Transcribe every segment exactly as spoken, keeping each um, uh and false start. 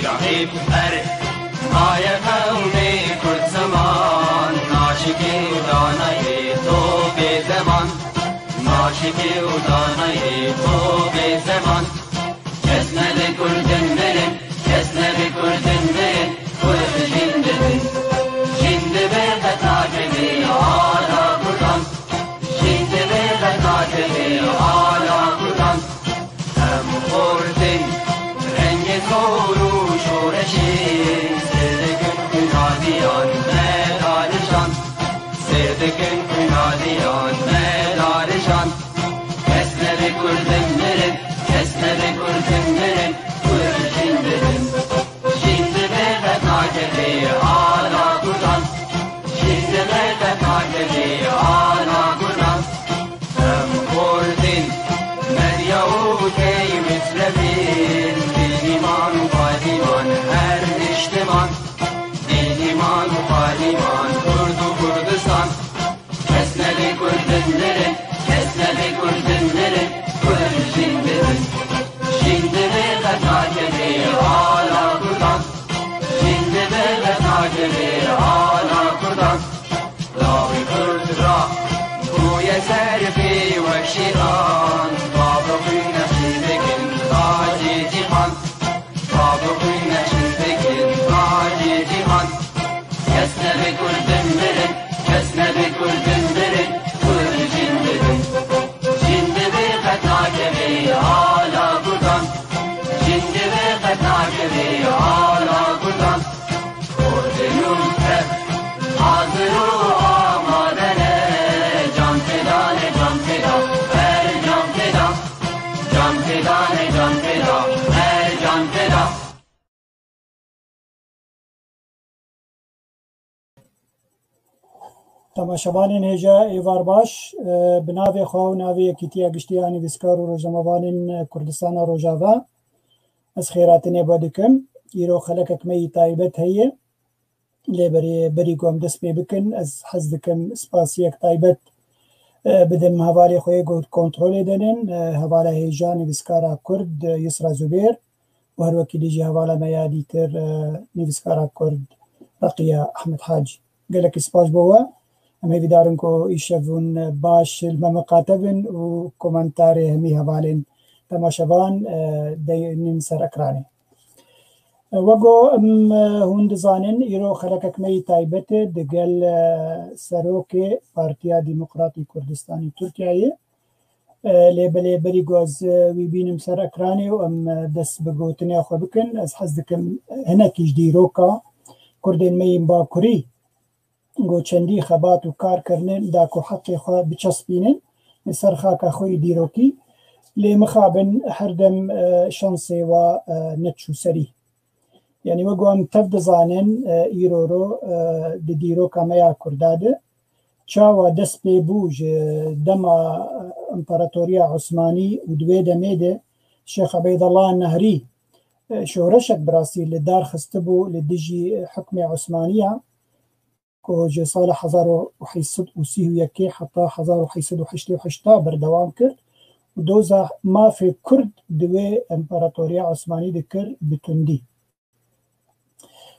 Şahîb her maye qewmê Kurd ziman, naşikî û danayê to bê zeman, naşikî û danayê to bê zeman. Kes nebe Kurdin mirin, kes nebe Kurdin mirin, Kurd jin dibin. Jin dibe qet nakeve ala Kurdan, jin dibe qet nakeve ala Kurdan. Em xortin rengê sor û şoreşê, sêr dikin xwînaliyan me darijan, sêr dikin xwînaliyan me darijan. Kes nebe Kurdin mirin, kes nebe Kurdin mirin, Kurd jin dibin. Jin dibe qet nakeve ala Kurdan, jin dibe qet nakeve ala Kurdan. Em xortin, medya û tey mislevin, dîniman û padiman her niştiman. Dîniman û padiman, Kurd û Kurdistan. Kes nebe Kurdin mirin, kes nebe Kurdin mirin, Kurd jin dibin. Jin dibe qet nakeve ala Kurdan, jin dibe qet nakeve ala Kurdan. Lawê Kurd ra bûye serfê wek şêran, bavê xwîn nexşî dikin tacê cîhan, bavê xwîn nexşî dikin tacê cîhan. Kes nebe Kurdin mirin, kes nebe Kurdin mirin, Kurd jin dibin. Jin dibe qet nakeve ala Kurdan, jin dibe qet nakeve ala Kurdan. Kurdin û Kurd hazir û amade ne, can feda ne, can feda, her can feda. Can feda ne, can feda, her can feda. Temaşevanên hêja êvar baş, e, bi navê xwe û navê Yekîtiya Giştî ya Nivîskar û Rojnamevanên Kurdistana Rojava, ez xêrhatinê bo dikim. Îro xelekek me yî taybet heye. Lê berê, berî ku em dest pê bikin, ez hez dikim spasiyek taybet, e, bidim hevalê xwe yê ku kontrolê de nin, e, hevala hêja nivîskara Kurd, e, Yusra Zubêr û her wekî dî jî hevala me ya dîtir, e, nivîskara Kurd Reqiya Ehmed Hacî. Gelekî spas bo we. Em hêvîdar in ku îşev hûn baş li me miqate bin û komentarê hemî hevalên temaşevan, e, deynin ser ekranê. Wego em, e, hûn dizanin, îro xelekek me yî taybet e digel, e, serokê Partiya Demokratî Kurdistanî Tirkiyeyê. E, lê belê berî ku ez, e, wî bînim ser ekranê û em, e, dest bi gotinê xwe bikin, ez hez dikim hinekî ji dîroka Kurdên me yên Bakurî ku çendî xebat û kar kirine da ku heqê xwe biçespînin li ser xaka xwe yî dîrokî. Lê mixabin her dem, e, şansê wa, e, neçû serî. Yanî wek ku em tev dizanin, e, îro ro, e, di dîroka me ya Kurda de çawa dest pê bû ji dema, e, Împaratoriya Osmanî û di wê demê de Şêx Ebeydullah Nehrî, e, şoreşek bi rastî li dar xistibû li dijî hukmê Osmaniya. Ku ji sala hezar û heyt sed û sî û yekê heta hezar û heyt sed û heştê û heşt berdewam kir û doza mafê Kurd di wê Împaratoriya Osmanî dikir bi tundî.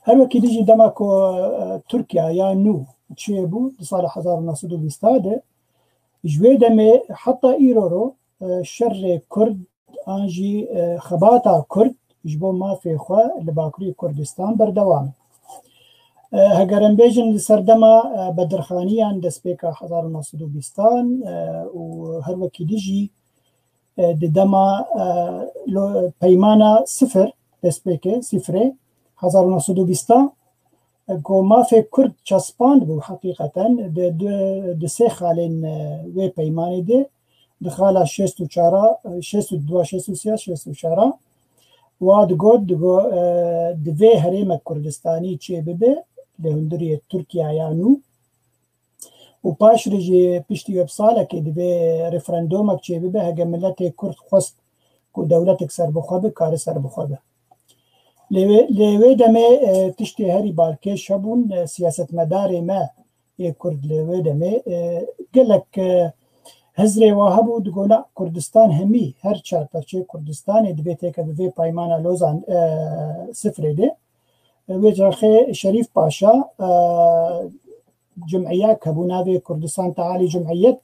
Her wekî dî jî dema ku, e, Tirkiya ya nû çêbû di sala hezar û neh sed û bîst de, ji wê demê heta îro ro, e, şerê Kurd an jî, e, xebata Kurd ji bo mafê xwe li Bakurê Kurdistan berdewam e. E, heger em bêjin li serdema, e, Bedirxaniyan destpêka hezar û neh sed û bîstan, e, û her wekî dî jî, e, di dema, e, lo-, peymana sifir, destpêkê sifrê hezar û neh sed û bîstan, e, ku mafê Kurd çespand bû heqîqeten di, di, di sê xalên, e, wê peymanê de, di xala şêst û çar, e, şêst û du, şêst û sê, şêst û çar, wa digot, digot, e, divê herêmek Kurdistanî çê bibe li hundirê Tirkiya ya nû û paş re jî piştî wê bi salekê divê referendumek çê bibe, hege miletê Kurd xwest ku dewletek serbixwe be, kare serbixwe be. Lê wê, lê wê demê, e, tiştê herî balkêş hebûn, e, siyasetmedarê me ê Kurd li wê demê, e, gelek, e, Hizrê wa hebû, digot na, Kurdistan hemî, her çar perçeyê Kurdistanê divê têke bi vê peymana Lozan, e, sifrê de. Wê caxê Şerîf Paşa, e, cimiyek hebû, navê Kurdistan Tealî Cimiyet,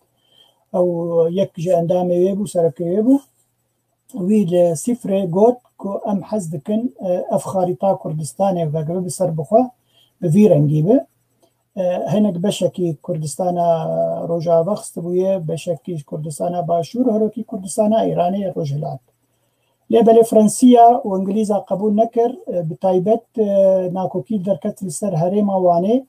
ew yek ji endamê wê bû, serekê wê bû. Wî li sifrê got ku em hez dikin, e, ev xarîta Kurdistanê vegere bi ser bixwe, bi vî rengî be. E, hinek beşekî Kurdistana Rojava xistibûye, beşekî Kurdistana Başûr, herwekî Kurdistana Îranê, Rojhilat. Lê belê Fransiya û Îngilîza qebûl nekir, e, bi taybet, e, nakokî derket li ser herêma Wanê,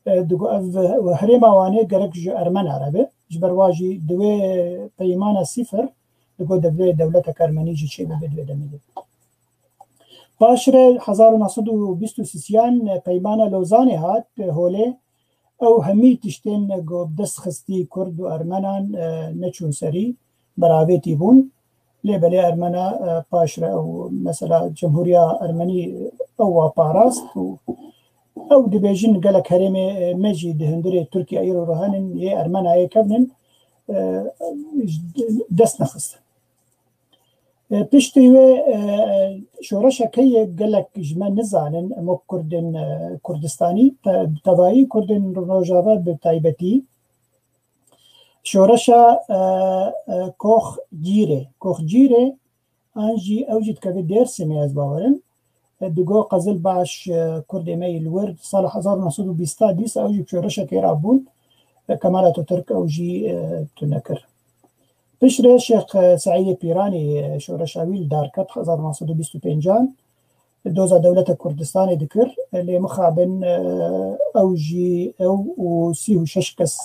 e, digo ev herêma Wanê gerek ji Ermena re be. Ji ber wa jî di wê peymana sifir digo divê dewletek Ermenî jî çêbibe di wê demê de. Paşre hezar û neh sed û bîst û sisiyan peymana Lozanê hat, e, holê. Ew hemî tiştên ku bi dest xistî Kurd û Ermenan, e, neçûn serî, beravêtî bûn. Lê belê Ermena, e, paşre ew mesela Cemhuriya Ermenî ew wa parast û ew dibêjin gelek herêmê, e, me jî di hundirê Tirkiye îro re henin, yê Ermenayê kevnin, e, dest nexistin. E, piştî wê, e, şoreşek heye gelek ji me nizanin, em wek Kurdên, e, Kurdistanî, te-, bi tevayî Kurdên Rojava bi taybetî. Şoreşa, e, e, Koxcîrê. Koxcîrê an jî ew jî dikeve Dêrsimê, ez bawerim. E, digo Qezilbaş, e, Kurdê me yî li wir sala hezar û neh sed û bîst dîsa ew jî bi şoreşekê rabûn. E, Kemal Atatürk ew jî, e, tune kir. Piştre Şêx, e, Seîdê Pîranî, e, şoreşa wî li dar ket hezar neh sed û bîst û pêncan. Doza dewleta Kurdistanê dikir. E, lê mixabin, e, ew jî ew û sî û şeş kes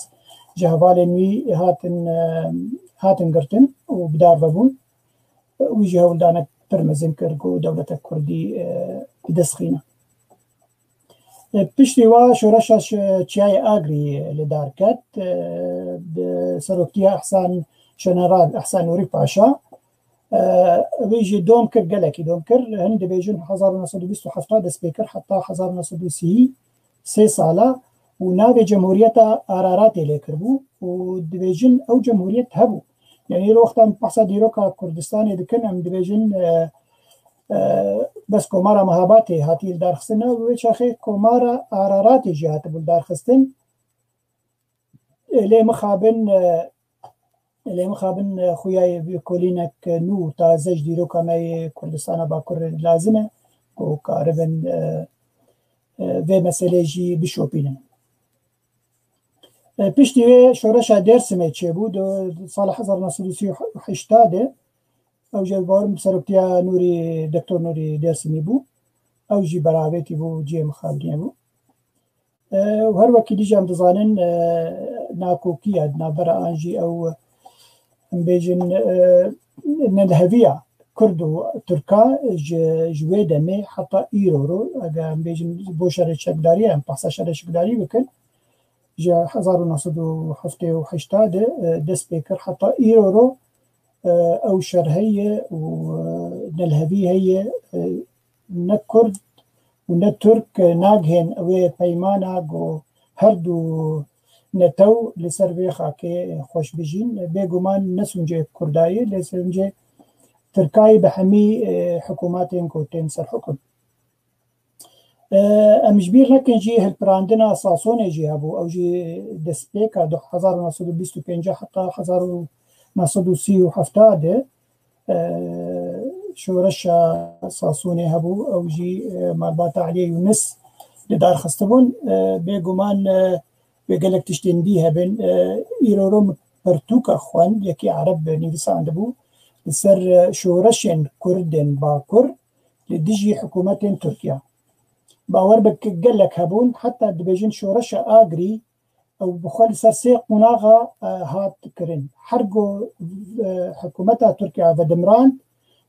ji hevalên wî hatin, e, hatin girtin û bi dar vebûn. Wî jî hewldanek pir mezin kir ku dewleta Kurdî, e, bi dest xîne. E, piştî wa şoreşa şi-, Çiyayê Agrî li dar ket, e, bi seroktiya Ehsan, General Ehsan Nûrî Paşa. E, wî jî dom kir, gelekî dom kir. Hin dibêjin hezar û neh sed û bîst û heft dest pê kir heta hezar û neh sed û sî sê sala û navê Cemhuriyeta Araratê lê kiribû û dibêjin ew cemhuriyet hebû. Yanî wexta em behsa dîroka Kurdistanê dikin, em dibêjin, e, e, bes Komara Mehabatê hatiye lidarxistin, wê çaxê Komara Araratê jî hatibû lidarxistin. E, lê mixabin, e, lê mixabin, e, xuya yê vî kolînek, e, nû taze ji dîroka me yê Kurdistana Bakur lazim e ku karibin, e, e, vê meselê jî bişopînin. E, piştî wê şoreşa Dêrsimê çêbû, di sala hezar neh sed û sî û heşt de, ew jî ez bawerim bi seroktiya Nûrî, Doktor Nûrî Dêrsimî bû. Ew jî beravêtî bû, cihê mixabinê bû. E, û her wekî dî jî em dizanin, e, nakokiya di navbera an jî ew, em bêjin, e, nelheviya Kurd û Tirka ji, ji wê demê heta îro ro, eger em bêjin bo şerê çekdariyê, em behsa şerê çekdarî bikin, ji hezar û neh sed û heftê û heşt de, e, dest pê kir heta îro ro, e, ew şer heye û, e, nelhevî heye, e, ne Kurd û ne Tirk, e, nagihên wê peymana ku her du netew li ser vê xakê xweş bijîn. Bêguman ne sûncê Kurdayê, lê sûncê Tirkayê bi hemî, e, hikûmetên ku tên ser hukm. E, em ji bîr nekin jî hilpirandina Sasonê jî hebû. Ew jî destpêka du hezar û neh sed û bîst û pênc heta hezar û neh sed û sî û heft de, e, şoreşa Sasonê hebû. Ew jî, e, malbata Eliyê Yûnis li dar xistibûn. E, bêguman, e, wê gelek tiştên dî hebin. E, îro ro min pirtûka xwend, yekî ereb nivîsandibû, li ser, e, şoreşên Kurdên Bakur li dijî hikûmetên Tirkiye. Bawer be gelek hebûn, heta dibêjin şoreşa Agrî, ew bi xwe li ser sê qonaxa, e, hat kirin. Her ku, e, hikûmeta Tirkiye vedimrand,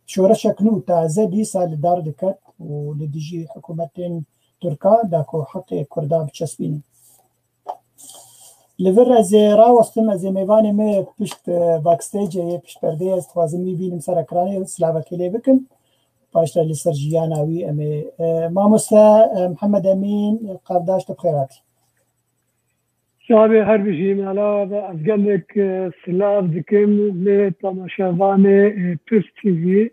şoreşek nû taze dîsa li dar diket û li dijî hikûmetên Tirka da ku heqê Kurda biçespînin. Li vir ez ê rawestim, ez ê mêvanê me pişt, e, backstage-ê yê pişt perdeyê, ez dixwazim wî bînim ser ekranê, silavekê lê bikim. Paşta li ser jiyana wî em ê, e, mamoste, e, Mihemed Emîn Kardaş, tu bi xêr hatî. Çavê her bijî mala ve ez gelek, e, silav dikim lê temaşevanê, e, Pirs T V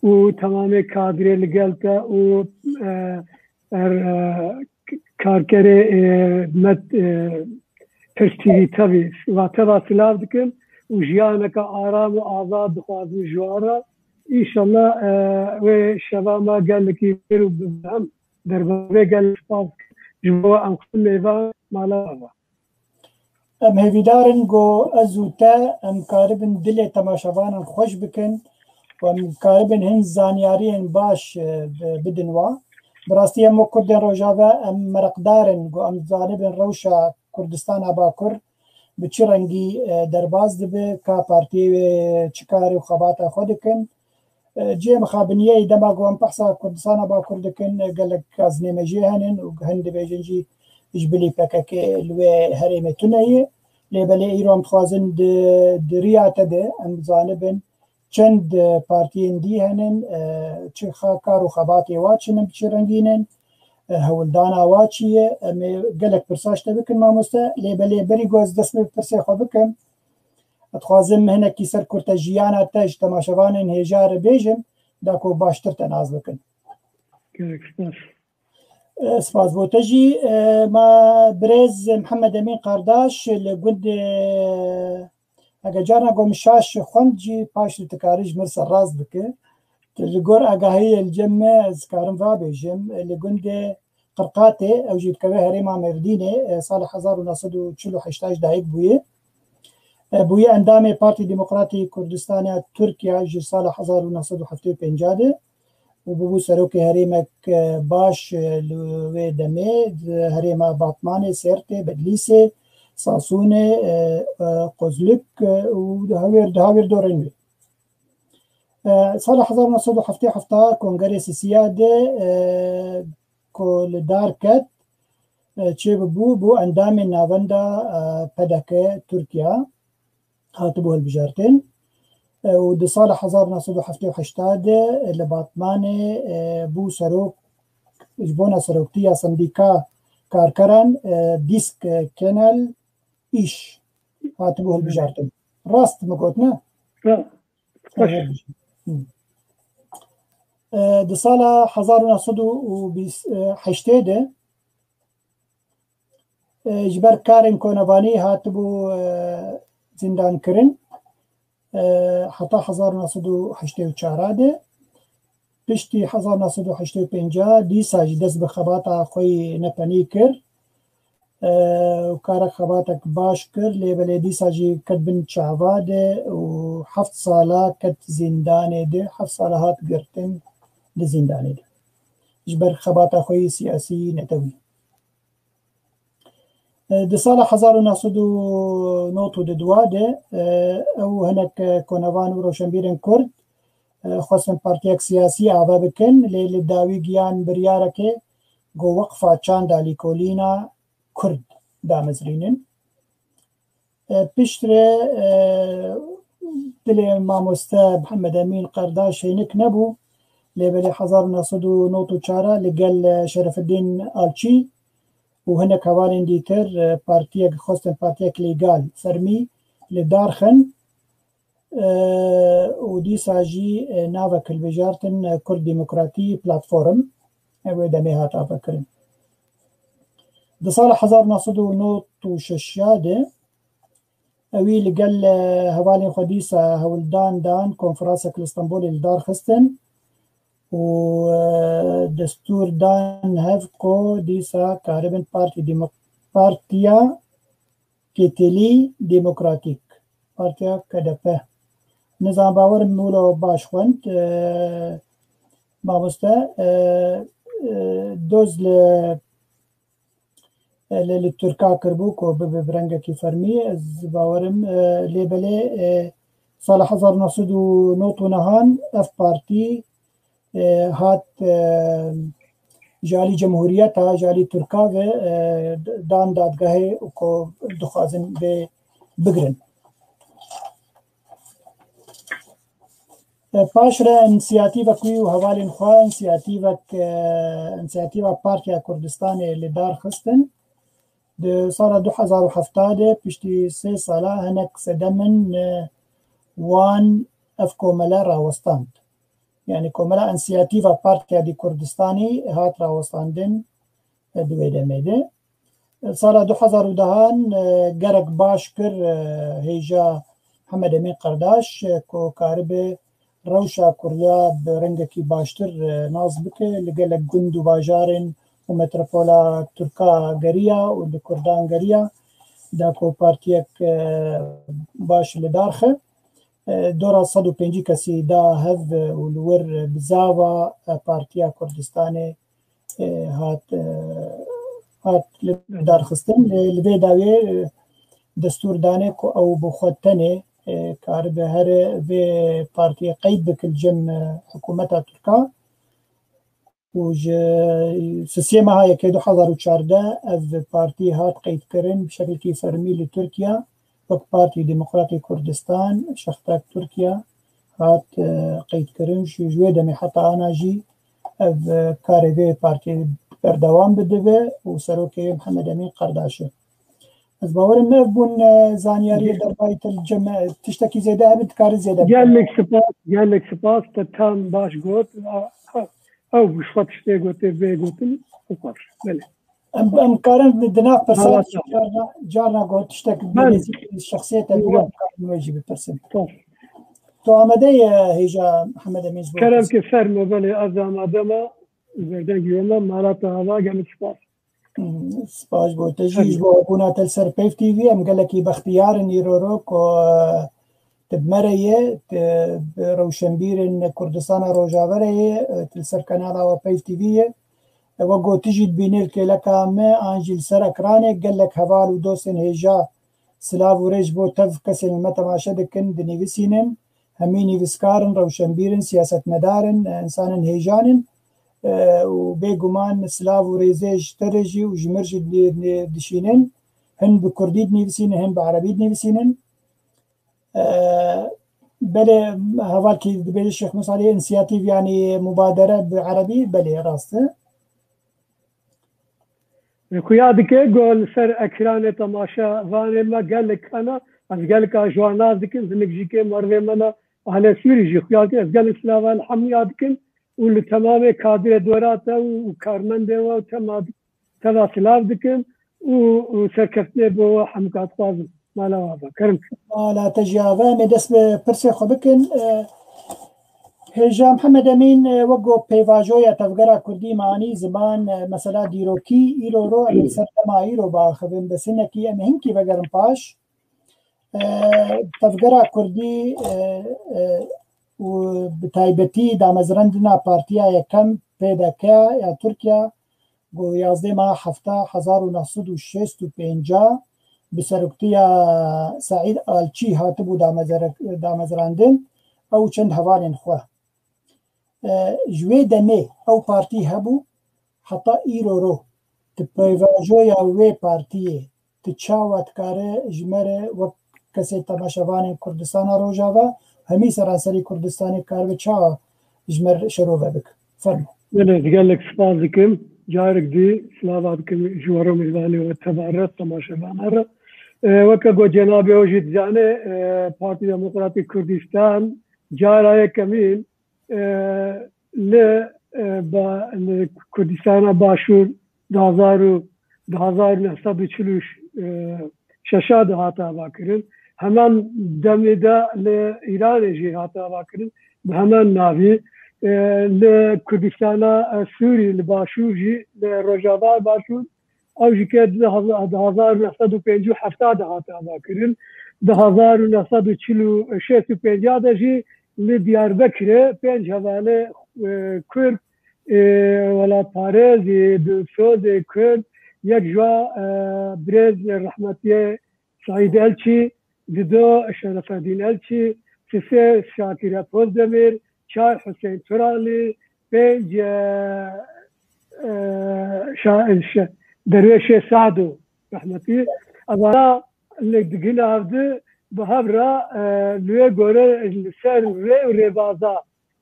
û temamê kadrê li gel te û, e, er, e, k-, karkerê, e, met, e, Pirs T V tevî va teva silav dikim û jiyaneke aram û azad dixwazim ji wan re. Înşallah, e, wê şeva me gelekî xêr û bi hem derbarê gelek spas ji bo em xwe mêvan mala me. Em hêvîdar in ku ez û te em karibin dilê temaşevanan xweş bikin û em karibin hin zanyariyên baş, e, bi-, bidin wan. Bi rastî em wek Kurdên Rojava em mereqdar in ku em zanibin rewşa Kurdistana Bakur bi çi rengî, e, derbas dibe, ka partiyê wê çi karê û xebata xwe dikin. E, cihê mixabiniyê dema ku em behsa Kurdistana Bakur dikin, e, gelek gazinêmejiyê henin û hin dibêjin jî ji bilî P K K li wê herêmê tune ye. Lê belê îro em dixwazin di, di riya te de em zanibin çend, e, partiyên dî henin, e, çi xa-, kar û xebatê wa çi ne, bi çi rengîn in, e, hewldana wa çi ye? Em ê gelek pirsa ji te bikin mamoste, lê belê berî ku ez dest bi pirsê xwe bikim, ez dixwazim hinekî ser kurte jiyana te ji temaşevanên hêja re bêjim, da ku baştir te nas bikin. Gelek spas. E, spas bo te jî. E, ma birêz Mihemed Emîn Qardaş li gundê, e, ege carna ku min şaş xwend jî paş li dikarî ji min serrast bike. Tu li gor agahiyê li cem me ez karim va bêjim, e, li gundê Qirqatê, ew jî dikeve herêma Mêrdînê, e, sala hezar û neh sed û çil û heşt jî dayik bûye. E, bûye endamê Partî Demokratî Kurdistaniya Tirkiye ji sala hezar û neh sed û heftê û pênc de û bûbû serokê herêmek, e, baş, e, li wê demê di herêma Batmanê, Sêrtê, Bedlîsê, Sasûnê, e, e, Qozluk, e, û di hawêr, di hawêr dorên wê. E, sala hezar û neh sed û heftê û heft kongerê sisiya de, e, ku li dar ket, e, çêbûbû, bû endamên navenda, e, P D K Tirkiye, hatibû hilbijartin. E, û di sala hezar û neh sed û heftê û heşt de, e, li Batmanê, e, bû serok, ji bona seroktiya sendîka karkeran, e, Dîsk, e, Kenel Îş hatibû hilbijartin. Rast mi got, ne? Ha. Xweş. Hı. E, di sala hezar û neh sed û bîst, e, heştê de, e, ji ber karên konevanî hatibû, e, zîndankirin, e, heta hezar û neh sed û heştê û çar de. Piştî hezar û neh sed û heştê û pênc dîsa jî dest bi xebata xwe yî nepenî kir. E, û karek xebatek baş kir, lê belê dîsa jî ket bin çava de û heft sala ket zîndanê de, heft sala hat girtin di zîndanê de. Ji ber xebata xwe yî siyasî netewî. E, di sala hezar û neh sed û nod û dua de, e, ew hinek, e, konevan û roşenbîrên Kurd, e, xwestin partiyek siyasî ava bikin, lê li dawî giyan biryarekê ku Weqfa Çanda Lîkolîna Kurd damezrînin. E, piştre, e, dilê mamoste Mihemed Emîn Qardaş hênik nebû, lê belê hezar û neh sed û nod û çar li gel, e, Şerefeddîn Alçî û hinek hevalên dîtir, e, partiyek, xwestin partiyek lêgal, fermî li dar xin, e, û dîsa jî, e, navek hilbijartin, e, Kurd Demokratî Platform, e, wê demê hat avakirin. Di sala hezar neh sed û nod û şeş de ewî li gel, e, hevalên xwe dîsa hewldan dan, konferansek li Stenbolê li dar xistin û, e, destûr dan hev ku dîsa karibin Partî Demo-, Partiya Kêtelî Demokratîk, Partiya K D P. Nizam bawer wilo baş xwend, e, mamoste, e, e, doz li, e, li, li Tirka kirbû ku bibe bi rengekî fermî, ez bawerim, e, lê belê, e, sala hezar neh sed û nod û nehan ev partî e, hat, e, ji alî cemhuriyeta, ji alî Tirka ve, e, dan dadgehê û ku dixwazin vê bigrin. E, paş re însiyatîvek wî û hevalên xwe, însiyatîvek, e, însiyatîva Partiya Kurdistanê li dar xistin. Di sala du hezar û heft de piştî sê sala hinek sedem in, e, wan ev komele rawestand. Yani komela însiyatîfa Partiya di Kurdistanî hat rawestandin, e, di wê demê de. Sala du hezar û dehan, e, gelek baş kir, e, hêja Hemed Emîn Qerdaş, e, ku karibe rewşa Kurda bi rengekî baştir, e, nas bike, li gelek gund û bajarên û metropola Tirka geriya û li Kurdan geriya, da ku partiyek, e, baş li dar xe. E, dora sed û pêncî kesî da hev, e, û li wir, e, bizava, e, Partiya Kurdistanê, e, hat, e, hat li dar xistin. Li, li vê dawiyê, e, destûr danê ku ew bi xwe tenê, e, karibe here vê partiyê qeyd bike li cem, e, hikûmeta Tirka. Û ji sisê meha yekê du hezar û çardeh ev partî hat qeydkirin bi şekilkî fermî li Tirkiye, wek Partî Demokratî Kurdistan, Şextak Tirkiye hat, e, qeydkirin. Ji, ji wê demê heta ana jî ev, e, karê vê partiyê berdewam bidibe û serokê Mihemed Emîn Qerdaş e. Ez bawerim me bûn, e, zanyariyê derbarê te li cem me, tiştekî zêde hebe, dikare zêde bikare. Gelek spas, gelek spas, te tam baş got. A, a, ew bi xwe tiştê gotê, vê gotin, û xweş. Belê. Em, em karin di nav pirsan, Allah sağ ol. Carna, carna got tiştek, ben, nêzîkî şexsiyê te bû, em karin wê jî bipirsin. Tamam. Tu amade ye hêja Mihemed Emîn ji bo kerem pirs? Ke fermo, belê, ez amade me, berdengî we me, mala te ava, gelek spas. Hmm, spas bo te jî, ji bo hebûna te li ser Peyv T V. Em gelekî bextiyar in îro ro ku, e, tu bi me re yê, tu bi rewşenbîrên Kurdistana Rojavayê yê, e, tu li ser kanala we Peyv T V yê. E, we gotî jî dibînê li kêleka me an jî li ser ekranê gelek heval û dostên hêja silav û rêz ji bo tev kesên li me temaşe dikin, dinivîsînin. Hemî nivîskar in, rewşenbîr in, siyasetmedar in, e, insanên hêjan in. E, û bêguman silav û rêzê ji te re jî û ji mir jî di-, di-, dişînin. Hin bi kurdî dinivîsînin, hin bi erebî dinivîsînin. E, belê, hevalkî dibêje Şêx Musa Alî, însiyatîf, yanî mubadere bi erebî, belê, rast e. Xuya dike ku li ser ekranê temaşevanê me gelek hene, ez geleka ji wan nas dikim, hinek jî kêm merivê me ne, ahlê Sûrî jî xuya dike, ez gelek silava li hemûya dikim û li temamê kadrê dora te û, û karmendê we û tema, teva silav dikim û, û serkeftinê bo we hemûka dixwazim. Mala we ava. Kerem. Mala te jî ava. Em ê dest bi pirsê xwe bikin. E, Hêja Mihemed Emîn, e, wek ku pêvajoya tevgera kurdî, manî, ziman, e, mesela dîrokî, îro ro em ê ser dema îro biaxivin, bi sinekî em ê hinkî vegerin paş. E, tevgera kurdî, e, e, û bi taybetî damezrandina Partiya Yekem, P D K, ya Tirkiye, ku yazdeh meha hefta hezar û neh sed û şêst û pênc bi seroktiya Seîd Alçî hatibû damezere-, damezrandin, ew çend hevalên xwe. E, ji wê demê ew partî hebû, heta îro ro di pêvajoya wê partiyê tu çawa dikare ji me re wek kesê temaşevanên Kurdistana Rojava, hemî seranserî Kurdistanê karibe çawa ji me re şerove bike? Fermo. Belê, gelek spas dikim. Carek dî silava dikim ji we re, mêvanê we tebar re, temaşevana re. E, weke ku cenabê we jî dizane, e, Partî Demokratîk Kurdistan cara yekemîn, e, li, e, ba-, li Kurdistana Başûr di hezar û, di hezar û neh sed û çil û şeş de hate avakirin. Heman demê de li Îranê jî hate avakirin. Bi heman navî, e, li Kurdistana, e, Sûrî, li Başûr jî, li Rojavayê Başûr, ew jî ke di heza-, di hezar û neh sed û pêncî û heft de hate avakirin. Di hezar û neh sed û çil û şêst û pênc de jî li Diyarbekirê pênc hevalê, e, Kurd, e, welatparêzê, dilsozê Kurd, yek ji wan, e, birêz rehmetiyê Seîd Elçî, dido Şerefedîn Elçî, sisê Şakir Pozdemir, çar Husên Turalî, pênc, e, e, şa-, şe-, derwêşê Sado rehmetî. Evana li digin avdi bi hev re, e, li wê gore li ser rê û rêbaza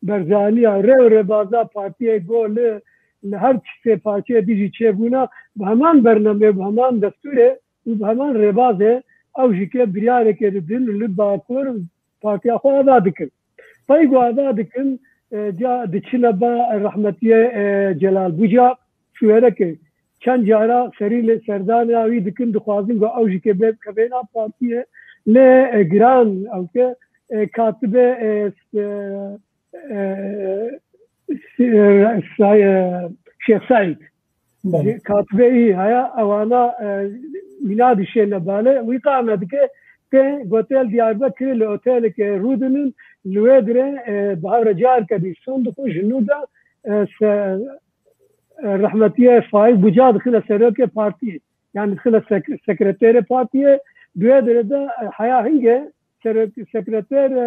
Berzaniya, rê û rêbaza partiyê go li li her sê parçeyê dî jî çêbûna bi heman bernameyê, bi heman destûrê û bi heman rêbazê ew jî ke biryareke didin li Bakur partiya xwe ava dikin. Pey ku ava dikin, e, ca diçine ba rehmetiyê, e, Celal Bucak, şûyereke çend cara serî li serdana wî dikin, dixwazin ku ew jî ke bê kevêna partiyê, lê, e, giran ew ke, e, katibe, e, s-, e, e, s-, e, Say-, e, Şêx Seîd. Belê. Katibê î haya ewana, e, mîna dişêne bale, wî qane dike, tê gotel Diyarbekirê li oteleke rûdinin, li wê dire, e, bi hev re careke dî son dixwe ji nû de, e, se-, e, rehmetiye Faîz Buca dixine serokê partiyê. Yani dixine sek-, sekreterê partiyê, di wê dire de, e, heya hinge serok-, sekreter, e,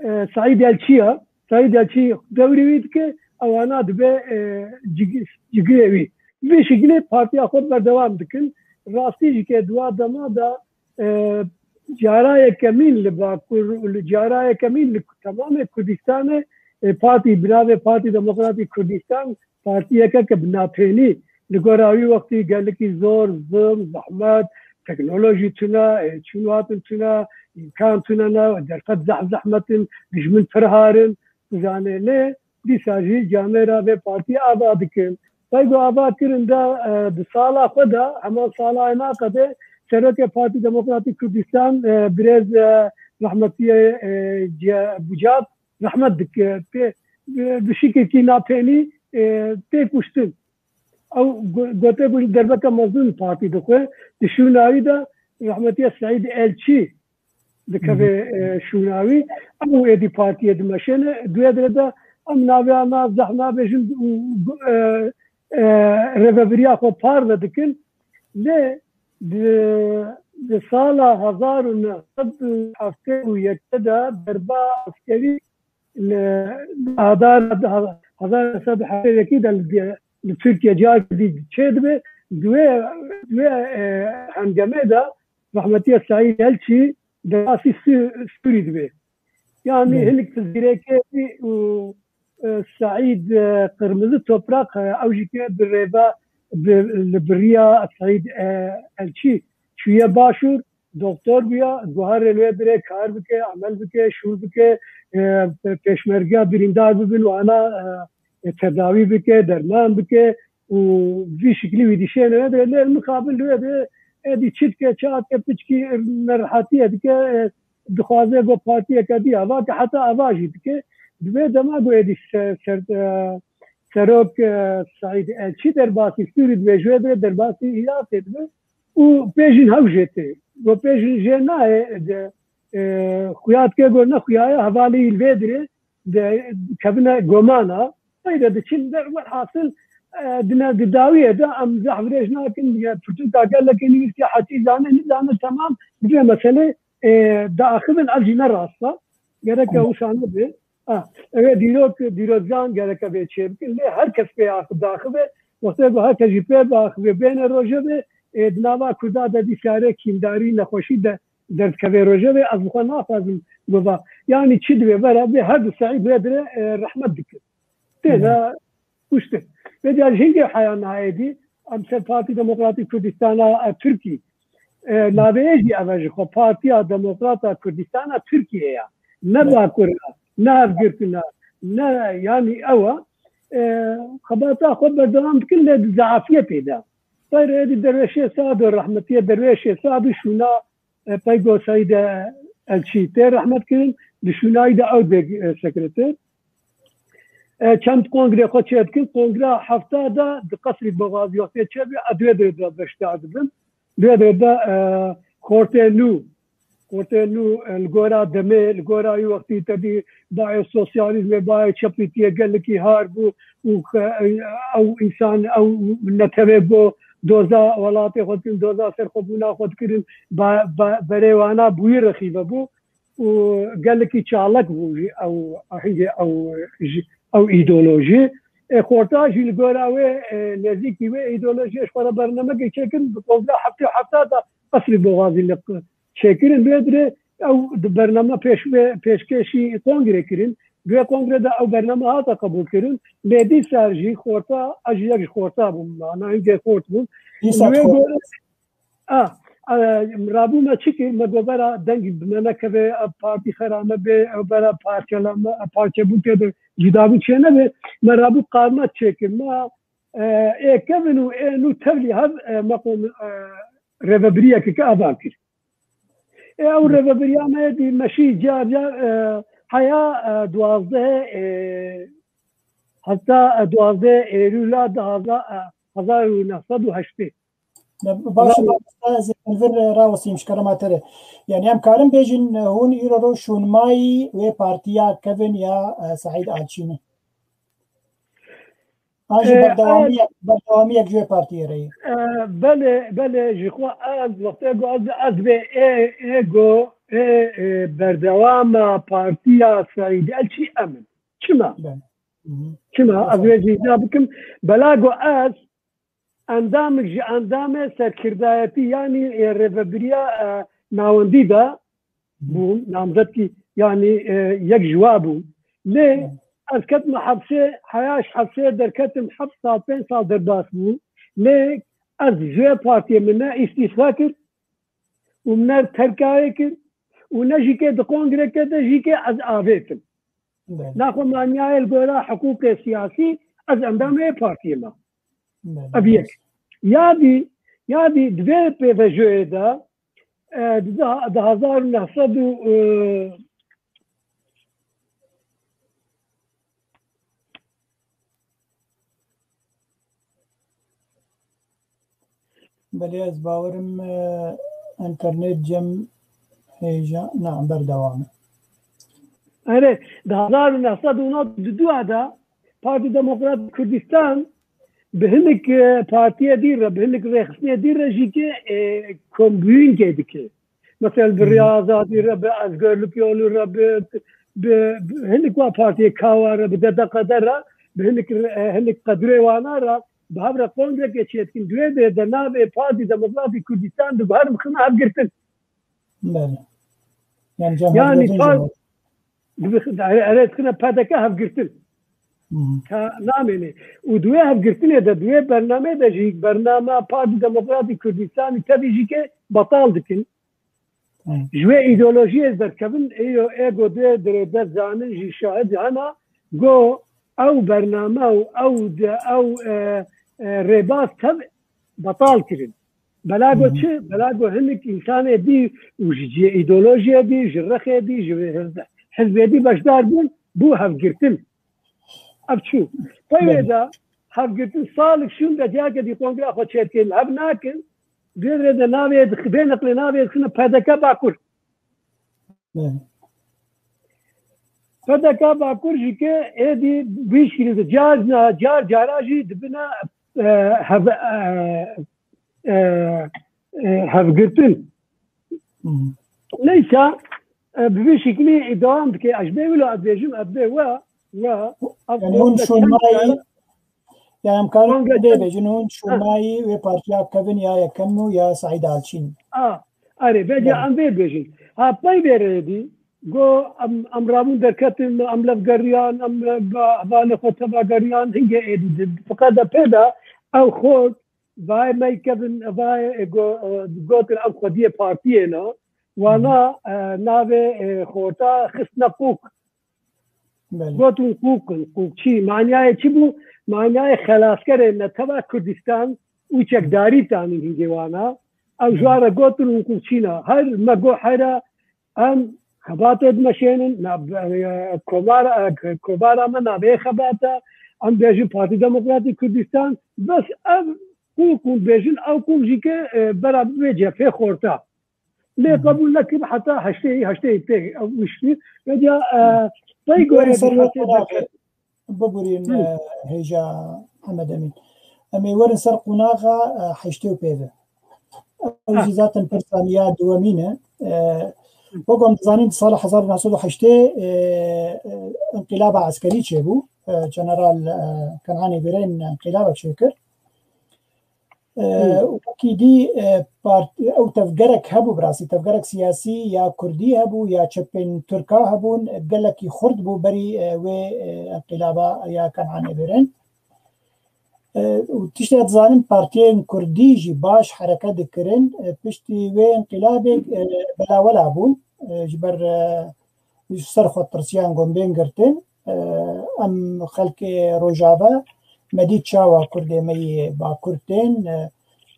e, Saîd Elçî ya. Saîd Elçî dewrê wî dike, ewana dibe, e, cig-, cigirê wî. Bi vî şekilê partiya xwe berdewam dikin. Rastî jî ke di wa dema de, e, cara yekemîn li Bakur û li cara yekemîn li temamê Kurdistanê, e, partî, bi navê Partî Demokratîk Kurdistan, partiyeke ke bi napênî li gora wî wextî gelekî zor, zilm, zehmet, teknolojî tune, e, çûn hatin tune, îmkan tune ne, derfet zehf zehmet in, dijmin pir har in, tu zanê lê dîsa jî camêra vê partiyê ava dikin. Pey ku ava kirin de, e, di sala xwe de, heman sala Ênaqa de, serokê Partî Demokratîk Kurdistan, e, birêz, e, rehmetiyê, e, Ce-, Bucak, rehmet dike, tê, bi, bi şikekî napênî, e, tê kuştin. Ew go-, gote ku derbeke mezin partî dixwe, di şûna wî de rehmetiye Seîd Elçî dikeve, e, şûna wî. Ew êdî partiyê dimeşêne. Duye dire de em navê wana zehf nabêjin û, e, e, rêvebiriya xwe parve dikin. Lê di, di sala hezar û neh sed û heftê û yek de derba eskerî li Adara hezar neh sed û heftê û yekî de li, li Tirkiye careke dî çêdibe. Di wê, di wê, e, hengemê de rehmetiye Saîd Elçî derbasî Sî-, Sûrî dibe. Yani hinik pizgirêkê û, e, Saîd, e, Qirmizi Toprak, e, ew jî ke bi rêva, bi, li biriya Saîd, e, Elçî çûye Başûr, doktor bûya, guharê li wê dirê kar bike, emel bike, şûr bike, e, pe-, pêşmergeya birîndar bibin, wana, e, e, tedawî bike, derman bike û vî şiklî wî dişêne wê dirê. Lê mixabin li wê dirê êdî çi dike, çi dike, piçkî nerehetiyê dike, e, dixwaze ku partiyeke dî ava ke heta ava jî dike. Di vê dema ku êdî se-, ser-, e, serok, e, Saîd Elçî derbasî Sûrî dibe, ji wê dirê derbasî Iraqê dibe. Û pê jîn hew jê tê. Go pê jîn jê nayê, de, e, xuya dike, go ne xuya ye, hevalê wî li vê dirê de kevine gomana. Peyde diçin de, welhasil, e, dine di dawiyê de em zehf dirêj nakin, ya pirtûka gelekê nivîsiye, heçî zane, nizane, temam, bi vê meselê, e, diaxivin, ev jî ne rast e. Gereke wisa nebe. Ha, ev ê dîrok, dîrokjan gereke vê çê bikin. Lê her kes pê axi daxive. Wextê ku her kes jî pê biaxive, bêne rojevê, ê, di nava Kurda de dîsa rê kîmdarî, nexweşî de derdikeve rojevê. Ez bi xwe naxwazim biva. Yanî çi divê vera vê her du Seîd vê dire, e, rehmet dikin. Têne kuştin. Vêca ji hingê heya nayê dî, em ser Partî Demokratîk Kurdistana, e, Tirkî, e, navê jî ev e ji xwe, Partiya Demokrata Kurdistana Tirkiyê ya. Ne Bakur e, ne hevgirtin e, ne, yanî ew e. E, xebata xwe berdewam dikin, lê di zeafiyetê de. Xeyr êdî Derwêşê Sado, rehmetiye Derwêşê Sado şûna, e, Peygo Seîd Elçî tê rehmet kirin, di şûnayî de ew bê, e, sekreter. E, çend kongrê xwe çêdikin. Kongra hefta de di Qesrî Boxazî wextê çêbe, ez di wê dirê de beşdar dibim. Di wê dirê de, e, xortê nû, xortê nû, e, li gora demê, li gora wî wextî te dî bayê sosyalîzmê, bayê çepîtiyê gelekî har bû û xe-, e, ew însan, ew netewê bo doza welatê xwe dikirin, doza serxwebûna xwe dikirin, ba-, ba-, berê wana bûyî rexîve bû. û gelekî çalak bû jî ew ahengê ew jî, ew îdeolojî. E, Xorta jî li gora wê, e, nêzîkî wê îdeolojiyê ji xwe re bernamekê çêkirin, bi kongra heftê hefta de Qesrî Boxazî li q-, çêkirin. Lê dirê ew di bername pêş wê pêşkêşî kongrê kirin. Wê kongre de ew bername hate qebûlkirin, lê dîsa jî xorta, ez jî yek ji xorta bûm, ana hingê xort bûm. Dîsa Wê xort. Gore, a, a, rabû me çi kir, me got bera deng bi me nekeve, ev partî xera me bê, ew bera parçelame, parçebûn tê de cudabûn çê nebe, me rabû qarmat çêkir, me, e, ê kevin û ê nû tevlî hev, e, me qom, e, rêvebiriyeke ke avan kir. Ê, ew rêvebiriya me yê dî meşî car car, e, heya, e, duwazdeh, e, heta, e, duwazdeh Eylûla du hezar, e, hezar û neh sed û heştê. Ne, baş e, mamoste, ez ê vir rawestîm ji kerema te re. Yani em karin bêjin, e, hûn îro ro şûnmayî wê partiya kevin ya, e, Seîd Alçînî? An jî E, berdewamiyek, berdewamiyek ji wê partiyê re ye. E, belê, belê, ji xwe ez, wextê ku ez, ez vê ê, ê go, ê, ê, berdewama partiya Seîd Elçî em in. Çima? Belê. Hı hı. Çima? Ez Aferin. Vê cî îna bikim. Bela ku ez endamik ji endamê serkirdayetî, yanî, e, rêvebiriya, e, navendî de bûm, namzetkî, yanî, e, yek ji wa bûm. Lê ez ketim hepsê, heya ji hepsê derketim, heft sal, pênc sal derbas bûm. Lê ez ji wê partiyê min ne îstîfa kir û min ne terkayê kir û ne jî kê di kongreke de jî kê ez avêtim. Belê. Naxwe maniyayê li gora hiqûqê siyasî ez endamê partiyê me. Belê. Ev yek. Ya dî, ya dî di vê pêvejoyê de, e, di, di hezar û neh sed û, e, Belê, ez bawerim, e, internet cem hêja, na, berdewam e. Erê, di hezar û neh sed û nod û du de Partî Demokratîk Kurdistan bi hinek, e, partiyê dî re, bi hinek rêxistinê dî re jî ke, e, kombûyînkê dike. Mesela bi Hı hı. Rêya Azadî re, bi Ezgurluk Yolu re, bi, bi, bi hinek wa partiyê Kawa re, bi D D K D re, bi hinek, e, hinek qedrê wana re, bi hev re kongrekê çêdikin. Di wê derê de navê Partî Demokratîk Kurdistan diguherin bixin hevgirtin. Belê. Yani Cemhuriyetê Yanî par-, dibix-, erê dixine P D K hevgirtin. Hı hı. Ka namêne. Û di wê hevgirtinê de, di wê bernameyê de jî bernama Partî Demokratîk Kurdistanî tevî jî ke betal dikin. Hı. Ji wê îdeolojiyê derdikevin, ê yo, ê go dê dirê de zanin jî şahid hena, go ew bername û ew de, ew, e, e, rêbaz tev betal kirin. Bela go Hı hı. çi? Bela go hinek însanê dî û ji cihê îdeolojiyê dî, ji rexê dî, ji hizbê dî beşdar bûn, bû hevgirtin. Ev çû. Pey wê Belê. de hevgirtin salik şûn de cihakê dî kongreya xwe çêdikin, hev nakin, vê rê de navê dix-, vê neqlê navê dixine P D K Bakur. Belê. P D K Bakur jî ke êdî vî şirî de car, car cara jî dibine, e, hev-, e, e, e, hevgirtin. Hı hı. Neyse, e, bi vî şiklî dewam dike. Ez bê wilo ez bêjim, ez bê we, we, ev Yani hûn kongre çend şûnmayî, kere yani em karin kongre bê çend bêjin, hûn Ha. şûnmayî wê partiya kevin ya yekem û ya Seîd Alçîn. A, erê, bêje Belê. em vê bêjin. Ha, pey vê rê dî, go em, em rabûn derketin, em lev geriyan, em, e, ba-, hevalê xwe teva geriyan, hingê êdî di. Fiqet de pê de ew xort, vayê me kevin, vayê, e, go-, e, gotin ev xwediyê partiyê ne. Wana, Hı hı. e, navê, e, xorta xistine qûk. Belê. Gotin qûk in, qûkçî. Maniyayê çi bû? Maniyayê xelaskerê neteva Kurdistan û çekdarî tanîn hingê wana. Ew Belê. ji wan re gotin hûn qûkçî ne. Her me got hera em xebatê dimeşênin, na-, e, komar, e, kovara me navê xebata, em bêjin Partî Demokratîk Kurdistan, bes ev qûk hûn bêjin, ew qûk jî ke, e, bera bê cephê xorta. Lê Hı hı. qebûl nekir heta heştê, heştê pê ew wiştî. Vêca, e, pey Werin gorê ser dîfasê wê derket. Biborîn, Hı. e, hêja Hemed Emîn. Em ê werin ser qonaxa, e, heştê û pê ve. Ew Ha. jî zaten pirsa niya duwemîn e. E, Hı. wek em dizanin, di sala hezar û neh sed û heştê, e, e, înqilaba eskerî çêbû. E, General, e, Kenanê Gurên înqilabek çêkir. E, û wekî dî, e, part-, ew tevgerek hebû, bi rastî tevgerek siyasî ya kurdî hebû, ya çepên tirka hebûn, gelekî xurt bû berî, e, wê, e, enqîlaba ya Kenanê birin. E, û tiştê dizanin partiyên kurdî jî baş hereket dikirin. E, piştî wê enqîlabê, e, belawela bûn. E, ji ber, e, ji ser xwe tirsiyan gon bên girtin. E, em xelkê Rojava me dît çawa Kurdê me yê Bakur tên, e,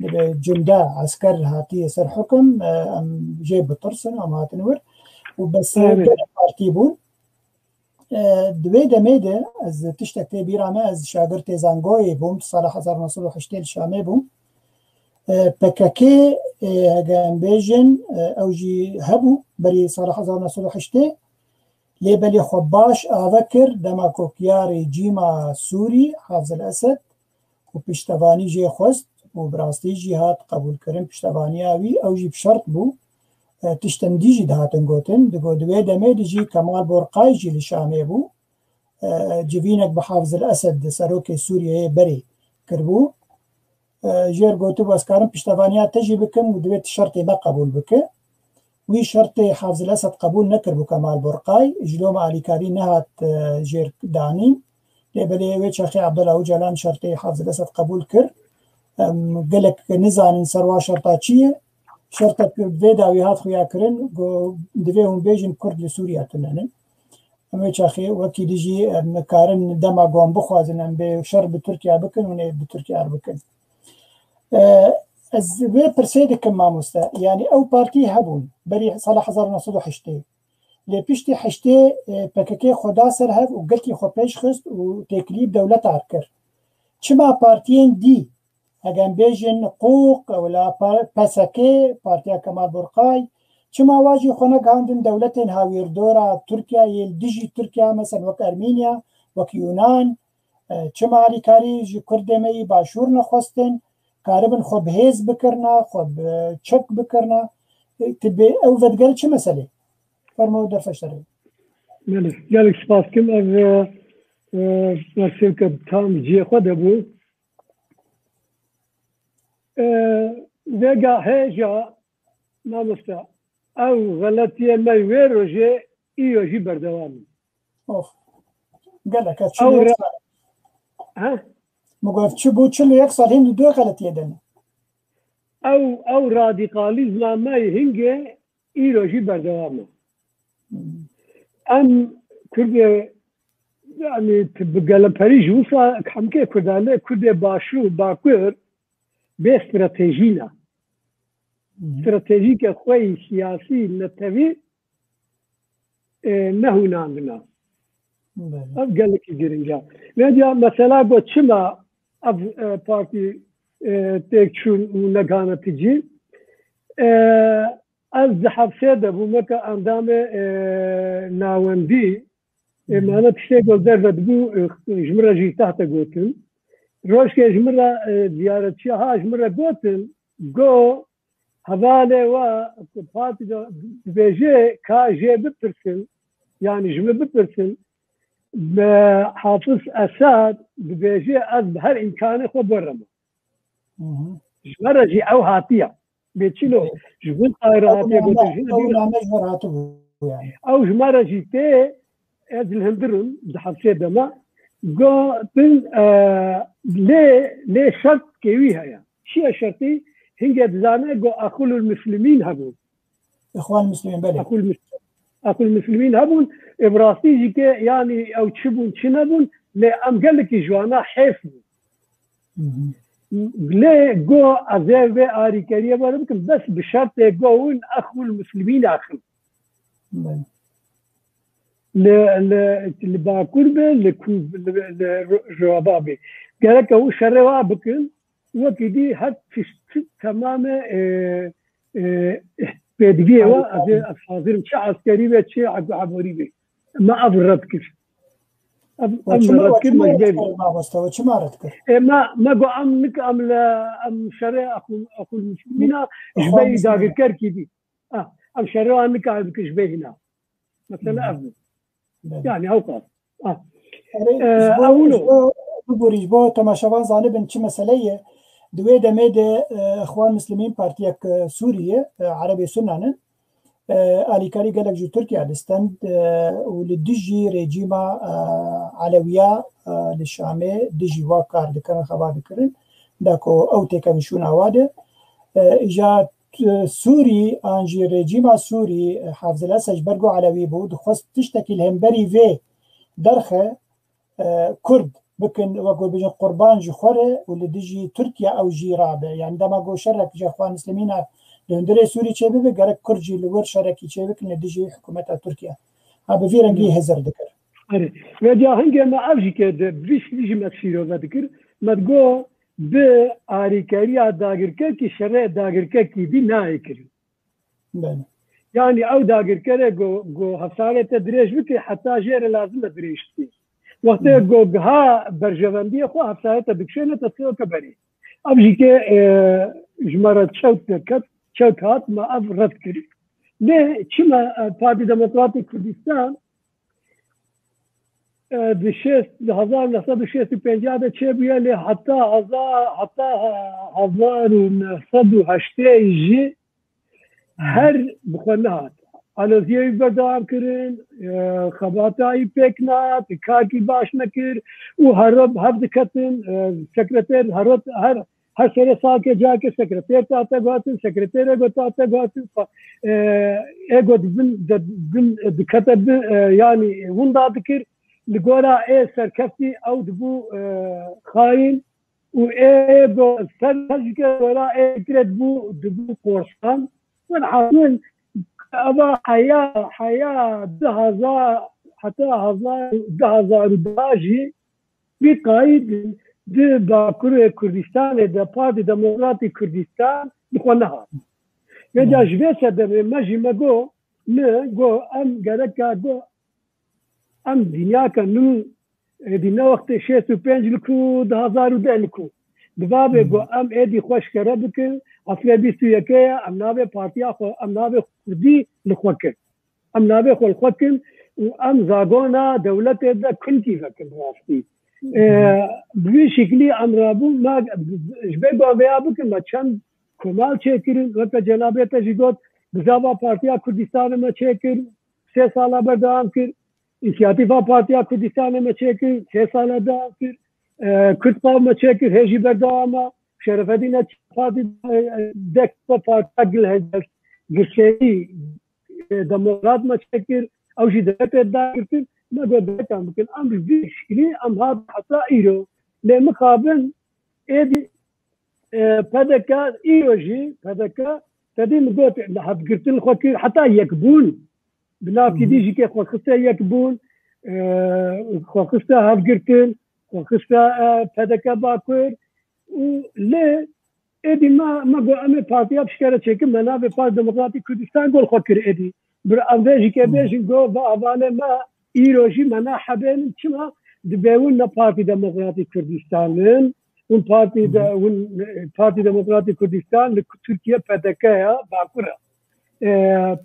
dibe cunda esker hatiye ser hukum, e, em jê bitirsin, em hatin wir. Û bes Evet. gelek partî bûn. E, di wê demê de ez tiştek tê bîra me, ez şagirtê Zangoyê bûm, sala hezar neh sed û heştê li Şamê bûm. E, P K K, e, hege em bêjin, e, ew jî hebû berî sala hezar neh sed û heştê. Lê belê xwe baş ave kir dema ku kiyarê cîma Sûrî, Hafiz el Esed, û piştevanî jê xwest û bi rastî jî hat qebûlkirin piştevaniya wî, ew jî bi şert bû. E, tiştên dî jî dihatin gotin. Digo di wê demê de jî Kemal Borqay jî li Şamê bû. E, civînek bi Hafiz el Esed, serokê Sûriyeyê berê kiribû. E, jêr gotibû, ez karim piştevaniya te jî bikim û divê tu şertê me qebûl bike. Wî şertê Hafiz el Esed qebûl nekiribû Kemal Borqay, ji loma alîkarî nehat, e, jêr danîn. Lê belê wê çaxê Abdullah Ocalan şertê Hafiz el Esed qebûl kir. Em gelek nizanin ser wa şerta çi ye. Şertek vê dawî hat xuya kirin, got, divê hûn bêjin Kurd li Sûriye tune ne. Em wê çaxê wekî dî jî, em karin dema gon bixwazin, em bê şer bi Tirkiye bikin, hûn ê bi Tirkiye re bikin. E, ez vê pirsê dikim mamoste. Yanî ew partî hebûn. Berî sala hezar neh sed û heştê. Lê piştî heştê, e, P K K xwe da ser hev û gelkî xwe pêş xist û têkilî bi dewleta kir. Çima partiyên dî, hege em bêjin Qûq, wila pa-, P S K, Partiya Kemal Burqay, çima wa jî xwe negihandin dewletên hawîrdora Tirkiyeyê, li dijî Tirkiye, mesela wek Ermeniya, wek Yunan, e, çima alîkarî ji Kurdê me yî Başûr nexwestin, karibin xwe bi hêz bikirina, xwe bi çek bikirina? E, tu bê ew vedigere çi meselê? Fermo derfeşerê. Belê, gelek spas kim. Ev, e, e, pirsêka tam cihê xwe de bû. E, vêga hêja, mamoste, ew xeletiyê me wê rojê îro jî berdewam in. Oh. Gelek e, çil Ew û yek ra-, sal. He? Min got, çi bû, çil û yek sal hîn li du xeletiyê de ne. Ew, ew radîkalîzma me yê hingê îro jî berdewam e. Hmm. Em Kurdê, yanî, tu bi gelemperî ji wisa hemkê Kurdan e, Kurdê Başûr, Bakur, bê stratejî ne. Hı hı. Stratejîke xwe yî siyasî, netewî, e, nehûnandina. Belê. Ev gelekî giring e. Vêca mesela got çima ev, e, partî, e, têk çûn û negane tijî? E, ez di hefsê de bûm weke endamê, e, nawendî. E, Hı hı. Mane tiştê ku derve dibû, e, ji min re jî tehte gotin. Rojkê ji min re, e, ziyaretçiya ha ji min re gotin, go, hevalê we ku partî de dibêje ka jê bipirsin, yanî ji min bipirsin, bi Hafiz Esad dibêje ez bi her îmkanê xwe bo re me. Hı hı. Ji me re jî ew hatiye. Bê çilo, Evet. ji bin tayê re Ew hatiye name, gotin, jin ew dî re. Name ji we re hatibû yani. Ew ji me re jî tê, ez li hundir im, di hefsê de me. Gotin, e, lê, lê şertê wî heye. Çi ye şertî? Hingê dizane go Exwul Muslimîn hebûn. Exwan Muslimîn, belê. Exwul Mus-, Exwul Muslimîn hebûn. Ê bi rastî jî ke, yanî ew çi bûn, çi nebûn, lê em gelekî ji wana hêf bûn. Hı hı. Lê go ez ê vê arîkeriyê were bikim, bes bi şertê go hûn Exwul Muslimîn axin. Belê. Li, li, li Bakur be, li ku, li, li Ro-, Rojava be. Gerek ew şerê wa bikin, wekî dî her tişt, temamê, e, e, pêdiviyê wa, ez ê, ez hazir im, çi eskerî be, çi eb-, eborî be. Me ev red kir. Ev, We ev çima, me red we kir, çima me ji red bê kir, mamoste? We çima red kir? E, me, me got em nik-, em li, em şerê Exwul, Exwul Muslimîna, ji Exwan ber Muslimîna. Dagirkerkî dî. Ah, em şerê wan nikare bikin ji bê hîna. Mesele Hı. ev bû. Belê. Yani ew qas. Ah. Erê, Ee, ji bo, ew ji no. bo, bibûrî, ji bo temaşevan zanibin çi mesele ye. Di wê demê de, e, Îxwan Muslimîn partiyek, e, Sûrî ye, e, Erebê Sunnan in. E, alîkarî gelek ji Tirkiye distend, e, û li dijî rejîma, e, Elewiya, e, li Şamê dijî wa kar dikirin, xebat dikirin. Da ku ew têkevin şûna wa de. E, îja, e, Sûrî an jî rejîma Sûrî, e, Hafz el-Esed ji ber ku Elewî bû, dixwest tiştekî li hemberî vê derxe, e, Kurd bikin, wek we bijin, qurban ji xwe re û li dijî Tirkiye ew jî rabe. Yani dema ku şerek ji Îxwan Muslimîna li hundirê Sûrî çêbibe, gerek Kurd jî li wir şerekî çêbikin li dijî hikûmeta Tirkiye. Ha, bi vî rengî hizir dikir. Erê. Vêca hingê me ev jî kê di vî şîrî jî me şîrove dikir. Me digo bi arîkeriya dagirkekî şerê dagirkekî dî nayê kirin. Belê. Yani ew dagirkere go, go hevsarê te dirêj bike, heta jê re lazim e dirêj bike. Wextê Hmm. go giha berjewendiyê xwe hevsarê te dikişêne te sêweke berê. Ev jî ke, e, ji me re çewt derket, çewt hat, me ev red kir. Lê çima, e, Partî Demokratîk Kurdistan, e, di şêst, di hezar neh sed û şêst û pênc de çêbûye, lê heta hezar, heta hezar û neh sed û heştê jî her bi xwe nehat. Aloziyê wî berdewam kirin, e, xebata wî pêk nehat, karkî baş nekir û her hev diketin, e, sekreter her, her, her serê salkê cayekê sekreter tate guhatin, sekreterê got tate guhatin, fa-, e, ê got bin, de, bin dikete bin, e, yani winda dikir, li gora ê serkeftî ew dibû, e, xayîn. û ê do ser hezike wera ê kirêt bû dibû korsan. Welhasil eva heya, heya du hezar, heta hezar, du hezar û deh jî vî qayîd di Bakurê Kurdistanê de Partî Demokratîk Kurdistan bi xwe nehat. Vêca ji vê sedemê me jî me got, me got, em gereka got, em dinyaka nû, êdî ne wextê şêst û pênc li ku, du hezar û deh li ku. Divabê ku em êdî xwe ji kere bikin, eslê bîst û yekê ye, em navê partiya xwe, em navê Kurdî li xwe kin. Em navê xwe li xwe kin û em zagona dewletê de kunkî vekin rastî. E, bi vî şiklî em rabûn, me ji ber ku em vêya bikin, me çend komal çêkirin, weke cenabê te jî got, bizava Partiya Kurdistanê me çêkir, sê sala berdewam kir. Însiyatîfa Partiya Kurdistanê me çêkir, sê sala dewam kir. E, Kurd Pav me çêkir, hê jî berdewam e. Şerefedîn e Partî, e, dek ve Partiya Gil Hecel, Gilşehî, e, Demokrat me çêkir. Ew jî dewletê dagirtin. Me got, dewletan bikin. Em ji vî şîrî em hat heta îro. Lê mixabin êdî e, P D K îro jî, P D K, te dî min got, hevgirtin xwe kir, heta yekbûn. Bi nav kî dî jî ke xwe xiste yekbûn, e, xwe xiste hevgirtin, xwe xiste, e, P D K Bakur û lê êdî me, me got, em ê partiya pişkere çêkin, me navê Partî Demokratîk Kurdistan gol xwe kir êdî. Bir em vê jî ke bêjin, got, va hevalê me, îro jî me nahebênin, çima dibê hûn ne Partî Demokratîk Kurdistan in, hûn partî de, hûn, e, Partî Demokratîk Kurdistan li Tirkiye P D K ya, Bakur e. E,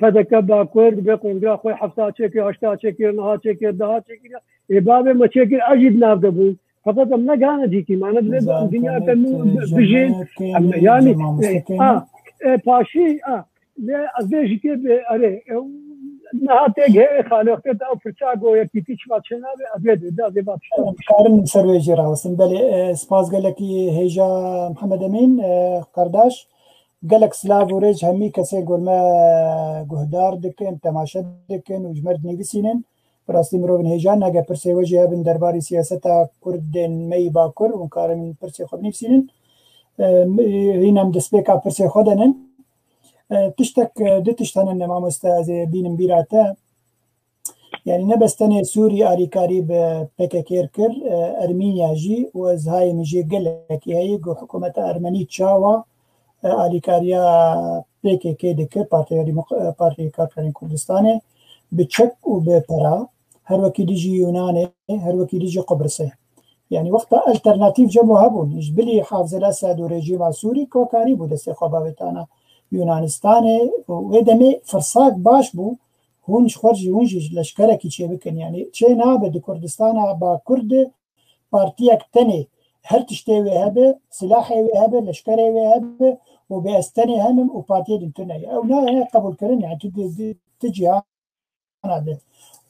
P D K Bakur dibê kongra xwe hefta çêkir, heşta çêkir, niha çêkir, daha çêkir. Ê bavê me çêkir, ez jî di nav de bûm. Feqet em negihane dîtî, me ne divê em dinya ke nû bijîn. Em, yani, e, a, e, paşî, a, Lê ez vê jî tê bi, erê, ew niha tê gihê xalê wextê te ew pirsa go yekîtî çima çênabe, ez vê dê, ez ê va pişta. Em karin ser wê jî rawestin. Belê, e, spas gelekî hêja Mihemed Emîn, e, Kardaş. Gelek silav û rêz hemî kesê gor me guhdar dikin, temaşe dikin û ji me re dinivîsînin. Bi rastî mirovên hêja ne, eger pirsê we jî hebin derbarî siyaseta Kurdên me yî Bakur, hûn karin pirsê xwe binivîsînin. E, hîn em destpêka pirsê xwe denin. E, tiştek, e, du tişt hene ne mamoste ez ê bînim bîra te. Yani ne bes tenê Sûrî alîkarî bi P K K kir, e, Ermînya jî û ez hayê min jê gelekî heye ku hikûmeta Ermenî çawa, e, alîkariya P K K dike, Partiya Demok-, e, Partiya Karkerên Kurdistanê, bi çek û bi pera, her wekî dijî Yunanê, her wekî dijî Qubrisê. Yani wexta alternatîf cem hebûn. Ji bilî Hafzel Esed û rejîma Sûrî kokarî bû destê xwe bavêtana Yunanistanê û wê demê firsak baş bû. Hûn ji xwe jî, hûn jî leşkerekî çêbikin. Yani çê nabe di Kurdistana Bakur de partiyek tenê her tiştê wê hebe, silahê wê hebe, leşkerê wê hebe û bê ez tenê hem im û partiyê din tune ye. Ew nayê qebûlkirin, yani tu di, di, tu cîhana de.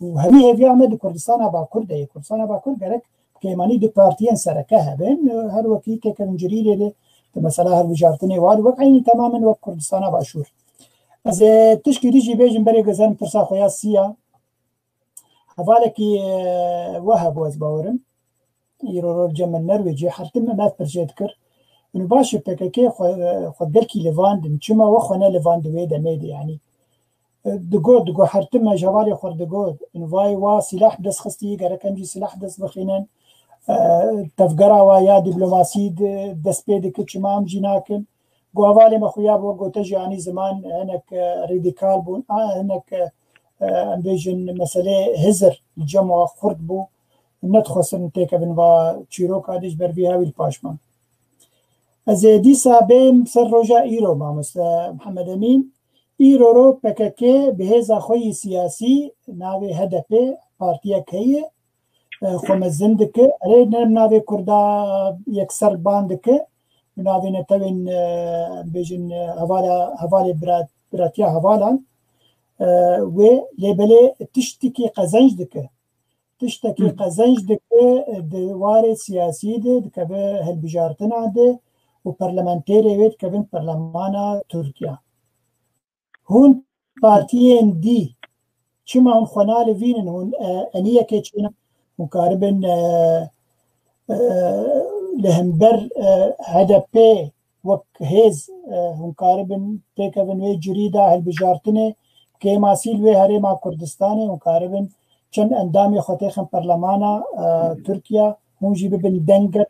Û hevî hêviya me di Kurdistana Bakur de ye. Kurdistana Bakur gerek peymanî du partiyên sereke hebin. Her wekî têkevin Cirîrê de, di mesela hilbijartinê wan wek eynî temamen wek Kurdistana Başûr. Ez ê tişkî dî jî bêjim berê guzerim pirsa xwe ya sî ya. Hevalekî, e, we hebû ez bawerim. Îro rol cem min Norwêcê, hertim min ev pirsê dikir. Û baş e P K K xwe, xwe gelkî livandin. Çima we xwe ne livand di wê demê de, yanî? E, digot, digot, hertim me ji hevalê xwe digot. Û vay wa silah bi dest xistî, gerek em jî silah dest bixînin. E, tevgera wa ya dîplomasî de, dest pê dike, çima em jî nakin? Ku hevalê me xuya bi we gote jî anî ziman, hinek, e, radîkal bûn, a, hinek, e, e, em bêjin meselê hizir li cem we xurt bû. Nedixwestin têkevin va çîroka de ji ber vî hewî li paş man. Ez ê dîsa bêm ser roja îro, mamoste Mihemed Emîn. Îro ro P K K bi hêza xwe yî siyasî navê H D P partiyek heye, e, xwe mezin dike. Erê ne navê Kurda yekser ban dike. Bi navê netewên, e, em bêjin, e, hevala, hevalê bira-, biratiya hevalan, e, wê lê belê tiştekî qezenc dike. Tiştekî Hı. qezenc dike, e, di warê siyasî de dikeve hilbijartina de û parlamentêrê wê dikevin parlemana Tirkiya. Hûn partiyên dî çima hûn xwe nalivînin? Hûn, e, eniyekê çênin? Hûn karibin, e, e, li hember, e, H D P wek hêz, e, hûn karibin têkevin wê cirî de hilbijartinê, kêmasî li wê herêma Kurdistanê, hûn karibin çend endamê xwe têxin perlemana, e, Tirkiya, hûn jî bibin dengek,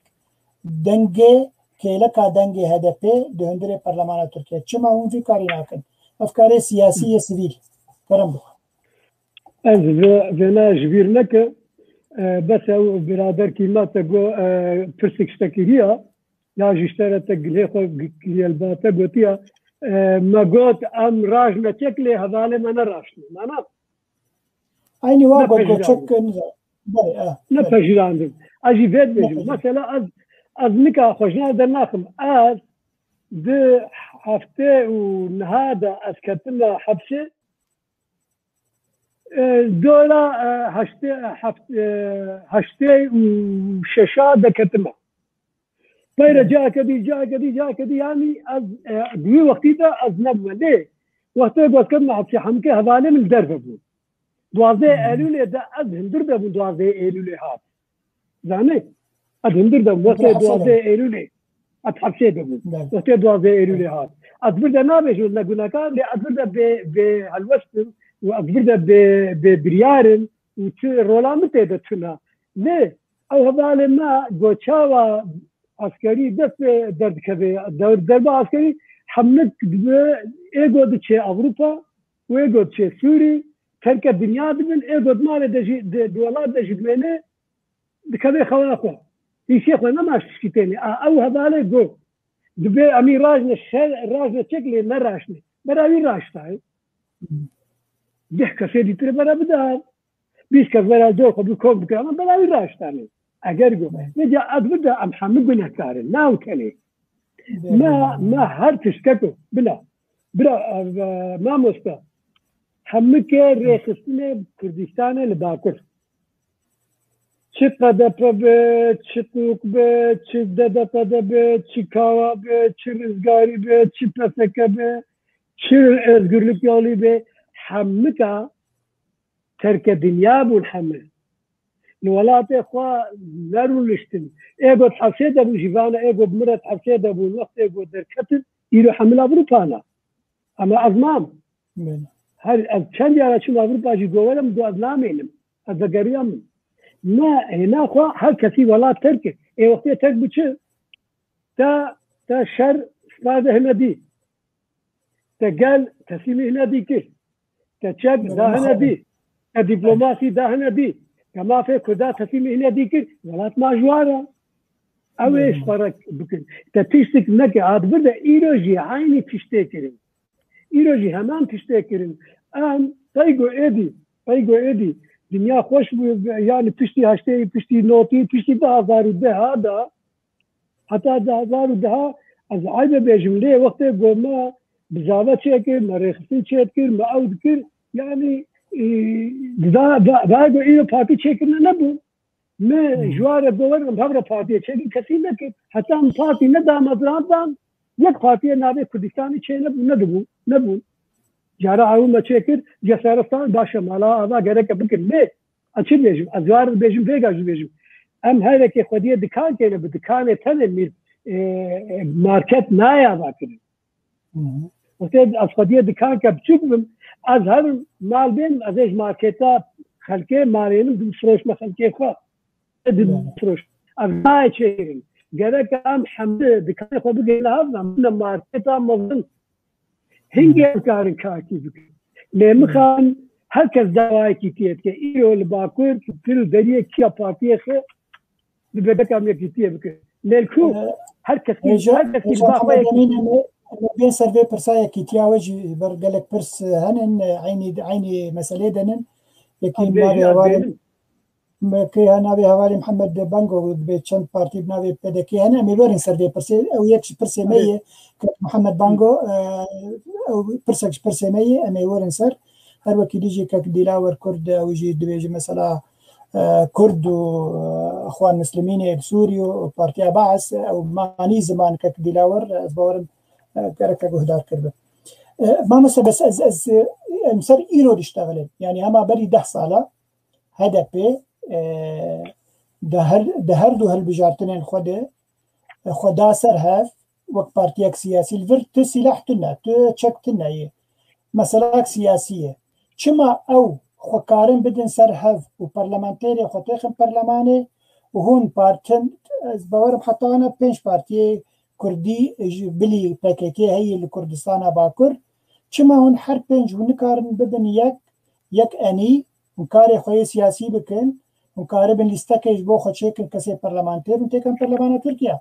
dengê kêleka dengê H D P di hundirê perlemana Tirkiye. Çima hûn vî karî nakin? Ev karê siyasî ye, sivîl. Kerem bixwe. Ez vê-, vêna ji bîr neke. E, bes ew biraderkî me te got, e, pirsik ji te kiriya, ya ji te re te gilê xwe gi-, kiriye li ba te gotiya, e, me got, em raj neçek lê hevalê me neraştin. Nana? Eynî wa Ne got, got pejirandin. çek, e, nizam. Belê, e, Ne belê. pejirandin. Ez jî vê Ne dibêjim. pejirandin. Mesela ez, ez nika xwe ji nav dernaxim. Ez di heftê û niha de ez ketime hepsê. E, dora, e, heştê, heft-, e, heştê û şeşa de ketime. Peyre Evet. ciheke dî, ciheke dî, ciheke dî, yanî ez, e, di wî wextî de ez nebûme. Lê wextê ku ez ketime hepsê hemikê hevalê min li derve bûn. Duwazdeh Hı hı. Eylûlê de ez hundir de bûn, duwazdeh Eylûlê hat. Zanî? Ez hundir de bûn, Hundir wextê hepsê de duwazdeh bûn. Eylûlê. Ez hepsê de bûn. Evet. Wextê duwazdeh Eylûlê Evet. hat. Ez vir de nabêjim ne gunekar, lê ez vir de bê, bê helwest im û ez vir de bê, bê biryar im û çi rola min tê de tune. Lê ew hevalê me go çawa eskerî dest pê derdikeve, der-, derba eskerî hemik dibe, ê go diçe Ewropa û ê go diçe Sûrî, terke dinya dibin, ê go di malê de jî, di, di welat de jî dimêne, dikeve xewa xwe. Îşê xwe nema ji tişkî têne. A, ew hevalê go. Dibe em î rajne şer, rajne çek lê neraşne. Bera wî raştayê. Deh kesê dîtir bera bidar. Bîst kes bera dor xwe bi kom bikir, ama bera wî raştane. Eger go. Vêca ez bide em hemû gunehkar in. Na ew tenê. Me, me her tiştek o. Bila. Bila, e, mamoste. Hemike rêxistinê Kurdistanê li Bakur. Çi K D P be, çi Q K be, çi D D P D be, çi Kawa be, çi Rizgarî be, çi P S K be, çi Özgürlük Yolu be, hemika terke dinya bûn heme. Li welatê xwe nerûniştin. Ê got hepsê de bûn jî vana, ê got mire hepsê de bûn, wextê got derketin, îro hemil Ewropa ne. Ama ez mam. Belê. Her, ez çend yara çûm Ewropa jî goverim, got ez namênim. Ez vegeriyam. Me hêna xwe her kesî welat terk kir. Ê wextê terk bi çi? Te, te şer spardihine dî. Te gel teslîmî hine dî kir. Te çek Belê, da hine mixabin. dî. Te dîplomasi da hine dî. Te mafê Kurda teslîmî hine dî kir. Welat ma ji wan re. Ew ê Belê. ji xwe re bikin. Te tiştik neke. Hat vir de îro jî eynî tiştê kirin. Îro jî heman tiştê kirin. Em peygo êdî, peygo êdî. Dinya xweş bû, yani piştî heştê, piştî notî, piştî du hazar û deh da, Heta du hezar û deh ez aybe bêjim, lê wextê ku me bizave çêkir, me rêxistin çêdikir, me ew dikir, yanî, e, da, da, da ku îro partî çêkirine nebû. Me ji wa re gower em hev re partiyê çêkin kesî nekir. Heta em partî ne damezirandan, yek partiyê navê Kurdistanî çê nebû, nedibû, nebû. Cara ew me çêkir, cesaret stan baş e, mala ava gereke bikin. Lê ez çi dibêjim? Ez war dibêjim, vêga jî dibêjim. Em herekê xwediyê dikan kêne, bi dikanê tenê mîr, e, e, market nayê ava kirin. Wextê ez xwediyê dikan ke biçûk bim, ez herim mal bêm, ez ê ji marketa xelkê malênim, difiroşme xelkê xwe. Difiroş. Ev nayê çêkirin. Gerek em hemdi dikanê xwe bigihîne hev, em bine marketa mezin. Hingê em karin karkî bikin. Lê mixabin her kes dawayekî tê dike. Îro li Bakur, tu li deriyê kîya partiyê xwe, bi bedeka em yekîtiyê bikin. Lê li ku her kes, her kes ki li ba xwe yekîtî. Em ê bên ser vê pirsa yekîtiya we jî ber gelek pirs henin, eynî, eynî meselê denin. Yekî navê hevalê, me kê ha navê hevalê Mihemed Bango, dibê çend partî bi navê P D K hene, em ê werin ser vê pirsê. Ew yek ji pirsê me ye, Kak Mihemed Bango, e, ew pirsek ji pirsê me ye, em ê werin ser. Her wekî dî jî Kak Dîlawer Kurd, ew jî dibêje mesela, e, Kurd û, e, Ixwan Muslimînê li Sûrî û Partiya Baas, ew manî ziman Kak Dîlawer, ez bawerim, e, gereke guhdar kiribin. E, mamoste, bes ez, ez, e, em ser îro diştexilin. Yanî hema berî deh sala H D P, e, di her, di her du hilbijartinên xwe de, e, xwe da ser hev, wek partiyek siyasî li vir tu sîlah tune, tu çek tune ye. Meselak siyasî ye. Çima ew xwe karin bidin ser hev û parlamenterê xwe têxin perlemanê û hûn partin, ez bawerim heta ana pênc partiyê Kurdî ji bilî P K K heye li Kurdistana Bakur. Çima hûn her pênc hûn nikarin bibin yek, yek enî, hûn karê xwe yê siyasî bikin, hûn karibin lîstekê ji bo xwe çêkin kesê parlamenter hûn têkin perlemana Tirkiye.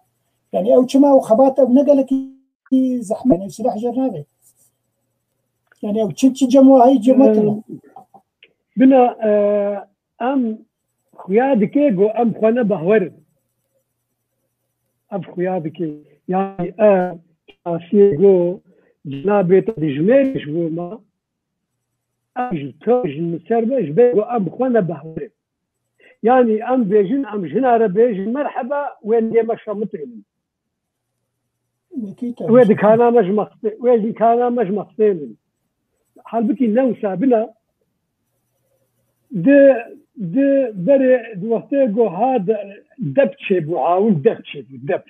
Yanî ew çima ew xebat ew ne gelekî zehmet, yanî silah jêr navê. Yanî ew çi, çi cem wahayî cem wetine. Bina, e, em xuya dike ku em xwe ne behwerin. Ev xuya dike. Yanî, e, şasiyê ku cenabê te dijmêr ji bo me, em ji to, ji min ser be, ji ber ku em xwe ne behwerin. Yanî, em bêjin, em jina re bêjin, merheba, wê lê me şemitê min. Wê dikana me ji me xistê, wê dikana me ji me xistê min. Halbikî ne wisa bina, di, di berê, di wextê ku ha de, dep çêbû, awil dep çêbû, dep.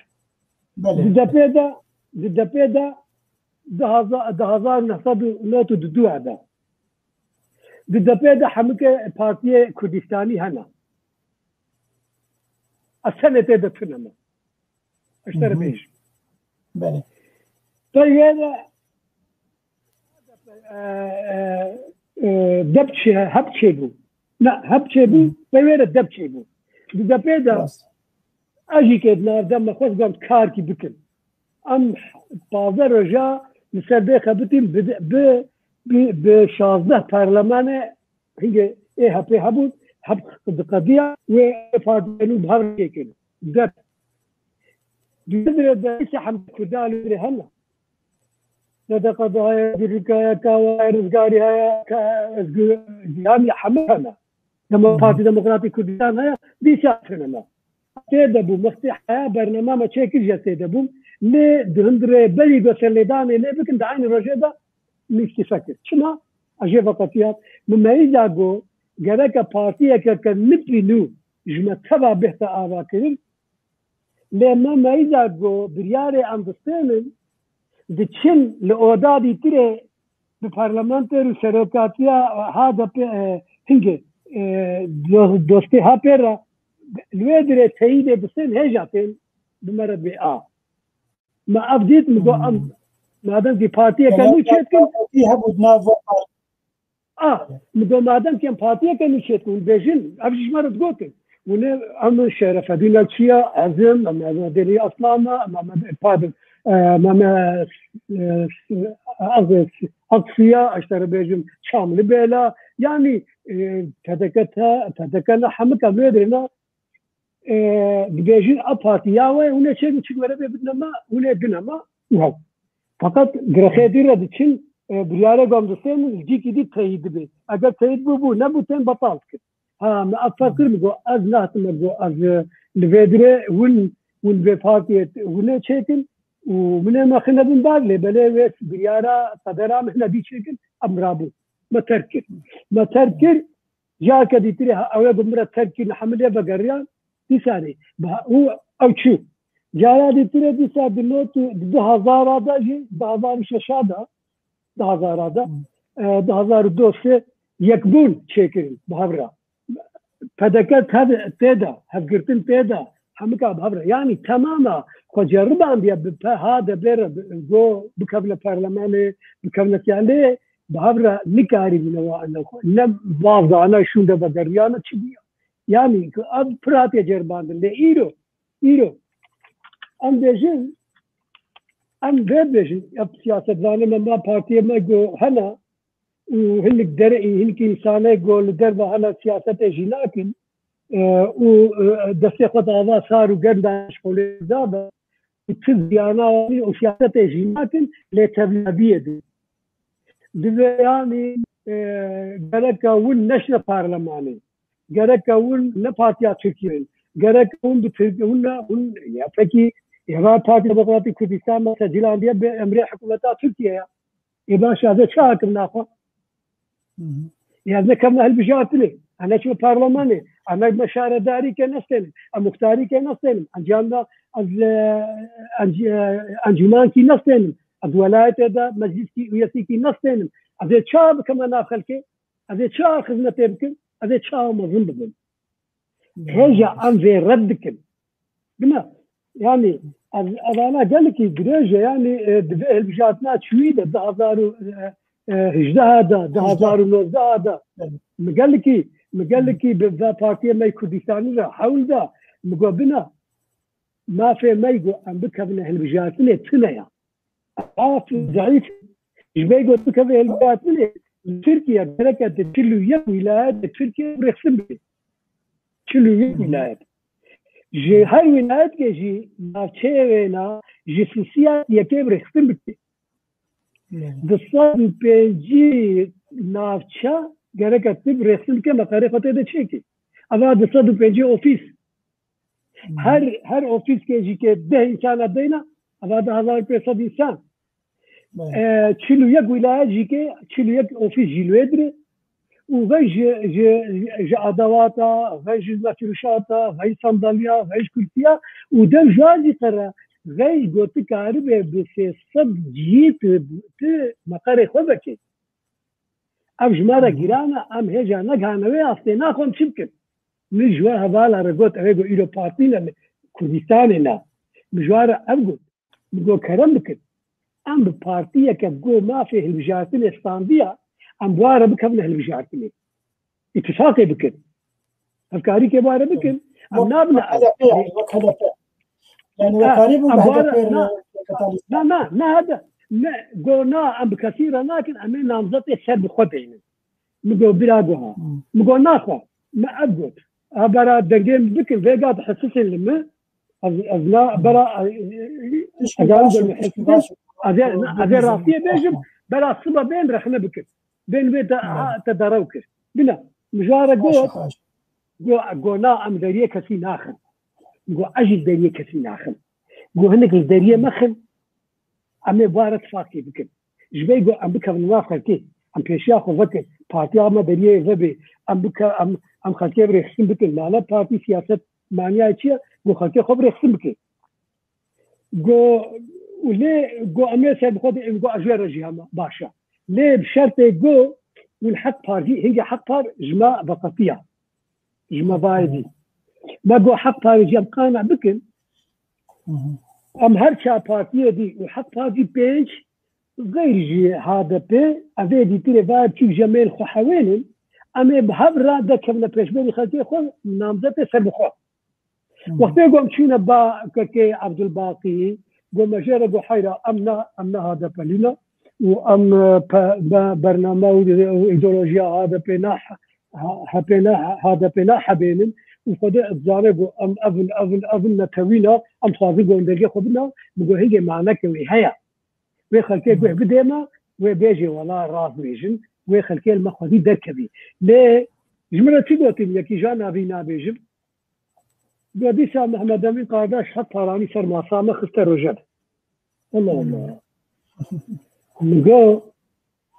Belê. Di depê de, di depê de, di haza-, di hezar neh sed û nod û du de. Di depê de hemike partiyê Kurdistanî hene. Ez tenê tê de tune me. Ez te re bêjim. Belê. Pey wê de, e, e, e, dep çê, hep çêbû. Ne, hep çêbû, pey wê de dep çêbû. Di depê de, ez jî kê di navdem me xwest gam karkî bikim. Em pazdeh roja li ser vê xebitîn bi, bi, bi, bi şazdeh perlemanê hingê ê H P hebûn, hep diqediya wê partiyê nû bi hev çêkin. Dep. Duyê dire de îse hemdî Kurda li vê hene. T D K D heye, Birlîka ye, Kawa ye, Rizgarî heye, Ka-, Özgür, yanî hemû hene. Demo-, Hı hı. Partî Demokratîk Kurdistan heye, dîsa tune me. Tê de bû, mixtî heya bernama me çêkir jê tê de bûm. Lê di hundirê berî ku serlêdanê lê bikin, di eynî rojê de min îstîfe kir. Çima? Ez jê veqetiya. Min meyî da got, gereke partiyeke ke nipî nû ji me teva bihte ava kirin. Lê me meyî da got, biryarê em distênin, diçin li oda dîtirê bi parlamenter û serokatiya H D P, e, hingê, e, do-, dostê H P re li wê dirê teyîdê distên hêja tên bi me re bê a. Me ev dît, min got, em, Hmm. madem ki partiyeke Yanî nû çêdikin, partî hebû di nav vê partî. A, min got, madem ki em partiyeke nû çêdikin, hûn bêjin, ev jî ji me re digotin. Hûn ê, em Şerefedîn Elçiya, ez im, em, em Derî Aslan me, em, em, pardon, e, em, em, e, e, Aksuya, ez te re bêjim, Çamlibêla, yanî, e, T D K te, T D K ne hemik em wê dirê ne, e, dibêjin a partî ya we, hûn ê çêkin, çi were bê bidine me, hûn ê bidine me, û hew. Feqet girexê dî re diçin, e, biryarê gom distênin, li cîkî dî teyîd dibe. Eger teyîd bûbû, nebû tên betal dikin. Ha, me ev ferq kir, min got, ez nehatime, got, ez, e, li vê dirê hûn, hûn vê partiyê hûn ê çêkin û min ê me xine bin bar lê belê wê biryara qedera min nebî çêkin, em rabû. Me terk kir. Me terk kir, carke dîtirê ha, ew ê got min re terk kir, hemilê vegeriyan, dîsanê. Ba-, û ew çû. Cara dîtirê dîsa di not û di du hezara de jî, du hezar û şeşa de, du hezara de, e, du hezar û du sê yekbûn çêkirin bi hev re. P D K tev-, tê de, hevgirtin tê de, hemika bi hev re. Yanî temama xwe ceribandiye bi P H D B re bi-, go bikevine perlemanê, bikevine siya-, lê bi hev re nikarîbûne wa ene xwe. Ne bavdane şûnde vegeriyane çi bûye. Yanî ku ev pira tê ceribandin. Lê îro, îro em bêjin, em vê bêjin, ev siyasetvanê me, me partiyê me go hene û hinek derê, hinek însanê go li derve hene siyasetê jî nakin, e, û, e, destê xwe di ava sar û germ de şkolê da be û tu ziyana û siyasetê jî nakin, lê tevlabiyê din. Divê yanî, e, gereke hûn neşine parlemanê. Gereke hûn ne Partiya Tirkiyê in. Gereke hûn bi Tirk-, hûn ne, hûn, ya pekî, êva Partiya Demokratîk Kurdistan me tecilandiye bi emrê hikûmeta Tirkiye ya. Ê baş, ez ê çi hakim naxwe? Hı hı. Ê ez nekevme hilbijartinê. Ez neçime parlemanê. Ez ne, me şaredarîke nestênim. Ez muxtarîke nestênim. Encamda ez, e, enc-, e, encûmankî nestênim. Ez welayetê de meclîskî, üyesîkî nestênim. Ez ê çawa bikeme nav xelkê? Ez ê çawa xizmetê bikim? Ez ê çawa mezin bibim? Hêja em vê red dikin. Bina, yanî, ev, evana gelekî dirêj e, yanî, e, di vê hilbijartina çûyî de, du hezar û hejdeh de, du hezar û nozdeh de, Evet. mi gelekî, mi gelekî bi vê partiyê me Kurdistanî re hewl da, mi got bina, mafê me got em bikevine hilbijartinê tune ya. Af zeîf, ji me got bikeve hilbijartinê, li Tirkiye gereke di çil û yek wîlayetê Tirkiye rêxistin bike. Çil û yek Hı hı. wîlayet. Ji her wîlayetkê jî navçeyê wêna ji sisiya yekê bi rêxistin bike. Evet. Du sed û pêncî navçe gereke tu bi rêxistin bike, meqerê xwe tê de çêkî. Eva du sed û pêncî ofîs. Hı. Her, her ofîskê jî ke deh însana deyna, eva du hezar pênc sed însan. Evet. E, çil û yek wîlayet jî ke çil û yek ofîs jî li wê dirê. Û vej ji, ji, ji adawata, vej ji mefrûşata, vej sandalya, vej kursiya û dev ji wan jî qere vej gotikaribe bi sê sed cihî tu, tu meqerê xwe vekê. Ev ji me re Hı hı. giran e, em hêja negihane wê astê, naxwem çi bikin. Min ji we hevala re got, ew ê got îro partî ne, li Kurdistanê ne. Min ji wan re ev got. Min got kerem bikin. Em bi partiyeke go mafê hilbijartinê standiya, em bi wan re bikevine hilbijartinê. Îtifaqê bikin. Hevkarîkê bi wan re bikin. Em Wek, nabine wek ev. H D P yani, wek H D P. Yani Ha, wekarî bûn em bi wan re, H D P re na, katalîst. na, na, ne H D P. Ne, go na, em bi kesî re nakin, em ê namzetê ser bi xwe deynin. Min got bira guha. Hmm. Min got naxwe. Me ev got. A bera dengê min bikin, vêga dihesisin li min. Ez, ez na, Hmm. bera, e, e, Tişkî ez baş e, dengê tişkî hesisin. baş e. Ez ê, Doğru, ez ê doğru. rastiyê bêjim, Aha. bera siba bên rexne bikin. Bên vê te, Doğru. ha, te derew kir. Bina, mijara Baş e, got, baş e. got, got na, em deriyê kesî naxin. Got ez jî deriyê kesî naxim. Got hinek li deriyê me xin. Em ê bi wan re tifaqkê bikin. Ji vê go em bikevin nav xelkê, em pêşiya xwe vekin, partiya me deriyê vebê, em bike-, em, em xelkê bi rêxistin bikin. Mane partî siyaset maniyayê çi ye? Go xelkê xwe bi rêxistin bike. Go, û lê go em ê ser bi xwe de, go ez jê re jî hema baş e. Lê bi şertê go hûn Hek Par jî, hingê Hek Par ji me veqetiya. Ji me bayê dî. Me got Hek Parê jî em qane bikin. Hı hı. Em her çar partiyê dî û Hek Par jî pênc, xeyr ji H D P, ev ê dîtirê va çûk ji mêl xwe hewênin, em ê bi hev re dekevine pêşberî xelkê xwe namzetê serbixwe. Hı hı. Wextê ku em çûne ba K K Abdulbaqî, got me jê re got heyra, em ne, em ne H D P lî ne û em, e, pe-, be-, bername û, û îdeolojiya H D P ne, ha-, H P ne, H D P ne hebênin û Xwedê dizane ku em ev in, ev in, ev in netewî ne, em dixwazin ku em dengê xwe bidin, min got hingê maneke wê heye. Wê xelkê guh bidê me, wê bêjê wela rast bêjin, wê xelkê li me xwedî derkevî. Lê ji min re çi gotin, yekî ja navî nabêjim. Got dîsa Mehmed Emîn Qardaş heft paranî ser masa me xiste rojeve. Allah Allah. Min got,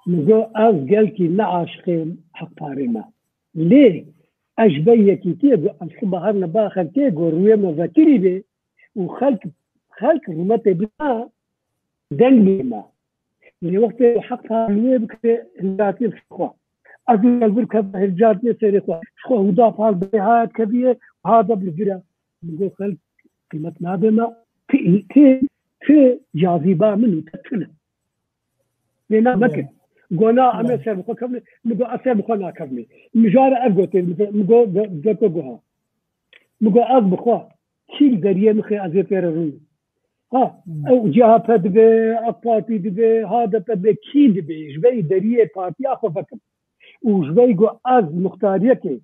min got ez gelkî ne aşiqê heft parê me. Lê ez ji ber yekîtiyê got em siba herine ba xelkê got rûyê me vekirî bê û xelk, xelk rûmetê bida deng bê me. Lê wextê heft parê wê bikire hilbijartiyê ser xwe. Ez û Elbir keve hilbijartiyê serê xwe. Ji xwe huda pal bê haya dikeviye, ha de bi vir e. Min got xelk qîmet nabe me. Ti, ti, ti cazîba min û te tune. Lê na mekin. Go na em ê ser bi xwe kevin. Min got ez ser bi xwe nakevimê. Min ji re ev gotê, min got de, de ku guha. Min got ez bi xwe kî li deriyê min xê ez ê pê re rûnim. Ha, ew C H P dibe, AK Partî dibe, H D P dibe, kî dibe? Ji ber deriyê partiya xwe vekim. Û ji ber ku ez muxtariyekê,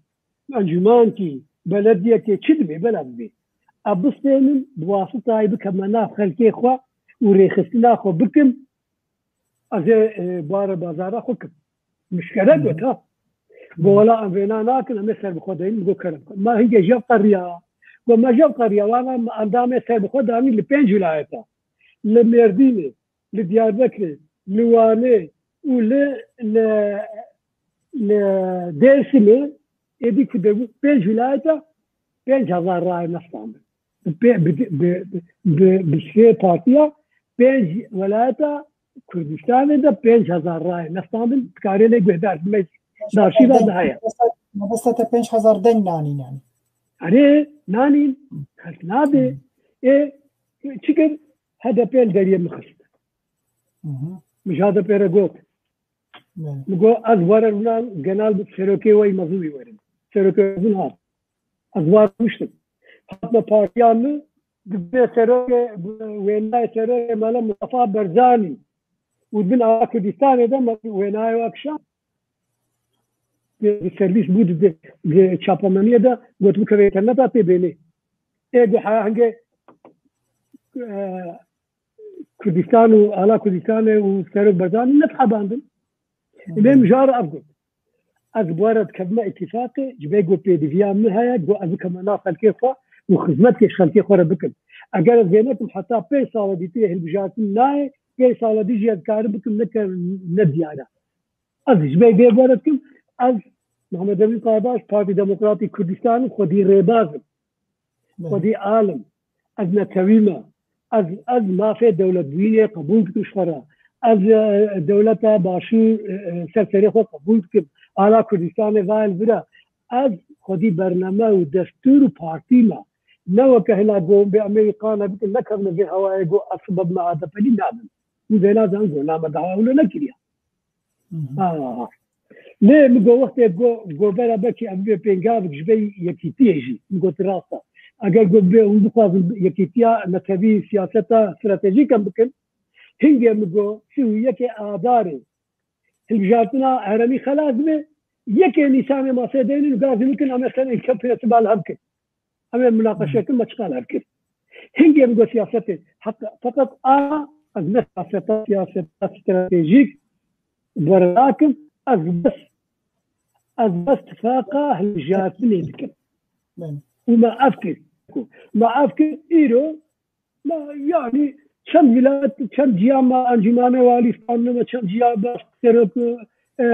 encûmenkî, belediyekê çi dibe, bela dibe. Ev bistênin, bi wasitayê bikevime nav xelkê xwe û rêxistina xwe bikim, ez ê, e, bare bazara xwe kim. Mişkere got ha. Bo wela em vêna nakin, em ê ser bi xwe deynin, got kerem xwe. Ma hingê jev qeriya. Got me jev qeriya, wana me endamê ser bi xwe danî li pênc wîlayeta. Li Mêrdînê, li Diyarbekirê, li Wanê û li, li, li Dêrsimê, êdî ku debû pênc wîlayeta pênc hezar rayê nestandin. Bi pê-, bi, bi, bi, bi, bi sê partiya pênc welayeta Kurdistanê de pênc hezar rayê nestandin, dikarê lê guhdar bime, di arşîva de heye. Mebesta te pênc hezar deng nanîn yani. Erê, nanîn, xelk nabe. Ê, çi kir? H D P li deriyê min xist. Min ji H D P re got. Min got, ez were rûnan genal bi serokê we yî mezin wî werim. Serokê mezin hat. Ez war rûniştim. Hatime partiya min, dibê serokê, wênayê serokê Mela Mustafa Barzanî û di bin Ava Kurdistanê de me wênayê we kişand. Di, di servîs bû, di, di, di çapemeniyê de got bikeve înterneta tê bênê. Ê got heya hingê, e, Kurdistan û Ala Kurdistanê û Serok Barzanî netxebandin. Lê min ji re ev got. Ez bi we re dikevime îtîfaqê, ji ber ku pêdiviya min heye, ku ez bikevime nav xelkê xwe û xizmetê xelkê xwe re bikim. Eger ez vê nekim, heta pênc sala dîtiyê hilbijartin nayê, pênc sala dî jî ez karim bikim, ne ke-, ne diyar e. Ez ji ber vê bi we re dikim, ez Mehmet Emîn Qardaş, Partî Demokratî Kurdistanê xwedî rêbaz im. Belê. Xwedî alim. Ez netewî me. Ez, ez mafê dewletbûyînê qebûl dikim ji xwe re. Ez, e, dewleta başûr, e, e, ser serê xwe qebûl dikim. Ala Kurdistanê va li vir e. Ez xwedî bername û destûr û partî me. Ne weke hina got bê em ê wî qane bikin, nekevine vê hewayê got ez sibe bime A D P'lî nabim. Hûn vê nazanin got na me daha ewle nekiriye. Aha. Lê min got wextê got, got bera belkî ev bê pêngavek ji ber yekîtiyê jî. Min got rast e. Eger got bê hûn bixwazin yekîtiya netewî siyaseta stratejîk em bikin, hingê min got sî û yekê Adarê hilbijartina herêmî xelas dibe, yekê Nîsanê masê deynin û gazî min kin em ê ser êlke prensîba li hev kin. Em ê munaqeşe kin, me çiqas hev kir. Hingê min got siyasetê, heta, feqet a, ez ne siyaseta, siyaseta stratejîk bi we re nakim, ez bes, ez bes tifaqa hilbijartinê dikim. Belê. Û me ev kir. Me ev kir, îro, me, yanî, çend vilayet, çend ciya me encûmanê walî standine, me çend ciya bes serok, e,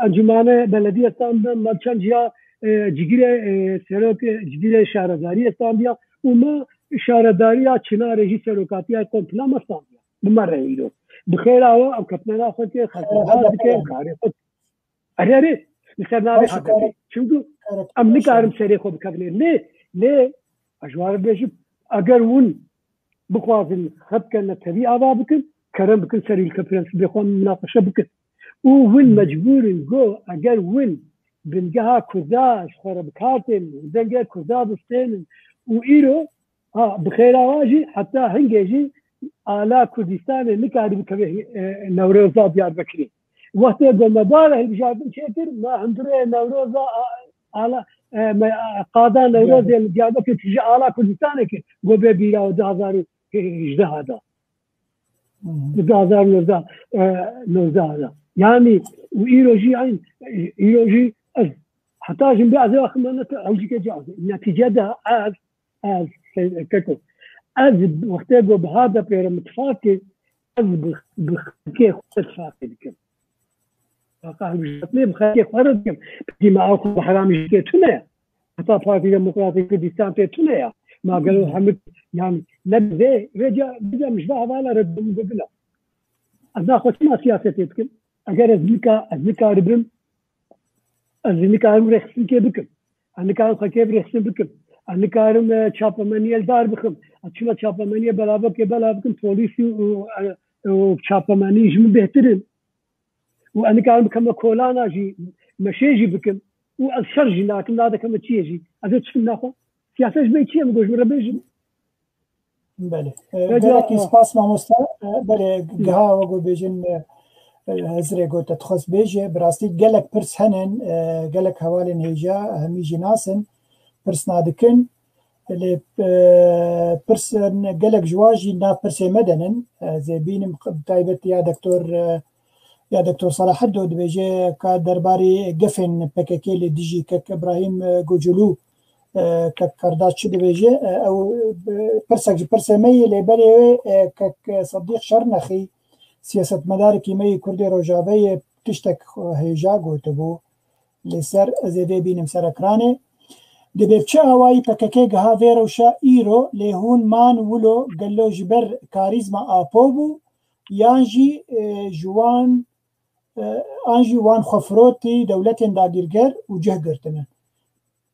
encûmanê belediyê standine, me çend ciya, e, cigîrê, e, serok, e, cigîrê şaredariyê standiya û me şaredariya Çinarê jî serokatiya komple me standiya. Bi me re îro. Bi xêra we em ketine nav xwe dike, xelkê raz dike, em karê xwe. Erê, erê, li ser navê H D P. Çimkû em nikarin serê xwe bikevine. Lê, lê, ez ji wan re bêjim, eger hûn bixwazin xebke netewî ava bikin, kerem bikin ser ûlke prensîbê xwe munaqeşe bikin. Û hûn mecbûr in ku eger hûn bingeha Kurda ji xwe re bi kar tênin û dengê Kurda bistênin û îro, ha, bi xêra wan jî heta hingê jî ala Kurdistanê nikarî bikeve, e, Newroza Diyarbekirê. Wextê ku me bare hilbijartin çêkir, me hundirê Newroza a-, ala, e, me, e, Qada Newrozê li Diyarbekir tije ala Kurdistanê kir. Go bê bîra û du hazar û hejdeh da. Di du hazar û nozdeh, e, nozdeh da. Yani, û îro jî eyn, e, îro jî ez heta jin bê ez ê axim ne te ew jî ke caz. Netîce de ez, ez, şey, keko. Ez wextê go bi HDP'ê re mitifaqê, ez bi, bi xelkê xwe mitifaqê dikim. Faqa hilbijartinê bi xelkê xwe re dikim. Pekî me ew xwe bi heramî jikê tune ye. Heta Partî Demokratî Kurdistan pê tune ye. Ma gelo hemik, yani, ne vê, vê ca, vê ca min ji va hevala re dibû bibina. Ez naxwe çima siyasetê dikim? Eger ez nika, ez nikaribim, ez nikarim rêxistinkê bikim. Ez nikarim xelkê bi rêxistin bikim. Ez nikarim, e, çapemeniyê li dar bixim. Ez çima çapemeniyê belavokê belav bikim, polîs û, û, e, û çapemenî ji min bêhtir in. Û ez nikarim bikeme kolana jî, meşê jî bikim. Û ez şer jî nakim, nadikeme çiyê jî. Ez ê çikim naxwe. Siyaset ji me çi ye, min got ji min re bêjin. Belê. E, Peki, gelekî a- spas mamoste. E, belê, giha we got bêjin, e, e, hezirê got te dixwest bêje. Bi rastî gelek pirs henin, e, gelek hevalên hêja, hemî jî nasin. Pirs nadikin. Lê, e, pirs, e, gelek ji wan jî nav pirsê me denin. Ez ê bînim, bi taybet ya Doktor, e, ya Doktor Salaheddin dibêje ka derbarê gefên P K K li dijî kek Îbrahîm, e, Guculu, e, kek Kardaş çi dibêje? E, ew, e, pirsek ji pirsê me yê, lê berê wê, e, kek Sedîq Şernexî, siyasetmedarekî me yê Kurdê Rojaveyê tiştek hêja gotibû. Li ser ez ê vê bînim ser ekranê. Dibê bi çi awayî P K K giha vê rewşa îro, lê hûn man wilo gelo ji ber karîzma Apo bû, yan jî, e, ji wan, e, an jî wan xwe firotî dewletên dagîrger û cih girtine?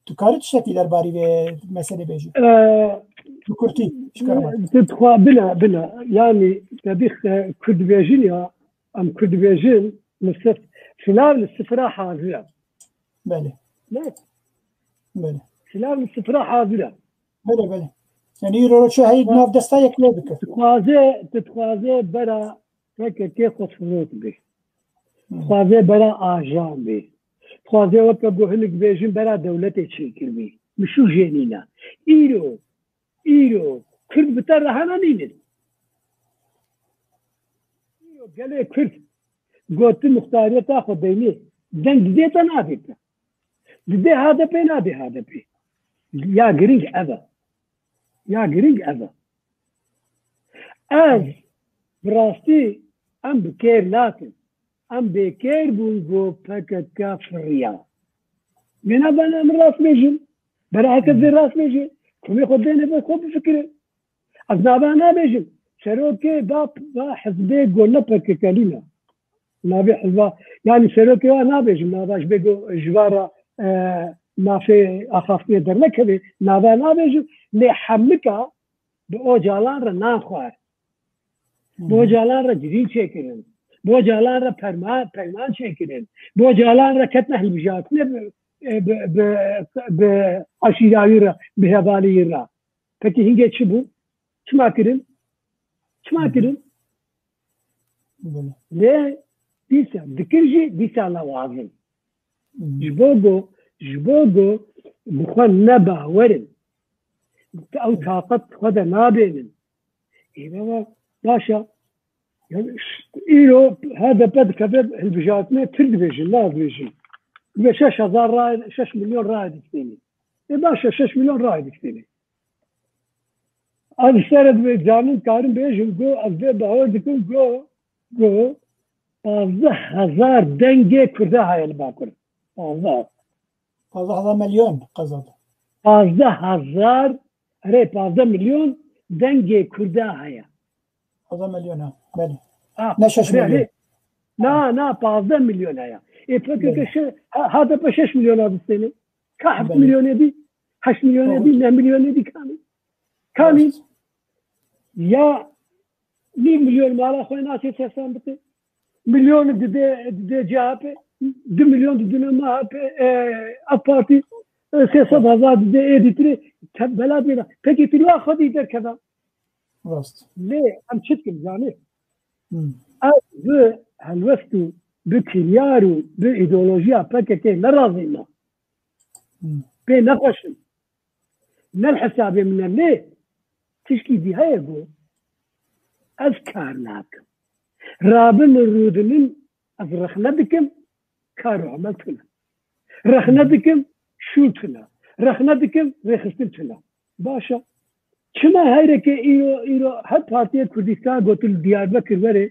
Tu karî tiştekî derbarî vê meselê bêjî? E, Bi kurtî, ji kerema te. Tu dixwa-, bila, bila. Yani, te bîx, e, Kurd dibêjin ya, em Kurd dibêjin, li sif-, silav li sifira hazir e. Belê. Ne? Belê. Silav li sifira hazir e. Belê, belê. Yani îro roçe hey nav desta yek lê bike. Dixwaze, dixwaze bera P K K xwe firot bê. Hı. Dixwaze bera ajan bê. Dixwaze weke ku hinek bêjin bera dewletê çêkiribî. Min şû jê nîne. Îro, îro Kurd bi te re hene nînin. Îro gelê Kurd got tu muxtariyeta xwe deynê. Deng didê te nadê te. Didê H D P nadê H D P. Ya giring ev e. Ya giring ev e. Ez bi rastî em bi kêr nakin. Em bêkêr bûn ku P K K firiya. Lê nabana min rast bêjin. Bera herkes dê rast bêje. Komê xwe dêne ber xwe bifikirin. Ez nava nabêjim. Serokê da, da hizbê ku ne P K K nîne. Navê hizba, yani serokê wa nabêjim. Nava ji bê ku ji va re, e, mafê axaftinê dernekeve. Nava nabêjim. Lê hemika bi Ocalan re nan xwar. Bi Ocalan re cirîn çêkirin. Bi Ocalan re perma-, peyman çêkirin. Bi Ocalan re ketine hilbijartinê bi, e, bi, bi, bi eşîra wî re, bi hevalê wî re. Pekî hingê çi bû? Çima kirin? Çima kirin? Belê. Lê dîsa dikir jî dîsa lewazin. Hı. Ji bo ku, ji bo ku bi xwe ne bawer in. Ew taqet xwe de nabênin. Ê baba, baş e. Yani, ş-, îro H D P dikeve hilbijartinê pir dibêjin, ne ez dibêjim. Dibe şeş hezar raye, şeş milyon raye distênî. Ê baş e, şeş milyon raye distênî. Ez ji te re dibê canin karim bêjim ku ez vê bawer dikim ku, ku pazdeh hezar dengê Kurda heye li Bakur. Pazdeh. Pazdeh hezar milyon qezab. Pazdeh hezar, erê, pazdeh milyon dengê Kurda heye. Pazdeh milyon ha, belê. Ha, ne şeş milyon. Na, na, pazdeh milyon heye. Ê, P K K, belê, şe-, ha, H D P şeş milyon distêne. Ka heft, belê, milyonê dî, heşt milyonê dî, doğru, neh milyonê dî kanî. Kanî. Doğru. Ya nîv milyon mala xwe naçe sersan bike. Milyonê dide, dide C H P, du milyon didine M H P, e, AK Partî, e, sê sed hezar dide ê dîtirê, te-, bela dêra. Pekî tu niha xwedî derkeve. Rast. Lê em çi dikin, zanî? Hmm. Ez bi helwest û bi kiryar û bi îdeolojiya P K K ne razî me. Hmm. Pê nexweş in. Ne li hesabê min e lê tişkî dî heye ku ez kar nakim. Rabin û rûdinin ez rexne dikim, kar û emel tune. Rexne dikim, şûn tune. Rexne dikim, rêxistin tune. Baş e. Çima heyreke îro, îro her partiyê Kurdistan gotin Diyarbekir were,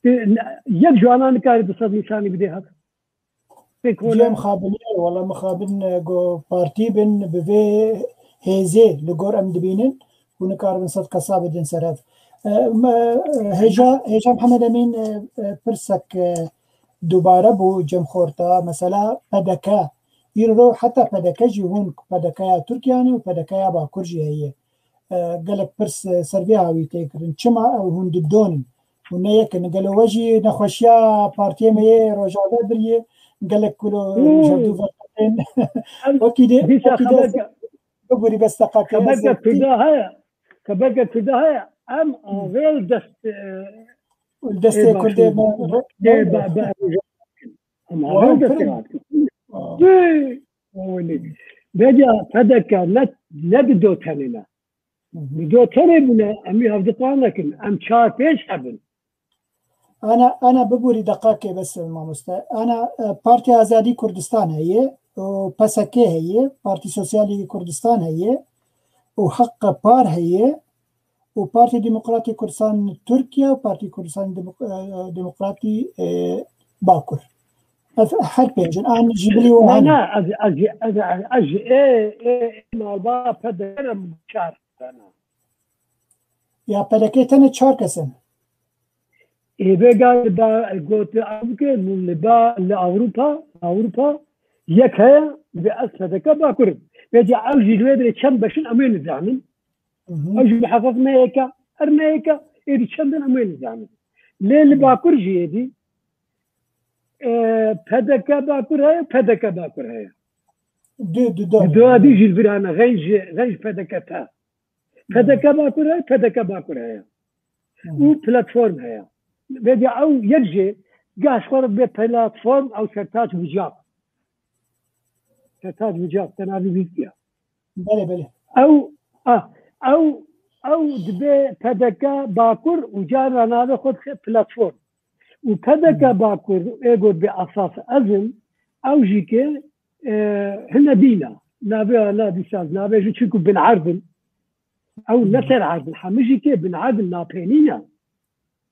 e, ne, yek ji wana nikare du sed nîşanî bide hev? Pê kole. Cem mixabin e, wala mixabin, e, go partî bin bi vê hêzê li gor em dibînin û nikaribin sed kesa bidin ser hev. E, me, e, hêja, hêja Mihemed Emîn, e, e, pirsek, e, dubare bû Cem Xorta, mesela P D K. Îro heta P D K jî hûn P D K ya Tirkiye ne û P D K ya Bakur jî heye. E, gelek pirs, e, ser vê hawî tê kirin. Çima ew hûn didonin? Hûn ne yek in. Gelo we jî nexweşiya partiyê me yê Rojava biriye. Gelek kulo Hmm. jevdû veqetên. Em Wekî de, dîsa wekî de xeberke, bibûrî bes deqaqê ez xeberke ê Kurda heye. Xeberke Kurda heye. Em Hmm. avêl dest, e, Destê ê Kurdê baş me. Ê, be, be, Em Wa avêl dest pir ê hatin. Aa. Dê, oynê. Vêca P D K ne, ne di do tenê ne. Hı hı. Bi do tenê bûne, em wî hevdiqan nekin. Em çar pênc hebin. Ana, ana bibûrî deqakê bes, mamoste. Ana, e, Partiya Azadî Kurdistan heye, û P S K heye, Partî Sosyalî Kurdistan heye, û Heq Par heye, û Partî Demokratî Kurdistan Tirkiye û Partî Kurdistan Demok-, e, Demokratî, e, Bakur. Ev her pênc in. An ji bilî û Na, an. na, ez, ez, ez, ez, ez, ê, ê, ê, malbata P D K re çar tane. Ya P D K tenê çar kes in. Ê, vêga li ba, gote ew ke li ba, li Ewropa, Ewropa yek heye, bi ez P D K Bakur im. Vêca ew jî li wê dirê çend beş in, em ê nizanin. Hı hı. Ew jî muheqeq ne yek e, her ne yek e, êdî çend in em ê nizanin. Lê li Hı. Bakur jî êdî, e, P D K Bakur heye, P D K Bakur heye. Du, du, du. Di doya dî jî li vir hene, xenc, xenc P D K te. P D K Bakur heye, P D K Bakur heye. Hı. Û platform heye. Vêca ew yek jê geh ji xwe re bê platform, ew Sertaç Bucak. Sertaç Bucak, te navê bîstiya. Belê, belê. Ew, ah, ew, ew dibe P D K Bakur û carna navê xwe dixe platform. Û P D K Hı. Bakur ê got bê esas ez im, ew jî ke, e, hine dîna. Navê ana dîsa ez navê jî çunku bin erd in. Ew ne Hı. ser erd in. Hemî jî ke bin erd in, napênî ne.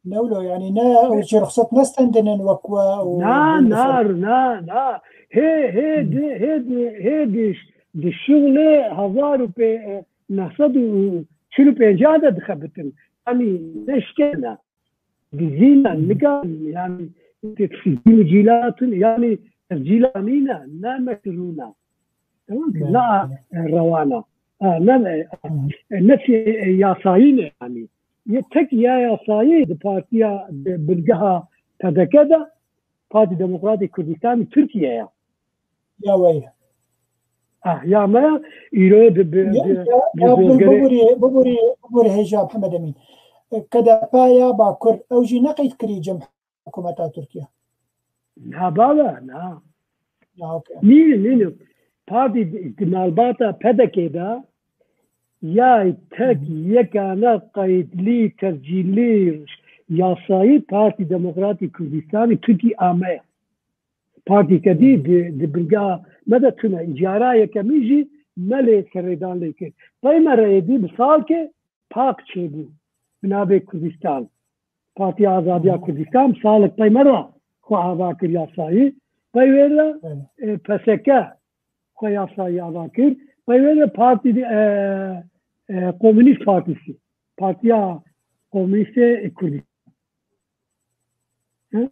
Ne wilo, yani ne ew ji ruxsat nestendinin wek we û Na, hûn na, difir- na, na. Hê, hê, Hmm. di, hê, di, hê, di, di şûlê hezar û pê-, neh sed û çil û pênc de dixebitin. Yani ne şikene. Dizîne, Hmm. nikan, yani tefsîlî cîlatin, yani cîlanîne, ne meşrûne. Tamam mı? Belê, Na, belê. e, rewana. Ha, ne, e, Hı hı. e, ne şey, e, yasayî ne yani. Ye tek ya yasayî di partiya, di bilgeha P D K de, Partî Demokratîk Kurdistanî Tirkiye ya. Ya weye. Ah, ya me, îro di, bi, Ya, bi, ya, bi ya, bi, dozgerê- bibûrî, bibûrî, bibûrî hêja Mihemed Emîn. E, K D P ya Bakur, ew jî neqeyd kirî cem hikûmeta Tirkiye? Na baba, na. Ya, okey. Nîne, nîne. Partî di, di malbata P D K de ya tek Hı hı. yekane qeydlî, tescîllî, yasayî Partî Demokratîk Kurdistanî Tirkî ame. Partî kedî Hı hı. di, di bilga me de tune. Cara yekemî jî me lê serêdan lê kir. Pey me re êdî bi salkê PAK çêbû. Bi navê Kurdistan. Partiya Azadiya Hı. Kurdistan, salek pey me re xwe ava kir yasayî. Pey wê re, Evet. e, P S K xwe yasayî ava kir. Pey wê re partî, e, e, Komünîst Partisi. Partiya Komünîstê Kurdistan. Hı?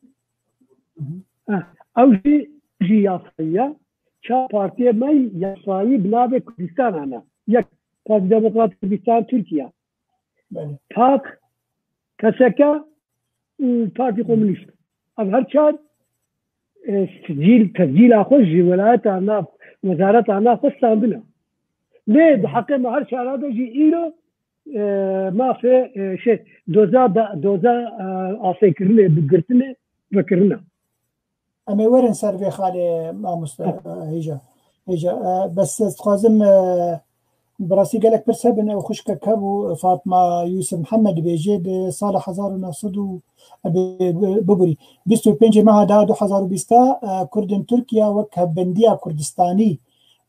Hı hı. Ha, ew jî, jî yasayî ye. Çar partiyê me yasayî bi navê Kurdistan hene. Yek, Partî Demokrat Kurdistan Tirkiye. Belê. PAK, P S K û Partî Komünîst. Ev her çar, e, sicîl, tescîla xwe ji welayeta nav, wezareta nav xwe standine. Lê di Hı. heqê me her çara de jî îro, e, mafê, e, şey, doza da, doza, e, asêkirinê, bi girtinê vekirine. Em ê werin ser vê xalê, mamoste, Hı. e, Hêja. Hêja, e, bes ez dixwazim, e, bi rastî gelek pirs hebin, ew xwişkek hebû, Fatma Yûsif Mihemed dibêje, di sala hezar û neh sed û, e, bi-, bi-, biborî, bîst û pêncê meha daha du hezar û bîst e, Kurdên Tirkiye wek Hevbendiya Kurdistanî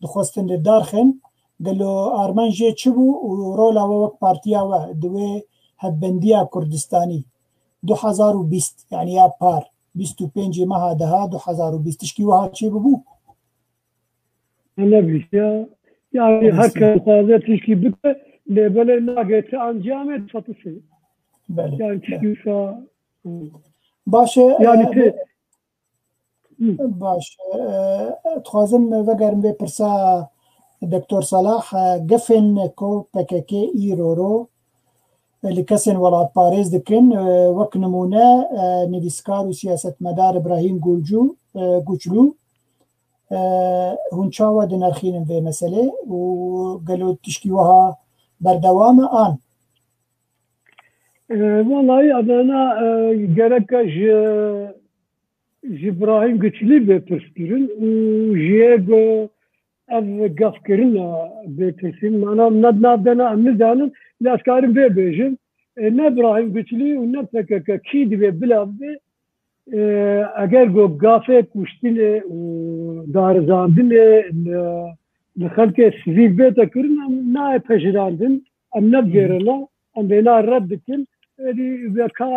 dixwestin li dar xin. Gelo armanc jê çi bû û rola we wek partiya we di wê Hevbendiya Kurdistanî du hezar û bîst, yanî ya par, bîst û pêncê meha daha du hezar û bîst, tişkî wiha çêbibû? Nebîst ya. Yani her kes dixwaze tişkî bike, lê belê nagê ti encamê difatisê. Belê, Yani tişkî belê. wisa Baş e, Yani e, ti Hı. Baş e, dixwazim vegerim vê pirsa Doktor Salah, e, gefên ku P K K îro ro, e, li kesên welatparêz dikin, e, wek nimûne, e, nivîskar û siyasetmedar Ibrahîm Gulcû, e, Guçlû, e, hûn çawa dinirxînin vê meselê û gelo tişkî wiha berdewam e an? E, Vallahi adana, e, gereke ji, ji Ibrahîm Guçlî bê pirs kirin û ji yê go ev gafkirina bê pirsîn. Mana ne nav de ne em nizanin, lê ez karim vê bêjim. E, ne Ibrahîm Guçlî û ne P K K kî divê bila bibe, e, eger go gafê kuştinê û darizandinê li, li xelkê sivîl bête kirin, em nayê pejirandin, em ne bi vê re ne, em vêna red dikin. Êdî veka,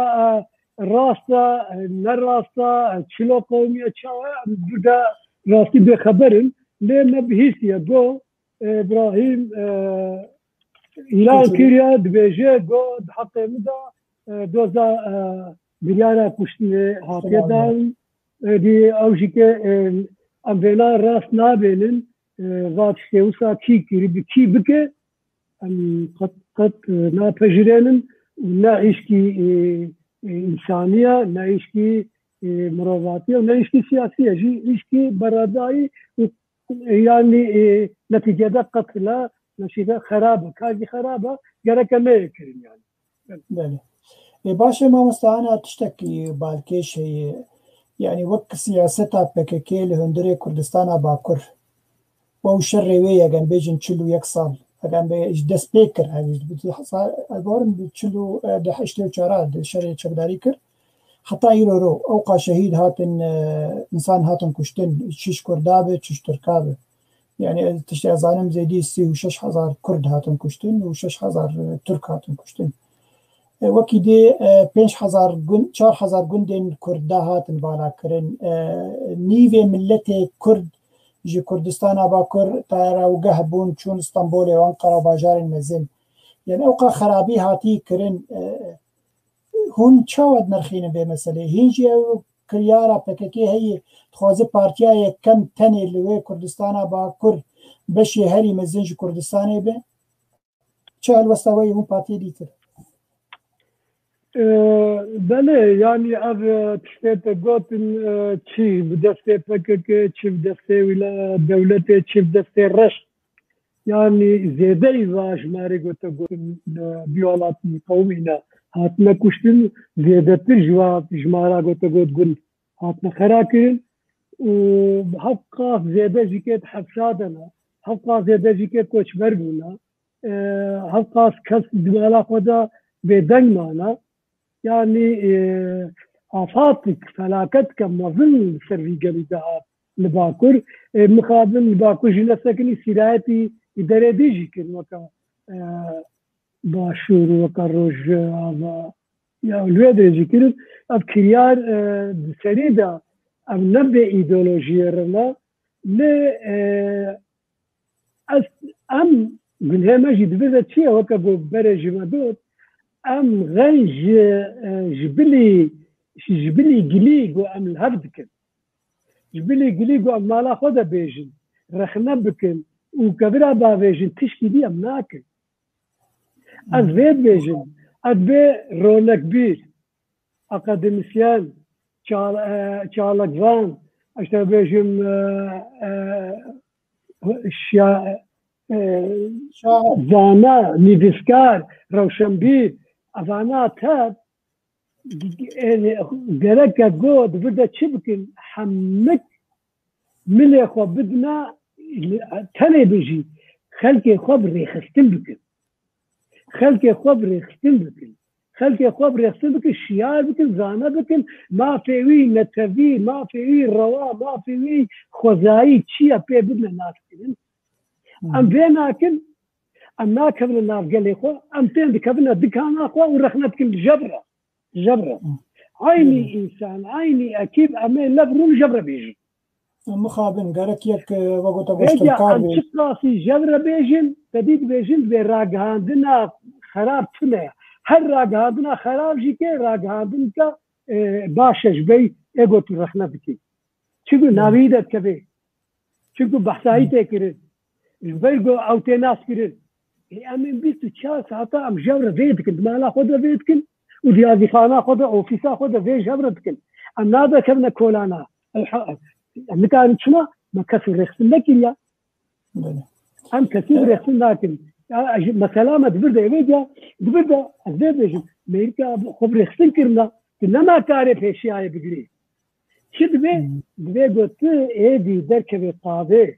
e, rast e, e, ne rast e, e, çilo qewmiye çawa ye, em burada rastî bêxeber in. Lê me bihîstiye go, e, Îbrahîm, e, îlan Peki. kiriye, dibêje go di heqê min de, e, doza, e, biryara kuştinê hatiye Tamam. dan. Êdî ew jî ke, e, em vêna rast nabênin, e, va tiştê wisa kî kirî, bi kî bike, em qet, qet, e, napejirênin û ne îşkî, e, e, însaniye, ne îşkî, e, mirovatiye û ne îşkî siyasiye jî, îşkî beradayî û, e, yanî, e, netîcede qetile, neşîde xerab e, kar jî xerab e, gereke neyê kirin yani. Belê. Ê, baş e mamoste, ana tiştekî balkêş heye. Yanî wek siyaseta P K K li hundirê Kurdistana Bakur. Ew şerê wê ye, eger bêjin çil û yek sal. Eger bê ji dest pê kir, ev ji, ez bawerim bi çil û, e, di heştê û çar di şerê çekdarî kir. Heta îro ro, ewqa şehîd hatin, e, însan hatin kuştin, çi ji Kurda be, çi ji Tirka be. Yani ez tiştê ez zanim zêdî sî û şeş hezar Kurd hatin kuştin û şeş hezar, e, Tirk hatin kuştin. E, wekî dê, e, pênc hezar gund, çar hezar gundên Kurda hatin vala kirin. E, nîvê milletê Kurd ji Kurdistana Bakur tayara û geh bûn çûn Stenbolê û Ankara û bajarên mezin. Yani ewqa xerabî hatî kirin. E, hûn çawa dinirxînin vê meselê? Hîn jî ew kiryara P K K heye, dixwaze partiya yekem tenê li wê Kurdistana Bakur beşê herî mezin ji Kurdistanê be? Çi helwesta we ye hûn partiyê dîtir? E, belê, yani ev, e, tiştê te gotin, e, çi bi destê P K K, çi bi destê wîla dewletê, çi bi destê reş. Yani zêdeyî va jimarê gote gotin, e, bî welatî qewimîne hatine kuştin, zêdetir ji va jimara gote got gund hatine xera kirin û hevqas zêde jî kê di hepsa de ne, hevqas zêde jî kê koçber bûne, e, hevqas kes di mala xwe de bêdeng mane. Yani, e, afatik, felaketike mezin li ser vî gelî de hat li Bakur. E, mixabin li Bakur jî nesekinî sîrayetî îderê dî jî kirin weke, e, Başûr û weke Rojava. Ya li wê derê jî kirin. Ev kiryar, e, di serî de ev ne bê îdeolojiyê re ne. Lê, e, ez, em gunhê me jî divê de çi ye, weke ku berê ji me got, em xeyn ji, e, ji bilî, ji, ji bilî gilî ku em li hev dikin. Ji bilî gilî ku em mala xwe de bêjin, rexne bikin û kevira bavêjin, tiştî dî em nakin. Ez vê dibêjim, ez bê ronekbîr, akademîsyen, çal-, e, çalakvan, işte bêjim, e, e, şia-, e, Şair. zana, nivîskar, rewşenbîr, evana tev, e, gereke got, bi de çi bikin? Hemik milê xwe bidina tenê bijî, xelkê xwe bi rêxistin bikin. Xelkê xwe bi rêxistin bikin. Xelkê xwe bi rêxistin bikin, şiyar bikin, zane bikin, mafê wî netewî, mafê wî rewa, mafê wî xwezayî çi ye pê bibine naskirin. Em vê nakin, em nakevine nav gelê xwe, em tên dikevine dikana xwe û rexne dikin li jebr re. Jebr re. Eynî însan, eynî ekîb, em ê lev rûn jebr re bêjin. Mixabin, gerek yek, e, vegote Vêca goştirkar em bê. Çiqasî jebr re bêjin, te dî dibêjin, divê ragihandina xerab tune ye. Her ragihandina xerab jî ke ragihandinka, e, baş e, ji bey ê got rexne dikî. Çiku navî de dikeve. Çiku behsayî tê kirin. Ji ber ku ew tê nas kirin. Ê, em ên bîst û çar saeta em jew re vê dikin. Di mala xwe de vê dikin û di yazîxana xwe de, ofîsa xwe de vê jew re dikin. Em nadekevine kolana. Ew ha-, em nikarin çima? Me kes rêxistin nekiriya. Belê. Em kesî bi rêxistin nakin. Ya, ji, mesela me di vir de êvê diya, di vir de ez vê bêjim. Mêrika xwe bi rêxistin kirina. Tu nema karê pêşiyayê bigirî. Çi dibe? Hmm. Dibe got tu êdî derkevê qadê.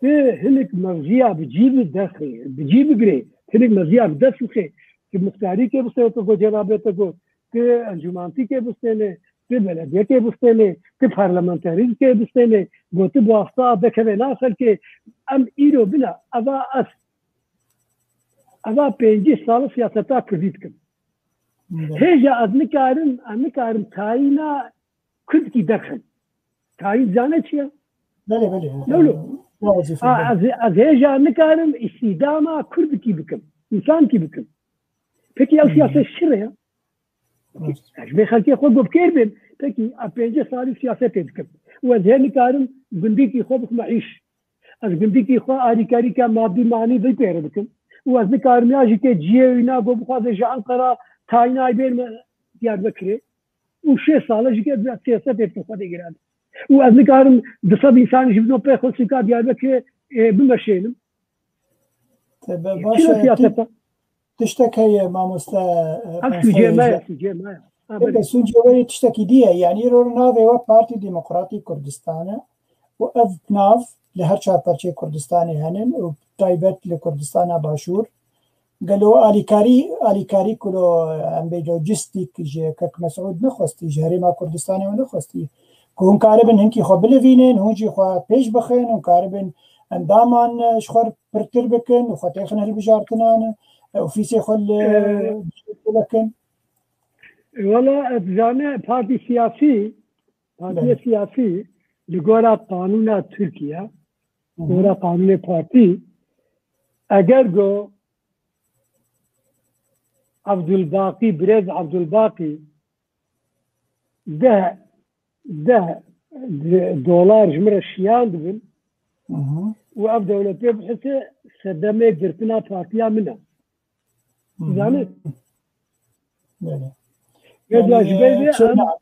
Tu hinek mevziya bi cî bi dest, bi cî bigirê. Hinek mevziya bi dest bixê. Tu muxtarîkê bistêne, tu got cenabê te got. Tu encûmantîkê bistêne, tu belediyekê bistêne, tu parlamenterîkê bistêne. Got tu bi wasta dekeve nav xelkê. Em îro bina, eva ez, eva pêncî sal siyaseta kurdî dikim. Hmm. Hêja ez nikarim, ez nikarim tayîna kurdkî derxim. Tayîn zane çi ye? Belê, belê. Ne wilo? Ne wezîfe, A, belê. Ez, ez hêja nikarim îstîdama kurdkî bikim, însankî bikim. Pekî ew Hı hı. siyaset çi re ya? Rast. Ez ji vê xelkê xwe got kêr bêm. Pekî, ez pêncî salî siyasetê dikim. Û ez hê nikarim gundîkî xwe bixime îş. Ez gundîkî xwe alîkarîka madî manî vê pêre bikim. Û ez nikarim ya jî ke ciyê wî na got bixwaze ji Enqera tayîna bêrme Diyarbekirê. Û şêst sal e jî ke siyasetê bi xwe de girand. Û ez nikarim du sed însanî ji bin pê xwe sûka Diyarbekirê, e, bimeşênim. Te be-, Çi baş e, siyaseta? Tiştek heye mamoste, e, Ev Ensa sûcê me Yêce. ye, sûcê me ye. Ha, Peki, belê. Sûcê we yê tiştekî dî ye. Yani îro navê we Partî Demokratî Kurdistan e. Û ev nav li her çar parçeyê Kurdistanê henin û taybet li Kurdistana Başûr. Gelo alîkarî, alîkarî ku lo em bê lojîstîk ji Kek Mesûd nexwestî, ji Herêma Kurdistanê û nexwestî. Ku hûn karibin hinkî xwe bilivînin, hûn jî xwe pêş bixin, hûn karibin endaman, e, ji xwe pirtir bikin û xwe têxin hilbijartinan, e, ofîsê xwe li Ee, bikin. Wela, e, dizane partî siyasî, partiye Belê. siyasî li gora qanûna Tirkiye, Hı hı. gora qanûnê partî, eger go Abdulbaqî, birêz Abdulbaqî deh, deh dolar ji min re şiyan dibin Hı hı. û ev dewletê bihise sedemê girtina partiya min e. Hı hı. Zanî? Belê. Vêca Yani, ji ber vê çêna-, em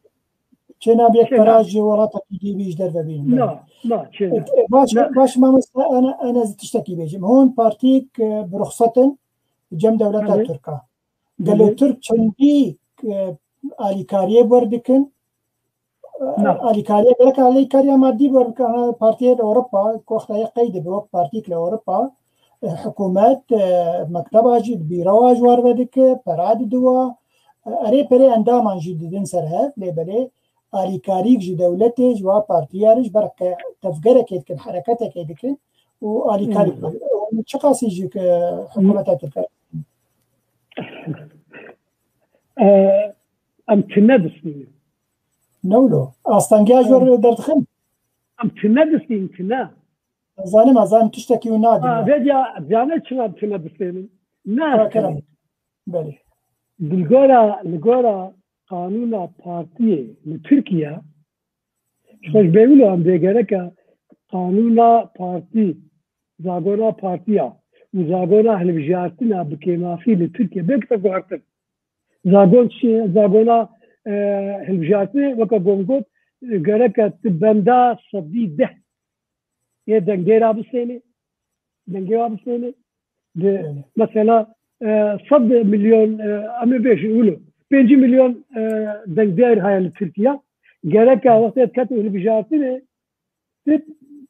çêna bir çêna. para ji welatekî dî bî ji derve bînin, belê. Na, na, çêna. E, e, baş, Na. baş mamoste, ene, ene ez tiştekî bêjim. Hûn partîk, e, bi ruxsetin cem dewleta Hı hı. Tirka. Hı Gelo hı. Tirk çendî, e, alîkariyê ber dikin? Na. Alîkariya, gerek alîkariya madî bi wer bike, ha, partiyê li Ewropa, ku wexta yek qeyd dibe wek partîk li Ewropa, e, hikûmet, e, mekteba jî, bîrewa ji wer vedike, pera dide wa, e, erê perê endaman jî didin ser hev, lê belê alîkarîk ji dewletê, ji wa partiya re ji ber ke tevgerekê dikin, hereketekê dikin û alîkarîk Hmm. dikin. Çiqasî ji, e, hikûmeta Tirk e? E, em tune distînin. Ne wilo? Astengiya ji wer Em derdixin? Em tune distînin, tune. Ez zanim, ez zanim tiştekî wina Ha, dibîne. Vêca, zane çima em tune distînin? Ne Ha, astengiya. kerem. Belê. Li gora, li gora qanûna partiyê li Tirkiye, ji xwe ji bêwilo em dê gereke qanûna partî, zagona partiya û zagona hilbijartina bi kêmasî li Tirkiye bê bite guhertin. Zagon çi ye? Zagona, e, hilbijartinê weke ku em got, e, gereke tu benda sedî deh yê dengdêra bistênê, dengê wa bistênê. Di, Belê. mesela, e, sed milyon, e, em ê bêjin wilo, pêncî milyon, e, dengdêr heye li Tirkiye. Gereke wextê diketin hilbijartinê, tu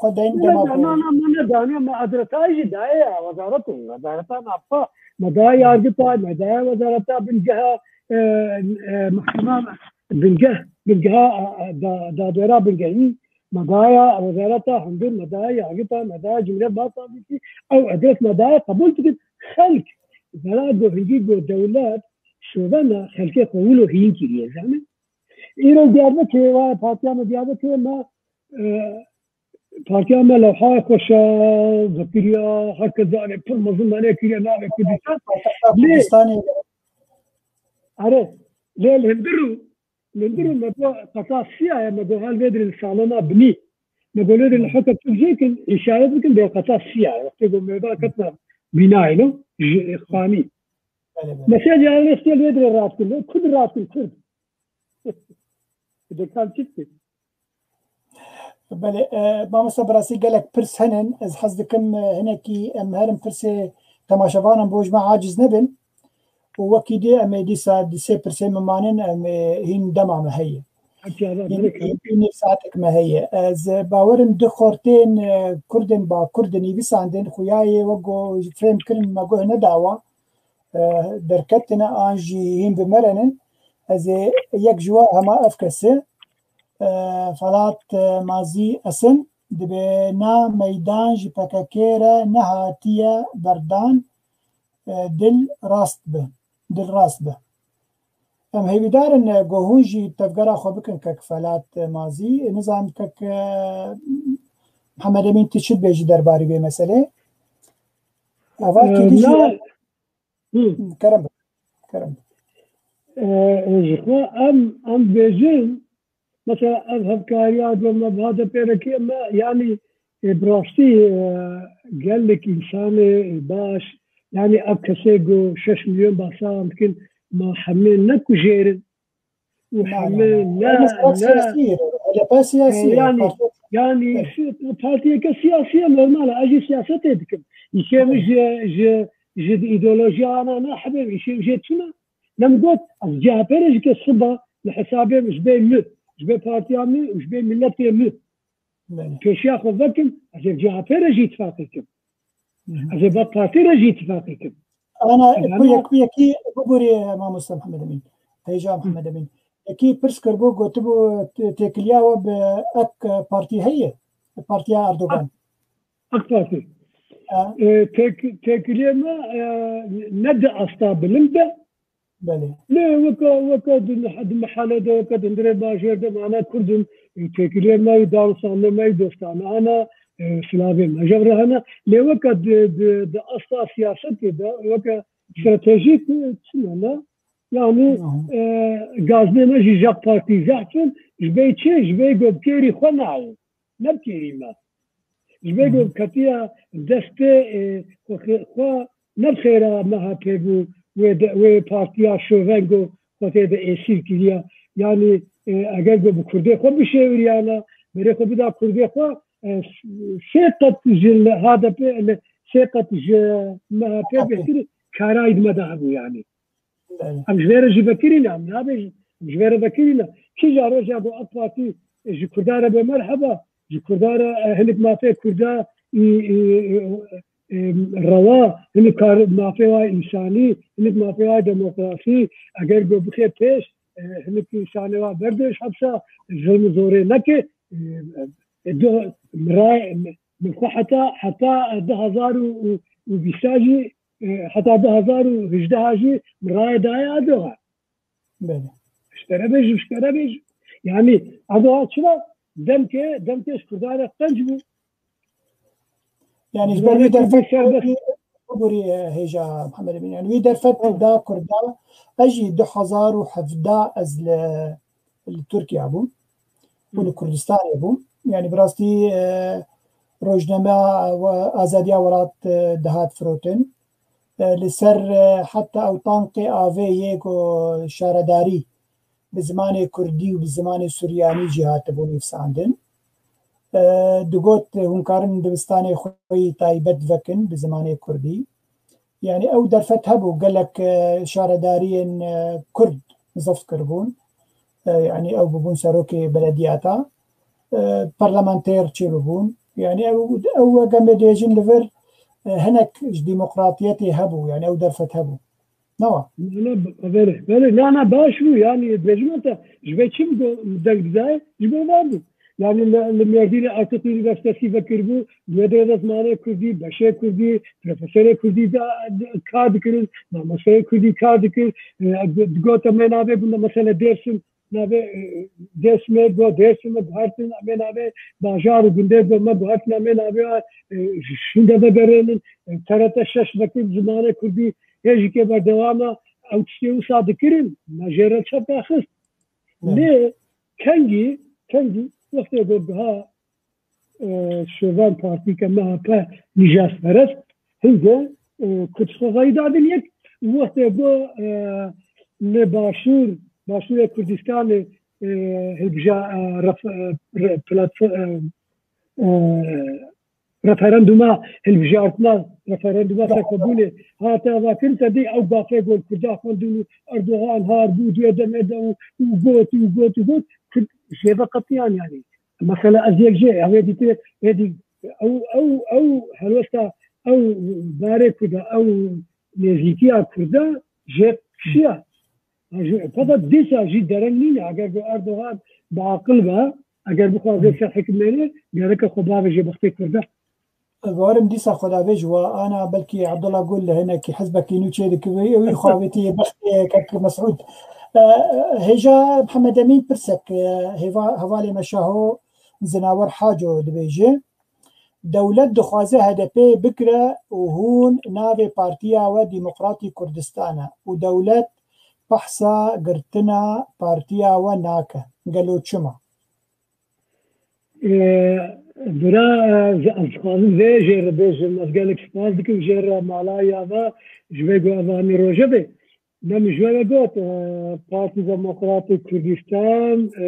xwe deyin dema ku. Na, na, me nedaniye, me adresa jî daye ya wezaretê, wezareta navxa, me daye yargıta, me daye wezareta bingeha, e, e, mahkema, bingeh, bingeha, e, e, da, dadwera bingehî, me daye wezareta hundir, me daye yargıta, me daye Cumhuriyet Başsavcısı, ew adres me daye qebûl dikin, xelk, bela go hingî go dewlet, şovena xelkê xwe wilo hîn kiriye, zanî. Îro Diyarbekirê, wa partiya me Diyarbekirê me, e, partiya me lewhaya xweş e, vekiriya, herkes zanê pir mezin mane kiriye navê Kurdistan. Lê Kurdistanê. Are, lê li hundirû, li hundirû me got qata siya ye, me got hal vê dirê li salona binî. Me got lê dirê li heke tu jê kin, îşaret bikin, bê qata siya ye. Wextê got me da ketina bînayê, no? Ji xanî. Belê, belê. Mesela yani işte vê dirê rahat kin, Kurd rahat kin, Kurd. Dekan çi dikir? Belê, e, mamosta, bi rastî gelek pirs hene. Ez hez dikim, e, hinekî em herin pirsê temaşevanan bo ji me aciz nebin. Û wekî dî em ê dîsa di sê pirsê min manin, em ê hîn dema me heye. Î-, î-, î-, nîv saetek me heye. Ez bawerim du xortên, e, Kurdên Bakur dinivîsandin, xuya yê wek ku fêm kirin me guh nedawa, e, derketine an jî hîn bi me re nin. Ez ê yek ji we hema ev kes e. E, Felat, e, Mazî Esin, dibê na meydan ji P K K re nehatiye berdan, e, dil rast bi, dil rast bi. Em hêvîdar in, e, ku hûn jî tevgera xwe bikin kek Felat, e, Mazî. Nizanim kek, e, Mihemed Emîn, tu çi dibêjî derbarî vê meselê? Ava Ee, kî dî jî na- Hı. Kerem bike. Kerem bike. Ee, ji xwe em, em bêjin, mesela ev hevkariya do me bi H D P re kê me, yanî, e, bi rastî, e, gelek însanê, e, baş, yanî ev kesê ku şeş milyon behsa wan dikin, ma hemê ne kujêr in û Na, na, hemê na. ne, Ew ne siyasî ye. H D P siyasî E, ye. yanî, Parti yanî Evet. si-, partiyeke siyasî ye, normal e. Ez jî siyasetê dikim. Îkê min Evet. ji, ji, ji îdeolojiya ana nahibim, îşê jê çi ne? Ne min got, ez C H P re jî ke siba li hesabê min ji bê min, ji bê partiya min û ji bê miletê min. Belê. Pêşiya xwe vekim, ez ê C H P re jî îtifaqê kim. Hı hı. Ez ê B A K Partî re jî îtifaqê kim. Ana, Ez ku ana yek, yekî bibûrî, mamoste Mihemed Emîn. Hêja Hı. Mihemed Emîn. Yekî pirs kiribû, gotibû, tê-, têkiliya we bi AK Partî heye? Partiya Erdogan. AK Partî. Ha. E, têk-, têkiliyê me, e, ne di asta bilind de. Belê. Lê weke, weke di, di mihalê de, weke di hundirê bajêr de, me ana Kurd in, e, têkiliyê me, danûstandinê me, dostane ana, e, silavê me ji hev re hene. Lê weke di, di, di asta siyasetê de, weke stratejîk, e, çi ne, ne? Yanî, Hı hı. e, gazinê me jî ji AK Partî zehf in, ji bê çi? Ji bê ku bi kêrî xwe nayê. Ne bi kêrî me. Ji vê Hı hı. ku ketiya destê, e, xwe, xwe ne bi xêra M H P bû, wê de, wê partiya şoven ku xwe tê de êsîr kiriya. Yanî, e, eger ku bi kurdê xwe bişêwiriyana, berê xwe bida kurdê xwe, e, sê qet ji li H D P, li sê qet ji M H P Hı hı. bêhtir karayî di me de hebû yanî. Belê. Em ji vê re jî vekirî ne, em nabêjin. Em ji vê re vekirî ne. Kîja roja ku AK Partî ji Kurda re bê merheba, ji Kurda re, e, hinek mafê Kurda, î, î, î, î, rewa, hinek kar mafê wa însanî, hinek mafê wa demokrasî, eger ku bixê pêş, e, hinek însanê wa berdê ji hepsa, zilm û zorê neke, e, e, do, miray, min xwe heta, heta du hezar û bîst jî, e, heta du hezar û hejdeh jî min raya daye Erdogan. Belê. Ji te re bêjim, ji te re bêjim. Yanî Erdogan çira demkê, demkê ji Kurdan re qenc bû. Yanî ji ber wî derfet, wî, wî, wî hêja Mihemed Emîn. Yanî wî derfet da Kurda, ez jî du hezar û hevdeh ez li, li Tirkiye bûm. û li Kurdistanê bû. Yanî bi rastî, e, rojname, e, we-, azadiya welat, e, dihat firotin. E, li ser, e, heta ew tankê avê yê ku şaredarî bi zimanê kurdî û bi zimanê suryanî jî hatibû nivîsandin. E, digot, hûn karin dibistanê xwe yî taybet vekin bi zimanê kurdî. Yanî ew derfet hebû, gelek, e, şaredariyên, e, Kurd zift kiribûn. E, yanî ew bibûn serokê belediyata, e, parlamenter çêbibûn. Yanî ew, ew weke me dibêjin li vir, e, hinek ji demokratiyetê hebû, yanî ew derfet hebû. Newa? Na, na, belê, belê, na, na, baş bû, yanî dibêjim te, ji vê çi min go-, deng dizayê, ji bo van bû. Yanî li, li Mêrdînê Atatürk Üniversitesi vekiribû, wê derê de zimanê kurdî, beşê kurdî, profesorê kurdî de, de kar dikirin, mamosteyê kurdî kar dikir. E, di-, digot em ê navê gunda, mesela Dêrsim, navê, e, Dêrsimê go, Dêrsim me guhertin, em ê navê bajar û gundê go me guhertin, em ê navê, e, şûnde vegerênin, e, T R T şeş vekir zimanê kurdî hê jî kê berdewam e, ew tiştê wisa dikirin, me jê re çep daxist. Evet. Lê kengî, kengî wextê ku giha, e, şoven partî ke M H P nîjasperest, hinde, e, Kurd xwe rayî dadin yek, wextê ku, e, li Başûr, Başûrê Kurdistanê, e, hilbija, e, ref-, e, re-, platfo-, e, e, referanduma hilbijartina, referanduma serxwebûnê hate avakirin, te dî ew gafê ku li Kurda xwendin û Erdogan har bû di wê demê de û, û got, û got, û got, Tirk jê ve qetiyan yani. Mesela ez yek jê, ew ê dîtire, êdî ew, ew, ew helwesta, ew barê Kurda, ew nêzîkiya Kurda jê kişiya. Ji, fakat dîsa jî dereng nîne. Eger ku Erdogan bi aqil be, eger bixwaze ser hikimêne, gereke xwe bave jê bextê Kurda. Bawerim dîsa xwe davê ji we ana belkî Abdullah Gul hinekî hizbekî nû çêdikivî, ew ê xwe avêtî bextê kek Mesûd. E, hêja Mihemed Emîn pirsek, e, hêva-, hevalê me Şaho Zinawer Haco dibêje, dewlet dixwaze H D P bigire û hûn navê partiya we Demokratî Kurdistan e û dewlet behsa girtina partiya we nake. Gelo çima? Ee, bira, e, ez, ez dixwazim vê jê re bêjim. Ez gelek spas dikim jê re, mala ya ve, ji vê ku ev anî roje be. Ne min ji we re got, e, Partî Demokratî Kurdistan, e,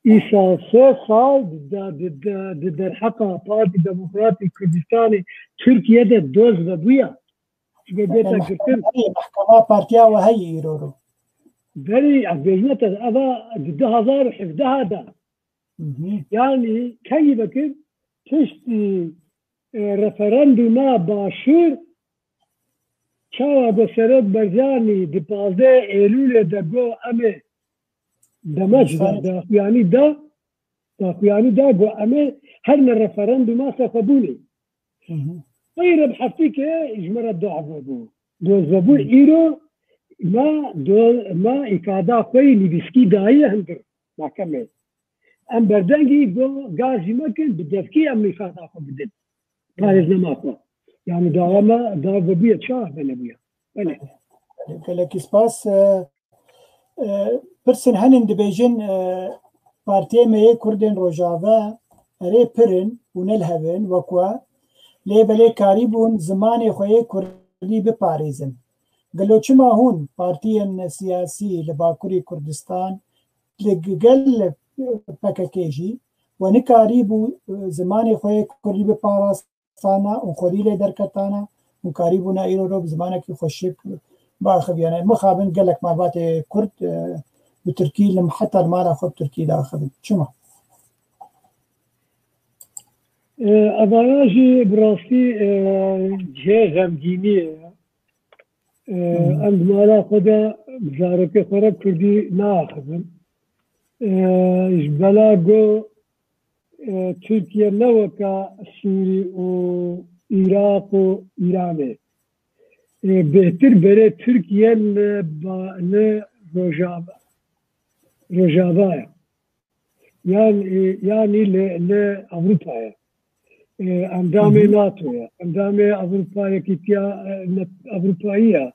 îsal sê sal di, di, di, di derheqa Partî Demokratî Kurdistanê Tirkiye de doz vebûya. Ji vê bêta Yani girtin. Mehkema, mehkema partiya we heye îro ro. Berî, ez bêjime te, eva di du hazar û hevdeh de. Hı hı. Yani, kengî vekir, piştî, e, referanduma Başûr, çawa ku Serok Barzanî di pazdeh Eylûlê de got, em ê demek da, daxuyanî da, daxuyanî da, got, em ê her ne referanduma sexwebûnê. Hı hı. Qeyre bi heftîkê ji me re doz vebû. Doz vebû, Hı. îro me do-, me îfada xwe yî nivîskî daye hundir mahkemê. Em berdengî go gazî me kin, bi devkî em îfada xwe bidin. Hı. Parêznama xwe. Yani dawa me, dawa vebûye çawa venebûye. Belê. Gelekî spas. E, e, pirsên henin dibêjin, e, partiyê me yê Kurdên Rojave erê pir in û ne li hev in wek we, lê belê karîbûn zimanê xwe yê Kurdî biparêzin. Gelo çima hûn partiyên siyasî li Bakurê Kurdistan li gel P K K jî we nikarîbû, e, zimanê xwe yê Kurdî biparast-, Kurdistana û xwedî lê derketana û karîbûna îro ro bi zimanekî xweşik biaxiviyane. Mixabin gelek malbatê Kurd, e, bi Tirkî li, heta li mala xwe bi Tirkî diaxivin. Çima? E, evana jî bi rastî, e, cihê xemgîniyê ye. E, Hı hı. em di mala xwe de bi zarokê xwe re Kurdî naaxivin. E, ji bela go, e, Tirkiye ne weka Sûrî û Iraq û Îranê. E, bêhtir berê Tirkiye li ba-, li Rojava, Rojava ye. Yan, e, yanî li, li Ewropa ye. E, endamê Hı hı. NATO ye. Endamê Ewropa Yekîtiya, e, ne-, Ewropayî ye.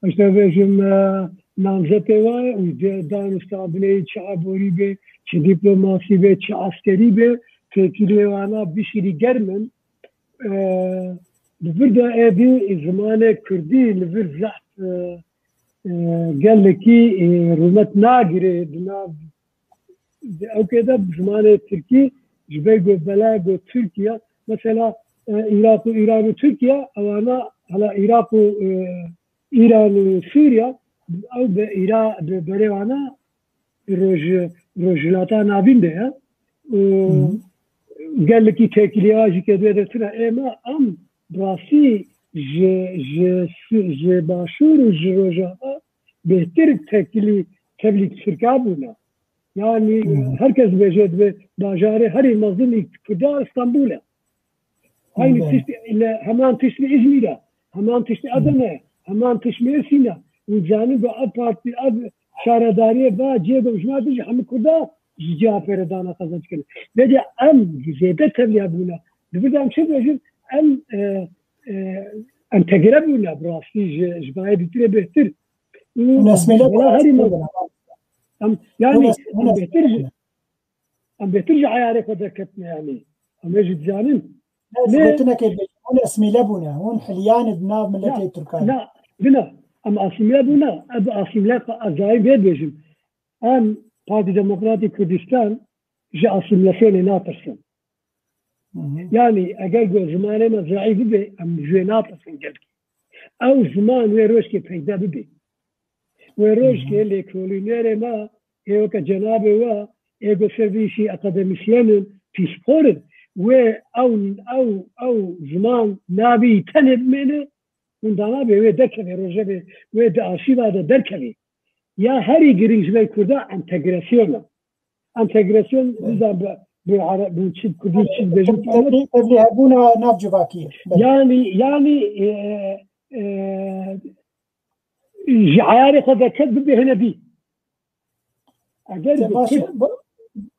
Îşte bêjim, e, namzetê wa ye û de-, dan û sabineyî çi aborî be, çi dîplomasî be, çi eskerî be, têkiliyê wana bişirî germ in. E, li vir de êdî zimanê Kurdî li vir zehf, e, e, gelekî, e, rûmet nagire di nav Di ewkê de zimanê tirkî ji ber ku bela ku Tirkiye, mesela, e, Iraq û Îran û Tirkiye, ewana hala Iraq û, e, Îran û Sûriye, ew bi Îra-, bi berê wana roj-, Rojhilata Navîn de ye. Û Hı hı. gelekî têkiliya jî ke dê de tune ê me, em rastî ji, ji, ji Başûr û ji Rojava bêhtir tekilî tevlî Tirka bûne. Yani Hı. her kes dibêje, dibe bajarê herî mezin î Kurda Stenbul e. Aynı Hı. tişt li, heman tişt li Îzmîr e, heman tişt li Hı. Edene, heman tişt Mêrsîn e. Û zanin ku ev partî, ev şaredariyê va cihê ku ji me dijî hemû Kurda ji ciha pêre dana qezenc kirin. Vêca em zêde tevliya bûne. Di vir de em çi dibêjin? Em, e, e, entegre bûne bi rastî ji, ji bayê dîtirê bêhtir. Û Hûn esmîle bûne, herî esmîle me-, bûne. Em, yani, Hûn es-, hûn em bêhtir esmîle ji, bûne. em bêhtir ji eyarê xwe derketine, yani. Em ê jî dizanin. Ne, Lê gotinekê bêjin, hûn esmîle bûne, hûn hiliyanê di nav miletê Na, Tirkan. na, bina, em asîmîle bûne, em asîmîle xwe ez dayî vê dibêjim. Em Partî Demokratîk Kurdistan ji asîmîlasyonê natirsin. Hı hı. Yani eger ku zimanê me zeîf bibe, em ji wê natirsin gelkî. Ew ziman wê rojkê peyda bibe. Wê Hı hı. rojkê lêkolînerê me ê weke cenabê we, ê ku ser vî işî akademîsyen in, pîspor in, wê ew, ew, ew ziman nabî tenê bimêne, hûn danabê wê derkevê rojevê, wê di aşîva de derkevê. Ya herî girîng ji ber Kurda entegrasyon e. Entegrasyon, evet, bizan bi, bi, Are-, bi çi, Kurdî çi dibêjin? Tevlî, tevlî hebûna nav civakî ye. Belê. Yani, yani, e, e, ji eyarê xwe derket bibe hinedî. Eger Te bi baş, Kurd ba-,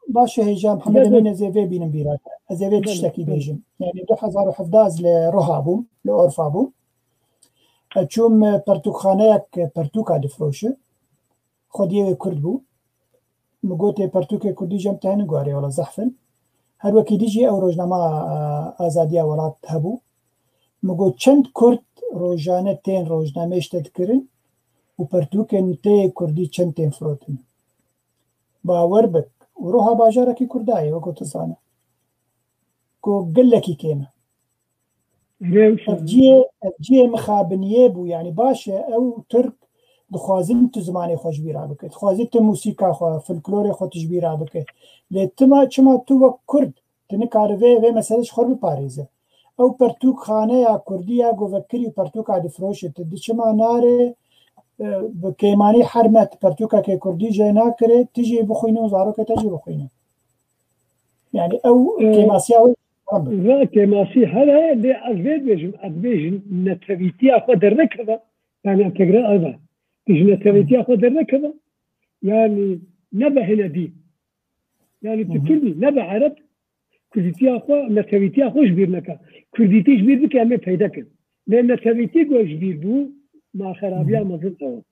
baş e hêja Mihemed Belê. Emîn, ez ê vê bînim bîra. Ez ê vê Belê, tiştekî belê. Bêjim. Yani du hezar û hevdeh ez li Roha bûm, li Orfa bûm. Ez çûm, e, pertûkxaneyek, e, pertûka difroşi. Xwediyê wê Kurd bû. Min gotê pertûkê Kurdî jem te hin guharê, wela zehf in. Her wekî dî jî ew rojnama, e, Azadiya Welat hebû. Min got çend Kurd rojane tên rojnameyê ji te dikirin û pertûkên te yê Kurdî çend tên firotin. Bawer bik, û Roha bajarekî Kurda ye, wekî tu zane. Ku gelekî kêm e. Ev cihê, ev cihê mixabiniyê bû, yani baş e, ew Tirk dixwazin tu zimanê xwe ji bîra bike. Dixwazin tu musîka xwe, folklorê xwe tu ji bîra bike. Lê tima, çima tu wek Kurd, tu nikare vê, vê mesele ji xwe biparêze. Ew pertûkxaneya Kurdî ya govekirî û pertûka difroşe, tu di çima nare, e, bi kêmanî herme tu pertûkeke Kurdî jê nakire, tu jî bixwîne û zarokê te jî bixwîne. Yani ew E, kêmasiya wê Ra kêmasî here, lê ez vê dibêjim, ez dibêjim netewîtiya xwe dernekeve, yani entegre eve. Tu ji netewîtiya xwe dernekeve, yani nebe hinedî. Yani tu Hı hı. Kurdî, nebe Ereb, Kurdîtiya xwe, netewîtiya xwe ji bîr neke. Kurdîtî ji bîr bike, em ê peyde kin. Lê netewîtî ku ji bîr bû, ma xerabiya Hı hı. mezin ew.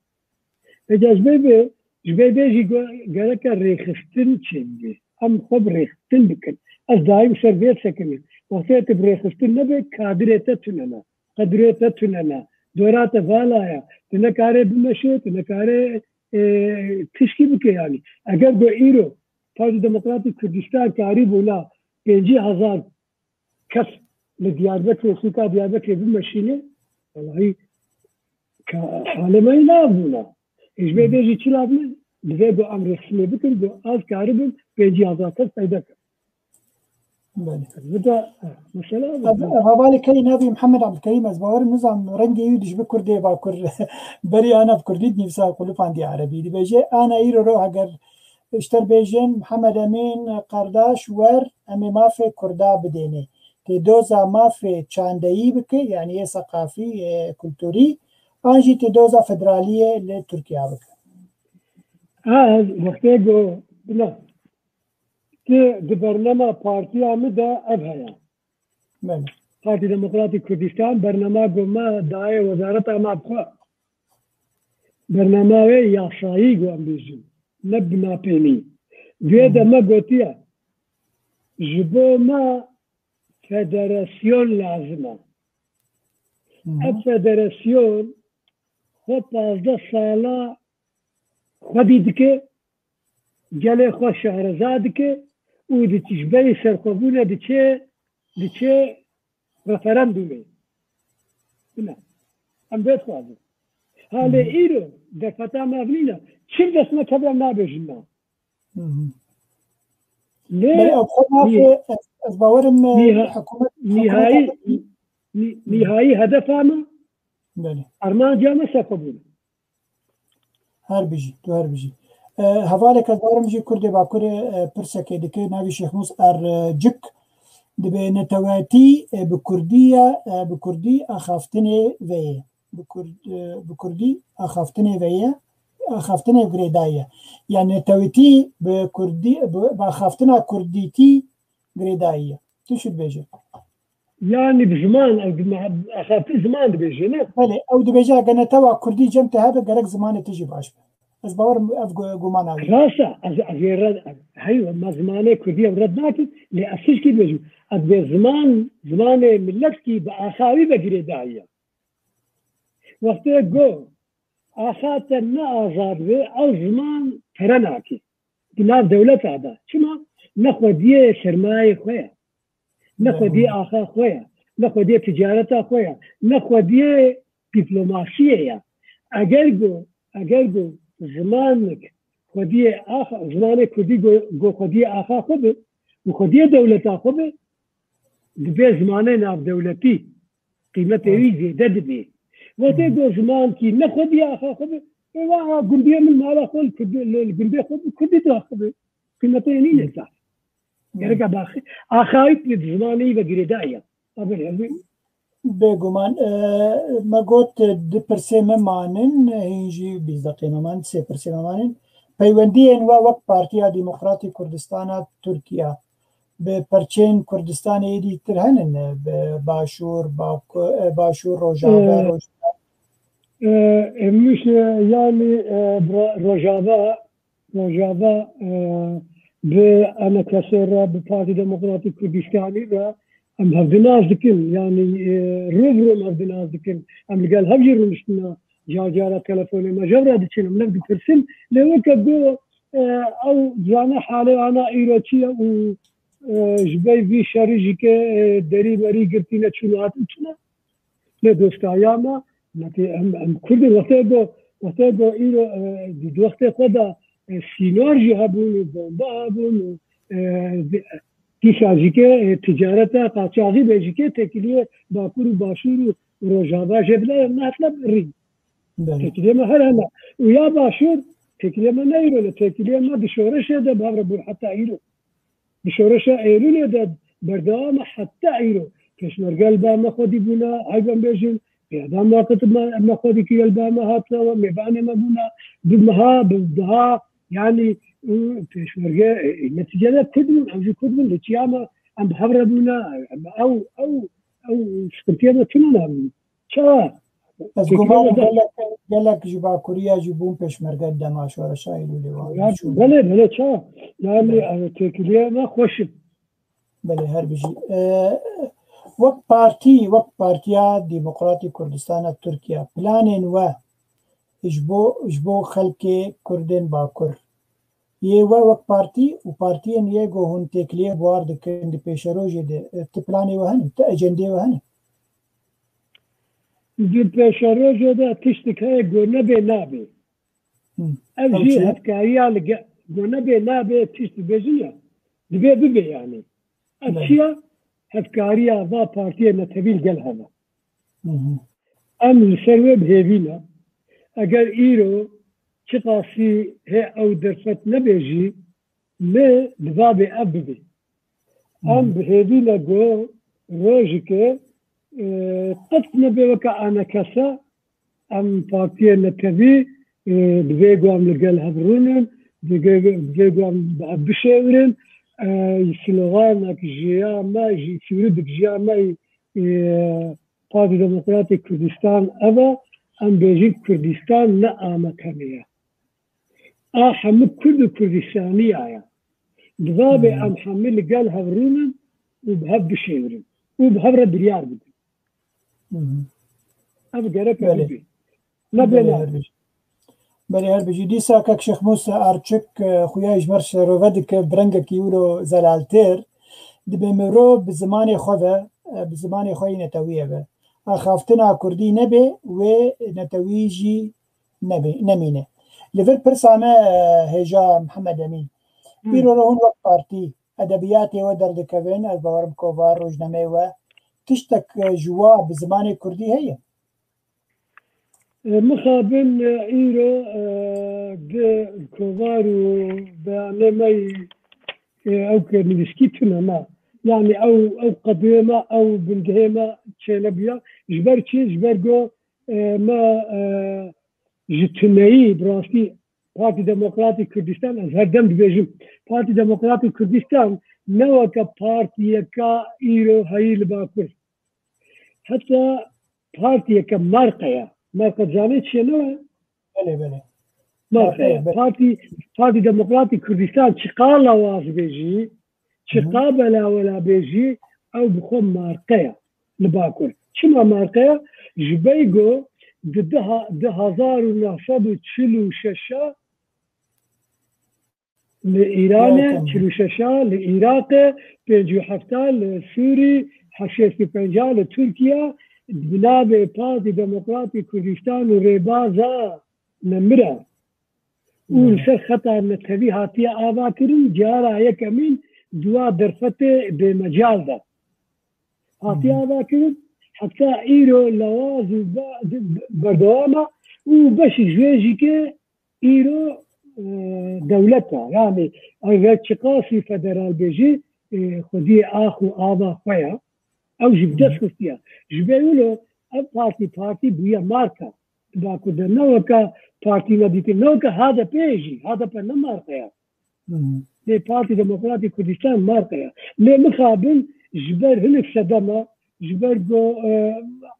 Êca ji ber vê, ji ber vê jî go-, gereke rêxistin çêbibe. Em xwe bi rêxistin bikin. Ez daîm ser vê sekinîm. Wextê tu bi rêxistin nebe, kadirê te tune ne. Qedirê te tune ne. Dora te vala ye. Tu nekarê bimeşe, tu nekarê, e, tişkî bike yanî. Eger go îro Partî Demokratîk Kurdistan karîbûna pêncî hezar kes li Diyarbekirê, sûka Diyarbekirê bimeşîne, wellahî ka halê me yî lav bûna. Ê ji vê bê jî çi lav min? Divê ku em rêxistinê bikin, ku ez karibim pêncî hezar kes peyda kim. Belê. Vita, mesela Ev, ev hevalê kerî navê Mihemed Abdulkerîm, ez bawerim nizam rengê wî dijbi Kurdê Bakur. Berî ana bi Kurdî dinivîsa, qulipandî Erebî. Dibêje, ana îro ro heger Ji te re bêjin, Mihemed Emîn Qardaş wer, em ê mafê Kurda bidêne. Tê doza mafê çandeyî bike, yanî yê seqafî, yê kulturî, an jî tê doza federaliyê li Tirkiya bike. Ez wextê go, bila, tu di bernama partiya min de ev heye. Belê. Partî Demokratîk Kurdistan bernama go me daye wezareta me bi xwe. Bernama wê yasayî, ku em bêjin, ne binapênî. Duê de me gotiye, ji bo me federasyon lazim e. Ev federasyon xwe pazdeh sala xwedî dike, gelê xwe şareza dike û di tişberî serxwebûne diçe, diçe referandumê. Bine. Em vê dixwazin. Ha lê îro derfeta me ev nîne. Çi dest me keve em nabêjin na. Lê Belê, ev xwe nafê, nî-, ez, ez bawerim, e, nîha-, hikûmet, nîhayî, hikûmeta nî-, nîhayî hedefa me, Belê. armanca me serxwebûn e. Her bijî, tu her bijî. E, hevalek ez bawerim jî Kurdê Bakurê, e, pirsekê dike, navî Şêxmûs Ercik, dibe netewetî, e, bi Kurdî ye, e, bi Kurdî axaftinê ve ye. Bi Kurd-, e, bi Kurdî axaftinê ve ye, axaftinê girêdayî ye. Yani netewetî bi Kurdî, bi, bi axaftina Kurdîtî girêdayî ye. Tu çi dibêjî? Yani bi ziman, ew di me-, axaftin ziman dibêje, ne? Belê, ew dibêje, eger netewa kurdî cem te hebe, gerek zimanê te jî baş be. Ez bawerim ev gu-, gumana wî. Rast e, ez, ez ê red, heywe, me zimanê kurdî ev red nakin, lê ez tişkî dibêjim. Ez bê ziman, zimanê miletkî bi axa wî ve girêdayî ye. Wextê go, axa te ne azad be, ew ziman pere nake. Di nav dewleta de. Çima? Ne xwediyê sermayeyê xwe ye. Ne xwediyê axa xwe ye. Ne xwediyê ticareta xwe ye. Ne xwediyê dîplomasiyê ye. Eger ku, eger ku zimanek xwediyê axa, zimanê kurdî go, go xwediyê axa xwe be û xwediyê dewleta xwe be, dibe zimanê navdewletî qîmetê wî zêde dibe. Wextê go zimankî ne xwediyê axa xwe be, ê wa gundiyê min mala xwe li kurdî, li, li gundê xwe bi kurdî diaxive. Qîmetê nîne zaf. Gereka baxi, axayî di zimanê wî ve girêdayî ye. Bêguman, e, me got, e, du pirsê me manin, hîn jî bîst deqê me manin, sê pirsê me manin. Peywendiyên we wek Partiya Demokratî Kurdistana Tirkiye bi perçên Kurdistanê yê dîtir henin, e, bi Başûr, Baku-, e, Başûr, Rojava, Ee, Rojava? E, e, miş-, e, yanî, e, Ro-, Rojava, Rojava, e, bi enekesê re, bi Partî Demokratîk Kurdistanî re em hevdî nas dikin. Yanî, e, rû bi rû em hevdî nas dikin. Em li gel hev jî rûniştina car cara telefonê me ji hev re diçin. Em lev dipirsin. Lê weke go, e, ew zane halê ana îro çi ye û, e, ji ber vî şerî jî ke, e, derî merî girtîne çûn hatin çi ne? Lê dostaya me, me tê em, em Kurd in, wextê go, wextê go îro, e, di wextê xwe de, e, sînor jî hebûn û bomba hebûn û, e, di-, dîsa jî ke, e, ticareta qaçaxî be jî ke têkiliyê Bakur û Başûr û Rojava jê bide, em nehatine birîn. Belê. Têkiliyê me her hene. Û ya Başûr, têkiliyê me ne îro ne, têkiliyê me di şoreşê de bi hev re bûn heta îro. Di şoreşa Eylûlê de berdewam e heta îro. Pêşmerge li ba me xwedî bûne, heyv em bêjin, pêda muqit me, me xwedî kiriye li ba me hatine we, mêvanê me bûne, bi meha, bi daha, yanî, û pêşmerge, e, e, netîcede Kurd bûn, em jî Kurd bûn, li çiya me, em bi hev re bûne, em ew, ew, ew sıkıntıya me tune nabînin. Çawa? Ez guman gelek, gelek ji Bakuriya jî bûn pêşmerge dema şoreşa Eylûlê wan. Ya, belê, belê, çawa? Yani, e, têkiliya me xweş in. Belê, her bijî. E, wek partî, wek Partiya Demokratîk Kurdistana Tirkiye, planên we ji bo, ji bo xelkê Kurdên Bakur, yê we wek partî û partiyên yê ku hûn têkiliyê bi war dikin di pêşerojê de, e, ti planê we hene, ti ecendê we hene? Di pêşerojê de tiştik heye ku nebe nabe. Hı. Ev jî hevkariya li ge-, ku nebe nabe tişt dibêjin ya. Dibe bibe yani. Ev çi ya? Hevkariya va partiyê netewî li gel hev e. Em li ser wê bi hêvî ne. Eger îro çiqasî hê ew derfet nebe jî, lê divabê ev bibe. Em bi hêvî ne ku rojike, e, qet nebe weke anekese, em partiyê netewî, e, divê ku em li gel hev rûnin, divê, divê ku em bi hev bişêwirin, e, sloganek ji ya me, ji sûridik ji ya me, e, Partî Demokratîk Kurdistan ev e, em bêjin Kurdistan ne A M K M ye. A hemû Kurd û Kurdistaniya ye. Divabê em hemû li gel hev rûnin û bi hev bişêwirin û bi hev re biryar bidin. Ev gerek e bibê. Nebe ne. Belê, her bijî. Dîsa kek Şêx Mûsa Arçik, e, xuya ji me re şerove dike, bi rengekî wilo zelaltir. Dibê miro bi zimanê xwe ve, e, bi zimanê xwe yê netewî ye ve. Axaftina kurdî nebe, wê netewî jî nebe, nemîne. Li vir pirsa me, e, hêja Mihemed Emîn. Îro re hûn wek partî edebiyatê we derdikevin, ez bawerim kovar, rojnameyê we, tiştek, e, ji wa bi zimanê kurdî heye? E, mixabin, e, îro, e, di kovar û beyanê me yî, e, ew ke nivîskî tune me. Yani ew, ew qedûyê me, ew bingehê me çênebûya. Ji ber çi? Ji ber ku, e, me, e, ji tuneyî, bi rastî Partî Demokratîk Kurdistan, ez her dem dibêjim, Partî Demokratîk Kurdistan ne weke partiyeka îro heyî li Bakur. Heta partiyeke marka ye. Marka zanê çi ye, ne? Belê, belê. Marka ye. Belê. Partî, Partî Demokratîk Kurdistan çiqa lawaz be jî, çiqa belawela be jî, ew bi xwe marka ye li Bakur. Çima marka ye? Ji ber ku di, di ha-, di hezar û neh sed û çil û şeş a li Îran e, çil û şeş a li Iraq e, pêncî û heft a li Sûrî, şêst û pênc a li Tirkiye, bi navê Partî Demokratîk Kurdistan û rêbaza nemir e. û li ser xeta netewî hatiye avakirin, cara yekemîn di wa derfetê bêmecal de hatiye avakirin, heta îro lewaz û be-, berdewam e û beşî ji wê jî ke îro, e, dewlet e. Yanî eger çiqasî federal bêjî, e, xwediyê ax û ava xwe ye. Ew jî bi dest xistiye. Ji ber wilo ev partî, partî bûye marka. Bakur de ne weke partî nedîtin, ne weke H D P jî. H D P ne marka ye. Lê Partî Demokratîk Kurdistan marka ye. Lê mixabin ji ber hinek sedema, ji ber go, e,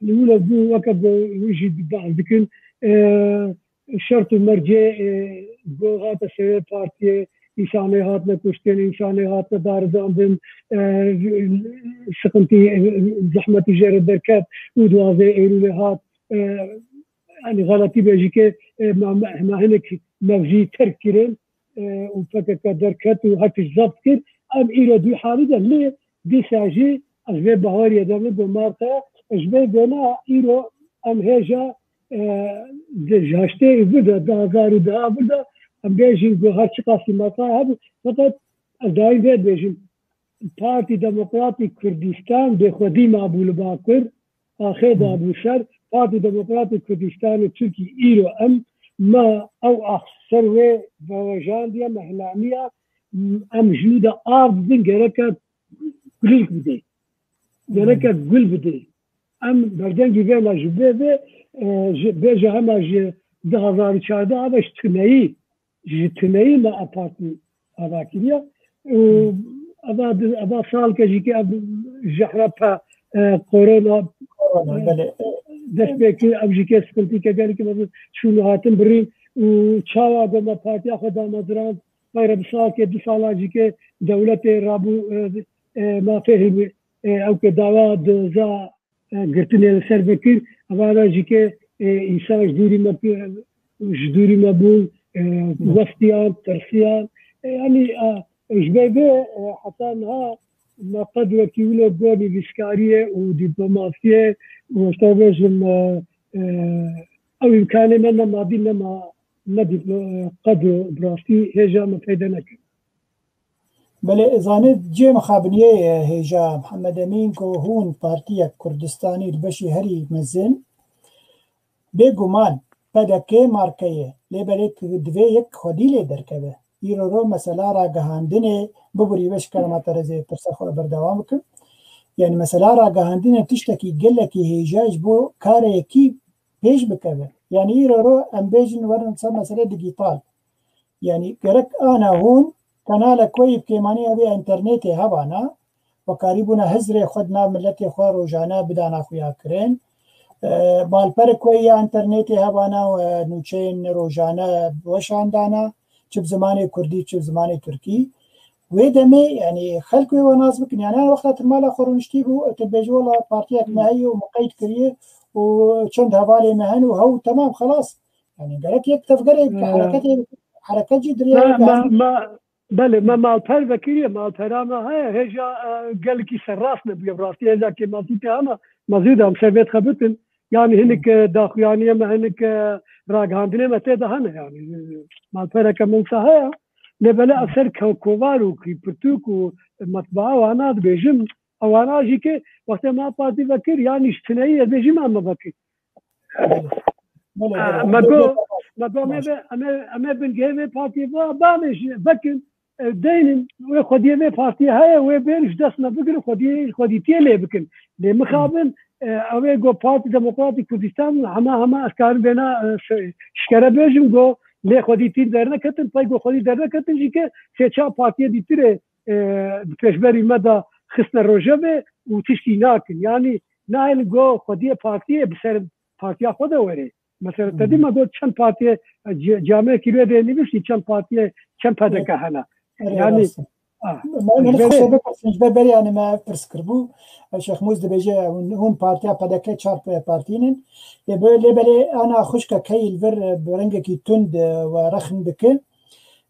li wilo bû weke go wî jî behs dikin, e, şert û mercê, e, go hate serê partiyê, însanê hatine kuştin, însanê hatine darizandin, e, siqintî, e, zehmetî jê re derket û duwazdeh Eylûlê hat, e, yanî xeletî be jî ke, e, ma, ma, ma hinek mevzî terk kirin, e, û P K K derket û hertişt zebt kir. Em îro di wî halî de lê dîsa jî ez vê baweriyê de min got marka, ji vê gona îro em hêja, e, di ji heştê û vir de, du hazar û deh vir de, em bêjin ku her çiqasî marka hebû, feqet ez dayîn vê dibêjim, Partî Demokratîk Kurdistan bêxwedî mabû li Bakur, axê dabû ser Partî Demokratîk Kurdistanê Tirkî. Îro em ma ew ax ser wê vewejandiye, me hilamiya, em ji nû de av didin, gereke kulîlk bidê. Gereke gul bidê. Em berdengî vê me ji vê vê, e, ji, bêje hema ji du hazar û çardeh ave ji tuneyî, ji tuneyî me ev partî ava kiriye. Û eva di-, eva salke jî ke ev jehra pe, e, korona, Korona, e, belê. dest pê kir, ev jî ke sıkıntı ke gelekî mezin çûn û hatin birîn û çawa go me partiya xwe damezirand, peyre bi salke, du sala jî ke dewletê rabû, e, e, mafê hilbi, e, ew ke dawa doza e, girtinê li ser vekir, evana jî ke, e, însan ji dûrî me, ji dûrî me bûn, e, westiyan, tirsiyan. E, yanî, e, ji ber vê, e, heta niha me qed wekî wilo go nivîskariyê û dîplomasiyê û hişta bêjim, e, e, ew îmkanê me nema dî, nema, ne dîplo-, e, qedro bi rastî hêja me peyde nekir. Belê, zanî cihê mixabiniyê ye hêja Mihemed Emîn ku hûn partiyek Kurdistanî li beşî herî mezin, bêguman P D K marke ye, lê belê divê yek xwedî lê derkeve. Îro ro mesela ragihandinê, biborî ve ji kerema te re zê pirsa xwe berdewam bikim. Yanî mesela ragihandinê tiştekî gelekî hêja ji bo kareyekî pêş bikeve. Yanî îro ro em bêjin werin ser meselê digîtal. Yanî gerek ana hûn kanalek weyî bi kêmanî evê înternetê hebana, we karîbûna hizrê xwe di nav miletê xwe rojane bidana xuyakirin. E, malperik weyî ya înternetê hebana we nûçeyên rojane weşandana, çi bi zimanê kurdî, çi bi zimanê tirkî. Wê demê, yanî xelk wê we nas bikin. Yanî her wexta tu mala xwe rûniştî bû, tu dibêjî, wela partiyek me heye û min qeyd kiriye û çend hevalê me hene û hew temam, xelas. Yanî gerek yek tevgerê bike, Ee, hereketê bike. Hereket jî di rêya me, yekê me, hezmî me, belê, me malper vekiriye, malpera me heye, hêja, e, gelekî serrast nebûye, bi rastî hêja kêmasî tê hema, me zû de em ser vê dixebitin. Yanî hinek, e, daxuyaniyê me, hinek, e, ragihandinê me tê de hene, yanî, e, malpereke min wisa heye. Lê belê ev ser ko-, kovar û kî pirtûk û metbaa wana dibêjim, ewana jî ke wextê me partî vekir, yanî ji tuneyî ez bêjim em me vekir. Belê, belê. Me got, me got, em ê, em ê, em ê bingehê vê partiyê ve bavêjin, vekin, e, deynin, wê xwediyê vê partiyê heye, wê bên ji dest me bigirin, xwediyê, xwedîtiyê lê bikin. Lê mixabin, e, ew ê got Partî Demokratîk Kurdistan, hema, hema ez karim bêna, e, se-, şikere bêjim, got lê xwedîtî derneketin, pey got xwedî derneketin jî ke sê çar partiyê dîtirê, e, di pêşberî me de xistine rojevê û tiştî nakin. Yanî nahêlin got xwediyê partiyê bi ser partiya xwe de were. Mesela, te dî me got çend partiyê, e, ca-, camêrkî wê de nivîştî çend partiyê, çend P D K hene. Erê, yanî, rast e. Ah, me, min ji xwe berê bipirsin, ji ber berê, yanî me pirs kiribû. E, Şêx Mûz dibêje, hûn, hûn partiya P D K çar pe-, partî nin. Lê be-, lê belê ana xwişka keyî li vir, e, bi rengekî tund, e, we rexn dike.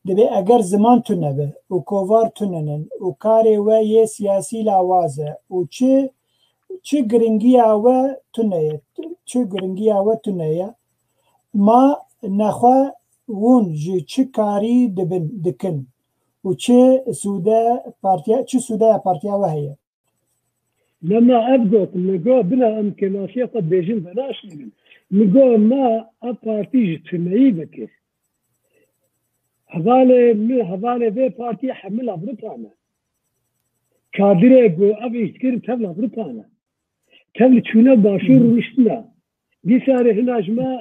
Dibê eger ziman tune be û kovar tune nin û karê we yê siyasî lawaz e û çi, çi giringiya we tune ye, çi giringiya we tune ye, ma nexwe hûn ji çi karî dibin, dikin û çi sûde partiya, çi sûdeya partiya we heye? Lema ev got, min got, bina em kêmasiyê xwe dibêjin venaşînin. Min got, ma ev partî ji tuneyî vekir. Hevalê min, hevalê vê partiyê hemil Ewropa ne. Kadirê ku ev îş dikirin tevla Ewropa ne. Tevli çûne başûr rûniştine. Dîsa rê hina ji me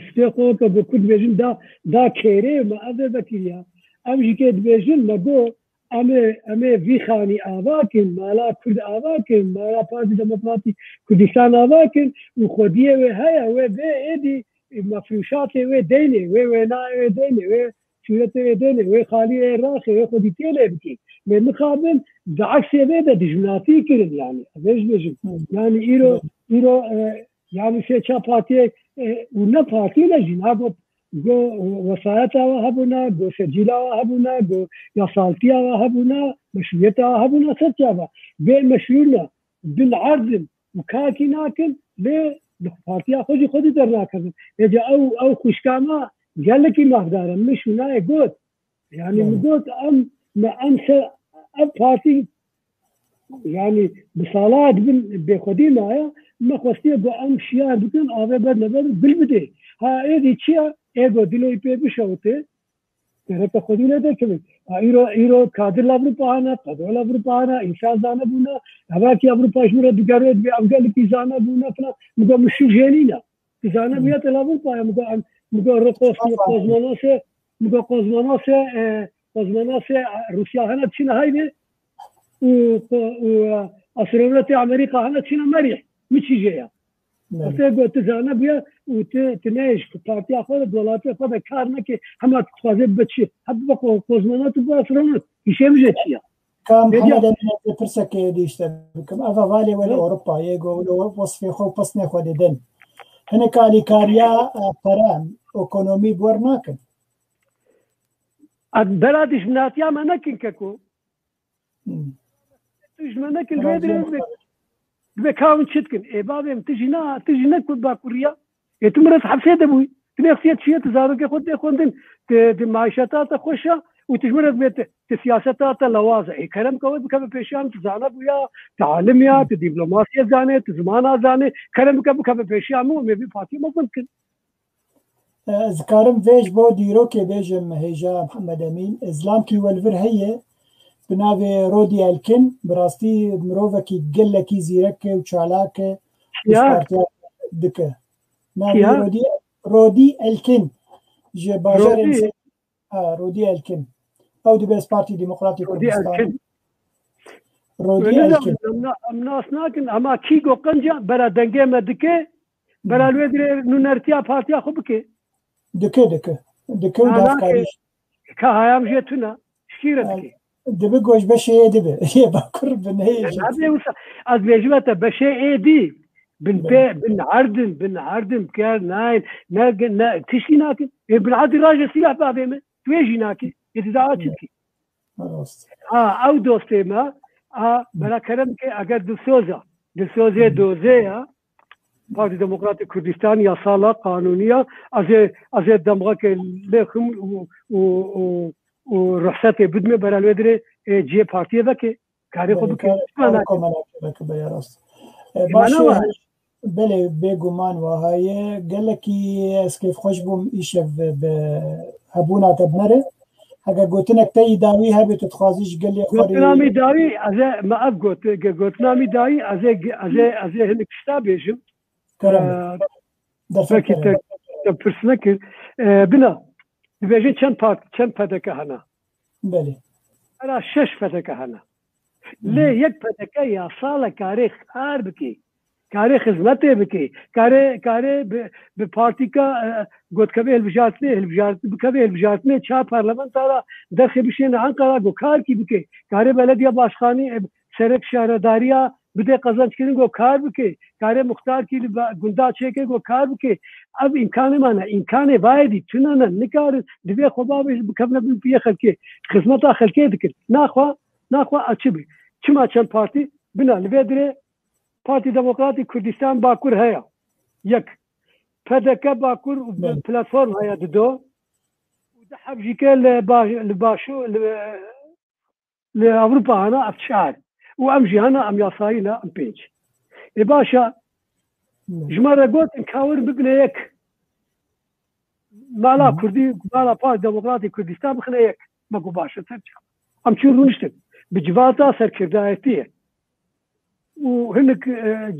stê xwe ke bi ku dibêjin da, da kêrê me ev ê vekiriya. Ev jî kê dibêjin me got, em ê, em ê vî xanî ava kin, mala Kurd ava kin, mala Partî Demokratîk Kurdistan ava kin û xwediyê wê heye, wê bê êdî mefrûşatê wê deynê, wê wênayê wê deynê, wê sûretê wê deynê, wê xaliyê raxê, wê xwedîtiyê lê bikî. Lê mixabin bi eksê vê de dijminatî kirin, yanî. Vê ji bêjin. Yanî îro, îro, e, yanî sê çar partiyê, e, û ne partî ne jî, na got, go wesayeta we hebûna, go secîla we hebûna, go yasaltiya we hebûna, meşrûyeta we hebûna, ser çava. Bê meşrû ne, bin erdin û kakî nakin, lê li partiya xwe jî xwedî dernakevin. Êca ew, ew xwişka me gelekî mafdar e. Min şûnayê got. Yanî min got em, me em se, ev partî, yanî bi sala dibin bêxwedî maye, me xwestiye ku em şiyar bikin, avê berne ber, gul bidê. Ha êdî çi ye? Ê got diloyî pê bişewitê, gereke xwedî lê derkevin. Ha îro, îro kadir li Ewropa hene, pedro li Ewropa hene, însan zane bûne, evakî Ewropa ji min re digere, dibê ev gelekî zane bûne filan. Min got min şûr jê nîne. Tu zane bûye te li Ewropa ye, min got em, min got re qos-, qozmanosê, min got qozmanosê, e, qozmanosê, e, Rûsya hene diçine Haydê û, û, û, e, astronotê Amerîka hene diçine Merîh. Min çi jê ye? Belê. Te got tu zane bûye û tu, tu neyê ji partiya xwe de, di welatê xwe de kar neke, hema tu dixwaze bibe çi? Hep bibe qo-, kozmonot û bibe astronot. Îşê min jê çi ye? Ka Mihemed Emîn, ez ê pirsekê êdî îşte bikim. Ev hevalê we li Ewropayê, go li wesfê xwe û pesnê xwe didin. Hinek alîkariya, e, pere, ekonomî bi wer nakin. Bela dijminatiya me nekin keko. Hmm. Tu ji me nekin, lê dirê dibe, dibe ka hûn çi dikin? Ê bavê min, tu jî na, tu jî ne ku bakuriya. Ê tu miret hepsê de bûyî. Tu nexsiye tu şiye, tu zarokê xwe tê xwendin, tu, tu maîşeta te xweş e û tu ji miret bê tu, tu siyaseta te lewaz e. Ê kerem ke we bikeve pêşiya min, tu zane bûya, tu alim ya, tu dîplomasiye zane, tu zimana zane. Kerem bike bikeve pêşiya min û em ê vî partiye me gund kin. Ez dikarim vê ji bo dîrokê bêjim, hêja Mihemed Emîn. Zilamkî we li vir heye, bi navê Rodî Elkin, bi rastî mirovekî gelekî zîrek e û çalak e, Ya. Partiya dike. Navê Rodî, Rodî Elkin ji bajarê Rodî. Ha, Rodî Elkin. Ew dibe ez Partî Demokratîk Rodî Kurdistan. Elkin. Rodî Elkin. Em na-, em nas nakin, ama kî go qenca bera dengê me dike, bera li wê dirê nûnertiya partiya xwe bike. Dike, dike. Dike û Na, dafkarî nake. Ka hayam jê tune. Şkîre dike. Dibi goş beşê ê dibi. Yê bakur bi neyê jê. Abi wisa, ez bêjime te beşê ê dî. Bin pê, bin erdin, bin erdin, ker nayên, ne, ne, tiştî nakin. Ê bin erdî raje silah bavê me. Tu ê jî nakî. Ê tu daha çi dikî? Rast. Ha, ew dostê me, ha, bela kerem ke eger dilsoz e, dilsozê dozê ya, Partî Demokratîk Kurdistan yasal e, qanûnî ya, ez ê, ez ê demxeke lêxim û, û, û, û ruhsetê bidime, bela li wê dirê, e, cihê partiyê veke, karê xwe Belê, bike. kar-, Çima kar nake? Komelakê veke, belê, rast. E, E, baş mana e, wa. Belê, bêguman wiha ye. Gelekî ez kêfxweş bûm îşev bi, bi hebûna te bi me re. Heke gotinek te yî dawî hebe, tu dixwazî ji gelê xwe re Gotina min dawî, ez ê, me ev got, ge-, gotina min dawî, ez ê, ez ê, ez ê hinek tişta bêjim. Kerem Ee, bike. Derfet belkî kerem. te, te pirs nekir. Ee, bina, dibêjin çend part-, çend P D K hene? Belê. Hera şeş P D K hene. Lê Hı. yek P D K yasal e, karê kar bike. Karê xizmetê bike. Karê, karê bi, bi partîka, e, gotkevê hilbijartinê, hilbijart-, bikevê hilbijartinê çar parlamenta ra derxê bişêne Ankara, go karkî bike. Karê belediye başkanî, e, serek şaredariya bide qezençkirin, go kar bike. Karê muxtarkî li ba-, gunda çêke, go kar bike. Ev îmkanê me ne. Îmkanê vayê dî tune ne. Nikarin. Divê xwe bavêjin bikevine bin piyê xelkê. Xizmeta xelkê dikin. Naxwe, naxwe a çi bi? Çima çend partî? Bina li vê dirê Partî Demokratîk Kurdistan Bakur heye. Yek. P D K Bakur û Belê. platform heye dido. Heb jî ke li baş-, li başû, li, li Ewropa hana ev çar. Û em jî hana em yasayî ne em pênc. Ê baş e, ji me re gotin ka wir bibine yek. Mala Hı. Kurdî, mala Partî Demokratî Kurdistan bixine yek. Me got baş e, ser çav. Em çûn rûniştin. Bi civata serkirdayetiyê. Û hinek, e,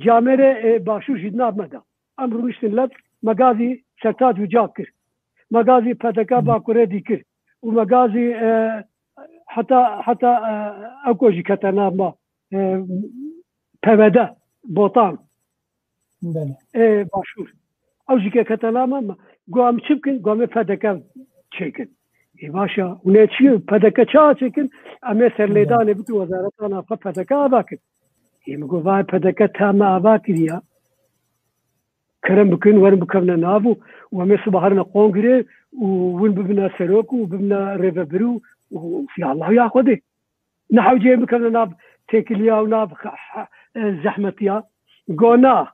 camêrê, e, başûr jî di nav me de. Em rûniştin lev, me gazî Sertac Ucal kir. Me gazî P D K Hı. Bakurê dî kir. Û me gazî, e, heta, heta, e, ew ku jî kete nav me, e, P V D, Botan. Belê. Ê başûr. Ew jî ke kete nav me, me, got em çi bikin? Got em ê P D K çêkin. Ê baş e. Hûn ê çi? P D K çawa çêkin? Em ê serlêdanê bikin wezareta navxwe P D K ava kir. Ê min got, vay P D K ta me ava kiriya. Kerem bikin, werin bikevine nav û, û em ê siba herine kongrê û win bibine serok û bibine rêvebir û, û ya Allah ya Xwedê. Ne hewceyê bikevine nav têkiliya û nav xe-, xe-, e, zehmetiya. Go na.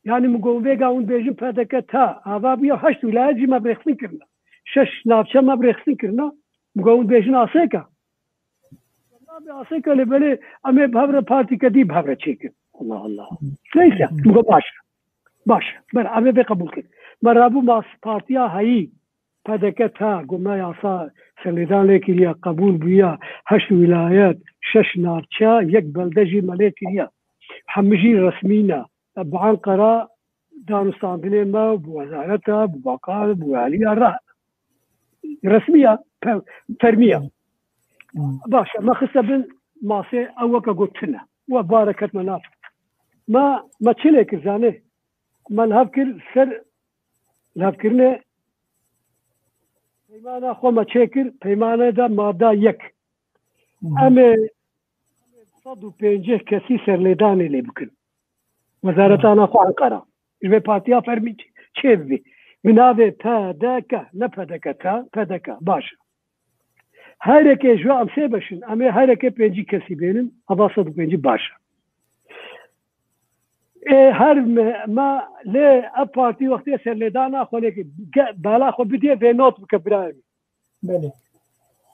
Yani min got vêga hûn bêjin P D K ta ava bûya, heşt wîlayet jî me bi rêxistin kirine. Şeş navçe me bi rêxistin kirine. Min got hûn bêjin asêka. Nabê asêka lê belê em ê bi hev re partîke dî bi hev re çêkin. Allah Allah. Neyse, min got baş e. Baş e. Ber em ê vê qebûl kin. Me rabû mas partiya heyî. P D K ta ku me yasa serlêdan lê kiriye, qebûl bûye, heşt wîlayet, şeş navçe, yek belde jî me lê kiriye. Hemî jî resmî ne. Bi Enqera danûstandinê me, bi wezareta, bi bakan, bi waliya re resmî ye, pe-, fermî ye. Hmm. Baş e, me xiste bin masê, ew weke got tune. We bare ketme nav. Me, me çi lê kir zanê? Me li hev kir ser levkirinê peymana xwe me çêkir, peymane de madda yek. Hı hı. Em ê sed û pêncî kesî serlêdanê lê bikin. Wezareta Hı. Navxwe Enqera. Ji vê partiya fermî çê bibî. Bi navê P D K, ne P D K ta, P D K. Baş e. Her yekê ji we em sê beşin, em ê her yekê pêncî kesî bênin, eva sed û pêncî baş e. Ê her me, me lê ev partî wextê serlêdana xwe lê ge-, bala xwe bidê vê not bike birayê min. Belê.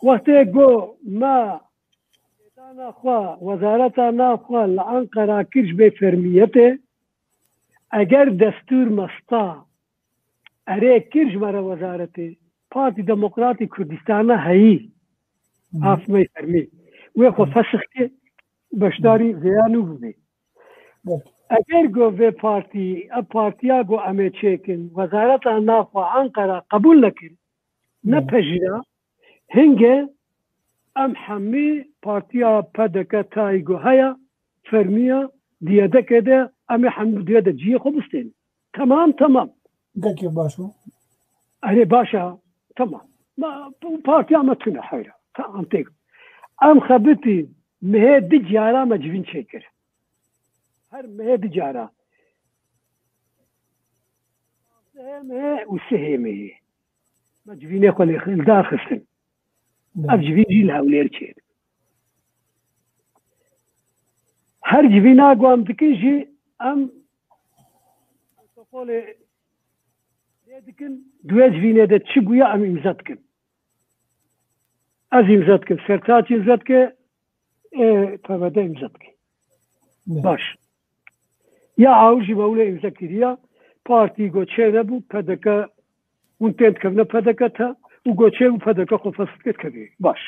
Wextê go me serlêdana xwe, wezareta navxwe li Enqera kir ji bê fermiyetê, eger destûr me sta, erê kir ji me re wezaretê, Partî Demokratî Kurdistana heyî, Hı. Afmey fermî. Wê xwe Hı. fesix ke beşdarî vêya nû bibê. Evet. Eger go vê partî, ev partiya go em ê çêkin, wezareta navxwe Enqera qebûl nekir, ne Evet. pejira, hinge em hemî partiya P D K tayî go heye, fermiya, di yedekê de, em ê hemî di yede cihê xwe bistênin. Temam, temam. Gelkî baş bû. Erê baş e, temam. Ma, bu partiya me tune heyra. Tamam, têk. Em xebitî mihê di cara me civîn çêkir. Her mihê di cara. Sihê mihê û sihê mihê. Me civînê xwe lê xil-, dar xistin. Belê. Ev civîn jî li Hewlêr çêdibin. Her civîna ku em dikin jî em protokolê lê dikin, di wê civînê de çi bûye em îmze dikin. Ez îmze dikim, Sertaç îmze dike, ê, P V D îmze dike. Belê. Baş. Ya awir jî me wile îmze kiriya, partî go çê nebû, P D K, hûn tên dikevine P D K te û go çê û P D K xwe fesl dike dikevê. Baş.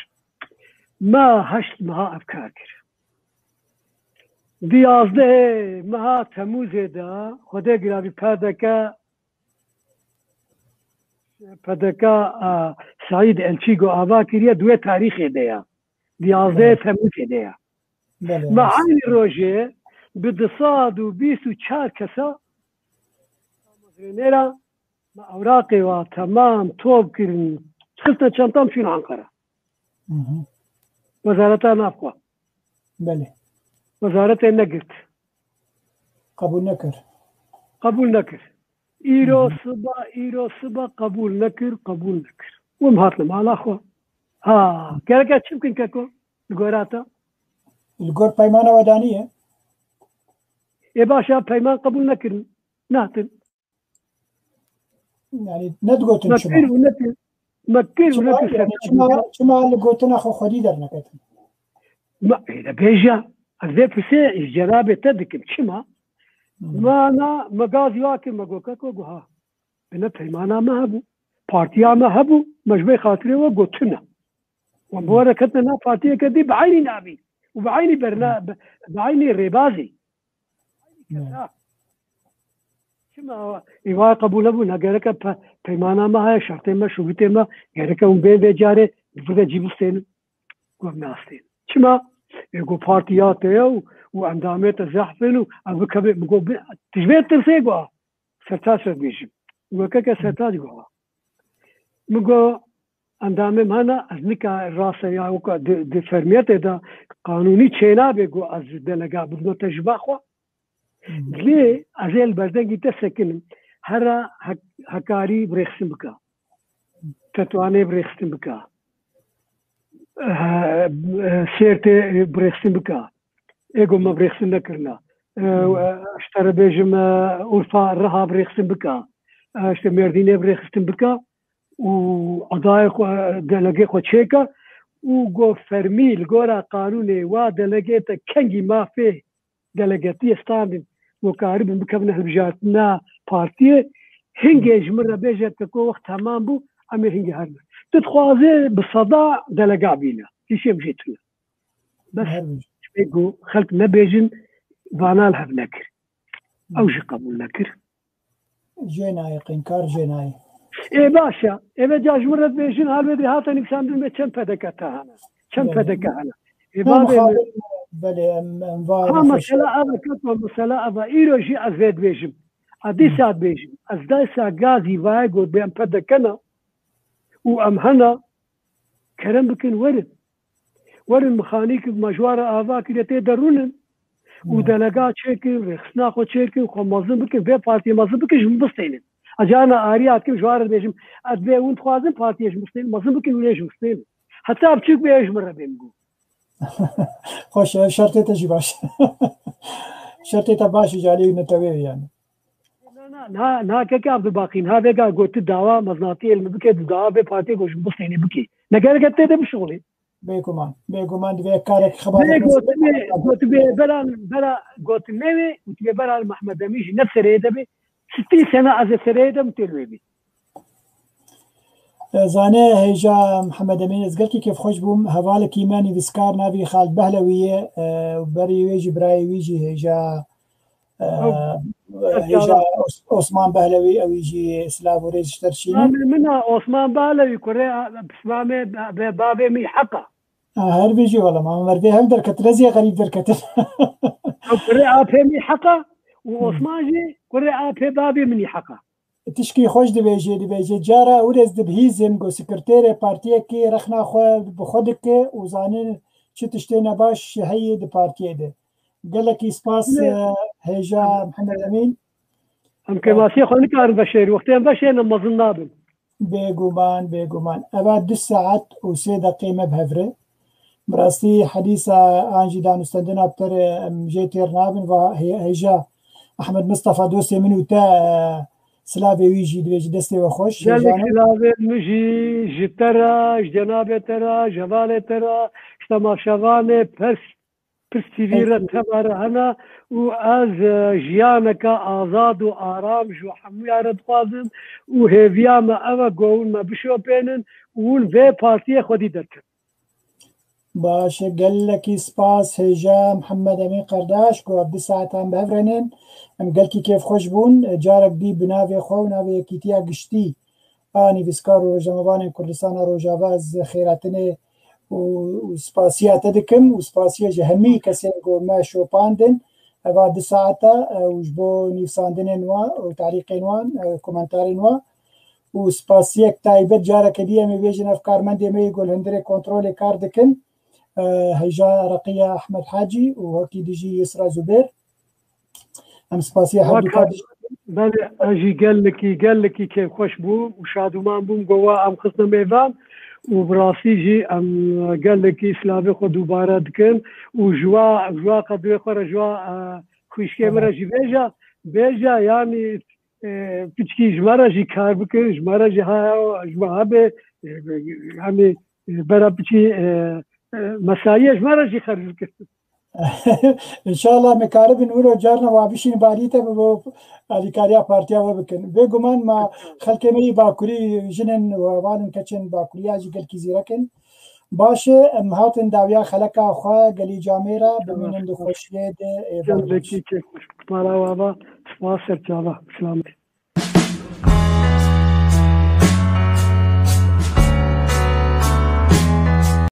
Me heşt meha ev kar kir. Di yazdehê meha Temûzê de Xwedê giravî P D K, P D K, a, Seîd Elçî go ava kiriye, di wê tarîxê de ya. Di yazdehê Evet. Temûzê de ya. Belê, Me rast. Eynî rojê bi du sed û bîst û çar kesa nêra me ewraqê wa temam top kirin, xistine çantam çûn Enqera. Hı hı. Wezareta Navxwe. Belê. Wezaretê negirt. Qebûl nekir. Qebûl nekir. Îro Hı hı. siba, îro siba qebûl nekir, qebûl nekir. Wim hatine mala xwe. Ha, gereke çi bikin keko? Li gora te? Li gor peymana we daniye. Ê baş e, peyman qebûl nekirin. Nehatin. Yani ne digotin Ne şima? Pir û ne pir. Me kir û Çima, nekir yani, serkar çima, çima li gotina xwe xwedî derneketin? Ma, e, de bêje, ez vê pirsê ji cenabê te dikim. Çima? Hmm. Mana me gazî wa kir, me got, keko, got, ha. Bine peymana me hebû. Partiya me hebû. Me ji vê xatirê we gotine. Wan bi we re ketine nav partiyeke dî bi eynî navî û bi eynî berna-, bi, bi eynî rêbazî. Hmm. Çima êvaya qebûl nebû? Ne gereke pe-, peymana me heye, şertê me, şurûtê me, gereke hûn bên vê carê, bi vê cî bistênin. Got, nastên. Çima? Ê, got, partiya te ye û, û endamê te zehf in û ev bikeve, min got, bi-, tu ji vê tirsê, got, sertaç re dibêjim. Wekeke sertaç, got. Min got, endamê min hene, ez nika rase ya weka di, di fermiyetê de qanûnî çênabe, got, ez delega bidime te ji ba xwe. Hmm. Lê ez ê li berdengî te sekinim. Here hek-, hekarî bi rêxistin bike. Tetwanê bi rêxistin bike. Eh, eh, Sêrtê bi rêxistin bike. Ê got me bi rêxistin nekirine. Eh, Hmm. eh, ji te re bêjim, eh, Urfa Riha bi rêxistin bike. Eh, işte Mêrdînê bi rêxistin bike. Û edayê xwe, delegê xwe çêke. Û got fermî li gora qanûnê wa delegê te kengî mafê delegetiyê standin û karibin bikevine hilbijartina partiyê, hingê ji min re bêje, keko, wext temam bû, em ê hingê herin. Tu dixwazê bi seda delega bîne. Hîşê em jê tune. Bes, Her bû. Ji ber ku xelk nebêjin, vana li hev nekir. Ew jî qebûl nekir. Jê nayê, qînkar jê nayê. Ê, baş e. Ê, vê ca ji min re dibêjin, hal vê dê hate nivîsandin me çend P D K te hene. Çend Belê. P D K hene. Ê, Ne bavê muxabir, belê, em, em va Ha, refresh. Mesela ev e, keko, mesela ev e. Îro jî ez vê dibêjim. Ez dîsa dibêjim. Ez dîsa gazî vayê got bê em P D K ne û em hene. Kerem bikin, werin. Werin mixanîk me ji wan re ava kiriye, tê de rûnin. Û Hmm. delega çêkin, rêxistina xwe çêkin, xwe mezin bikin, vê partiyê mezin bikin, ji min bistênin. Ez carna ariya dikim, ji wan re dibêjim, ez dibê hûn dixwazin partiyê ji min bistênin, mezin bikin, hûn ê ji min bistênin. Heta biçûk bê, ê ji min re bê, min got. Xweş e, şertê te jî baş. Şertê te baş e, calê netewê yani. Na, na, na, na, keke Abdulbaqî, niha vêga got tu dawa mezinatiyê li min bike, tu dawa vê partiyê ku ji min bistênê bikî. Ne gerek e tê de bişuxulî. Bêguman, bêguman divê karek xebateke Vê gotibê, gotibê beran, bera gotinê wê, gotibê beran Mehmed Emîn jî ne sereyê de bê. Sitî sena ez ê sereyê de min têl wê bî. Zanê hêja Mihemed Emîn, ez gelkî kêfxweş bûm. Hevalekî me nivîskar navî Xalid Behlewî ye. E, berî wê jî birayê wî jî hêja, e, Ew, hêja Os-, Osman Behlewî, ewî jî silav û rêz ji te re şînin. Namê min a Osman Behlewî, kurê a, pismamê be-, be-, bavê min Heqa. Ha, her bijî wele, ma min ver vê hev derketin, ez yê xerîb derketin. Ew kurê apê min Heqa û Hmm. Osman jî kurê apê bavê min Heqa. Tişkî xweş dibêje, dibêje, cara ewrêz dibihîzim ku sekreterê partiyekî rexna xwe bi xwe dike û zanin çi tiştê nebaş heye di partiyê de. Gelekî spas, Ne? e, hêja Mihemed Emîn. Em kêmasiyê xwe nikarin veşêrin. Wextê em veşêrin, em mezin nabin. Bêguman, bêguman. Eva du saet û sê deqê me bi hev re. Bi rastî hedîsa an jî danûstendina bi te re em jê têr nabin. Va hê-, hêja Ehmed Mistefa dostê min û te, e, silavê wî jî dibêjî destê we xweş. Gelek Hêjano. Silavê min jî ji te re, ji cenabê te re, ji hevalê te re, ji temaşevanê Pers, Pers T V re, Pers T V. Teva re hene û ez, e, jiyaneke azad û aram ji hemûya re dixwazim û hêviya me ev e ku hûn me bişopênin û hûn vê partiyê xwedî derkin. Baş e, gelekî spas hêja Mihemed Emîn Qerdaş ku ev du saetan bi hev re nên. Em gelkî kêfxweş bûn. Carek dî bi navê xwe û navê Yekîtiya Giştî a nivîskar û rojnamevanên Kurdistana Rojava ez xêratinê û, û spasiya te dikim û spasiya ji hemî kesên ku me şopandin eva du saeta, e, û ji bo nivîsandinên wan û tarîqên wan, e, komentarên wan. Û spasiyek taybet careke dî em ê bêjin ev karmendê me yê ku li hundirê kontrolê kar dikin, e, hêja Reqiya Ehmed Hacî û wekî dijî Yusra Zubêr. Em spasiya her Wek du ka Belê, ez jî gelekî, gelekî kêfxweş bûm û şadûman bûm ku we em xistine mêvan û bi rastî jî em gelekî silavê xwe dubare dikin û ji wa, ji wa qedrê xwe re ji wa, e, xwişkê min re jî bêje, bêje, yanî, e, piçkî ji me re jî kar bikin, ji me re jî haya, ji me hebe, e, e, yani, e, bera biçî, e, e, mesaiye ji me re jî xerc bikin. Înşallah me karibin wilo carna wa bişîn balî te bi bo alîkariya partiya we bikin. Bêguman ma xelkê me yî bakurî, jinên û hevalên keçên bakuriya jî gelkî zîrek in. Baş e, em hatin dawiya xeleka xwe gelî camê re, bimînin di xweşiyê de, ê, Cem baş. Zekî Kekkuş, Para Wava, spas serçava, selamet.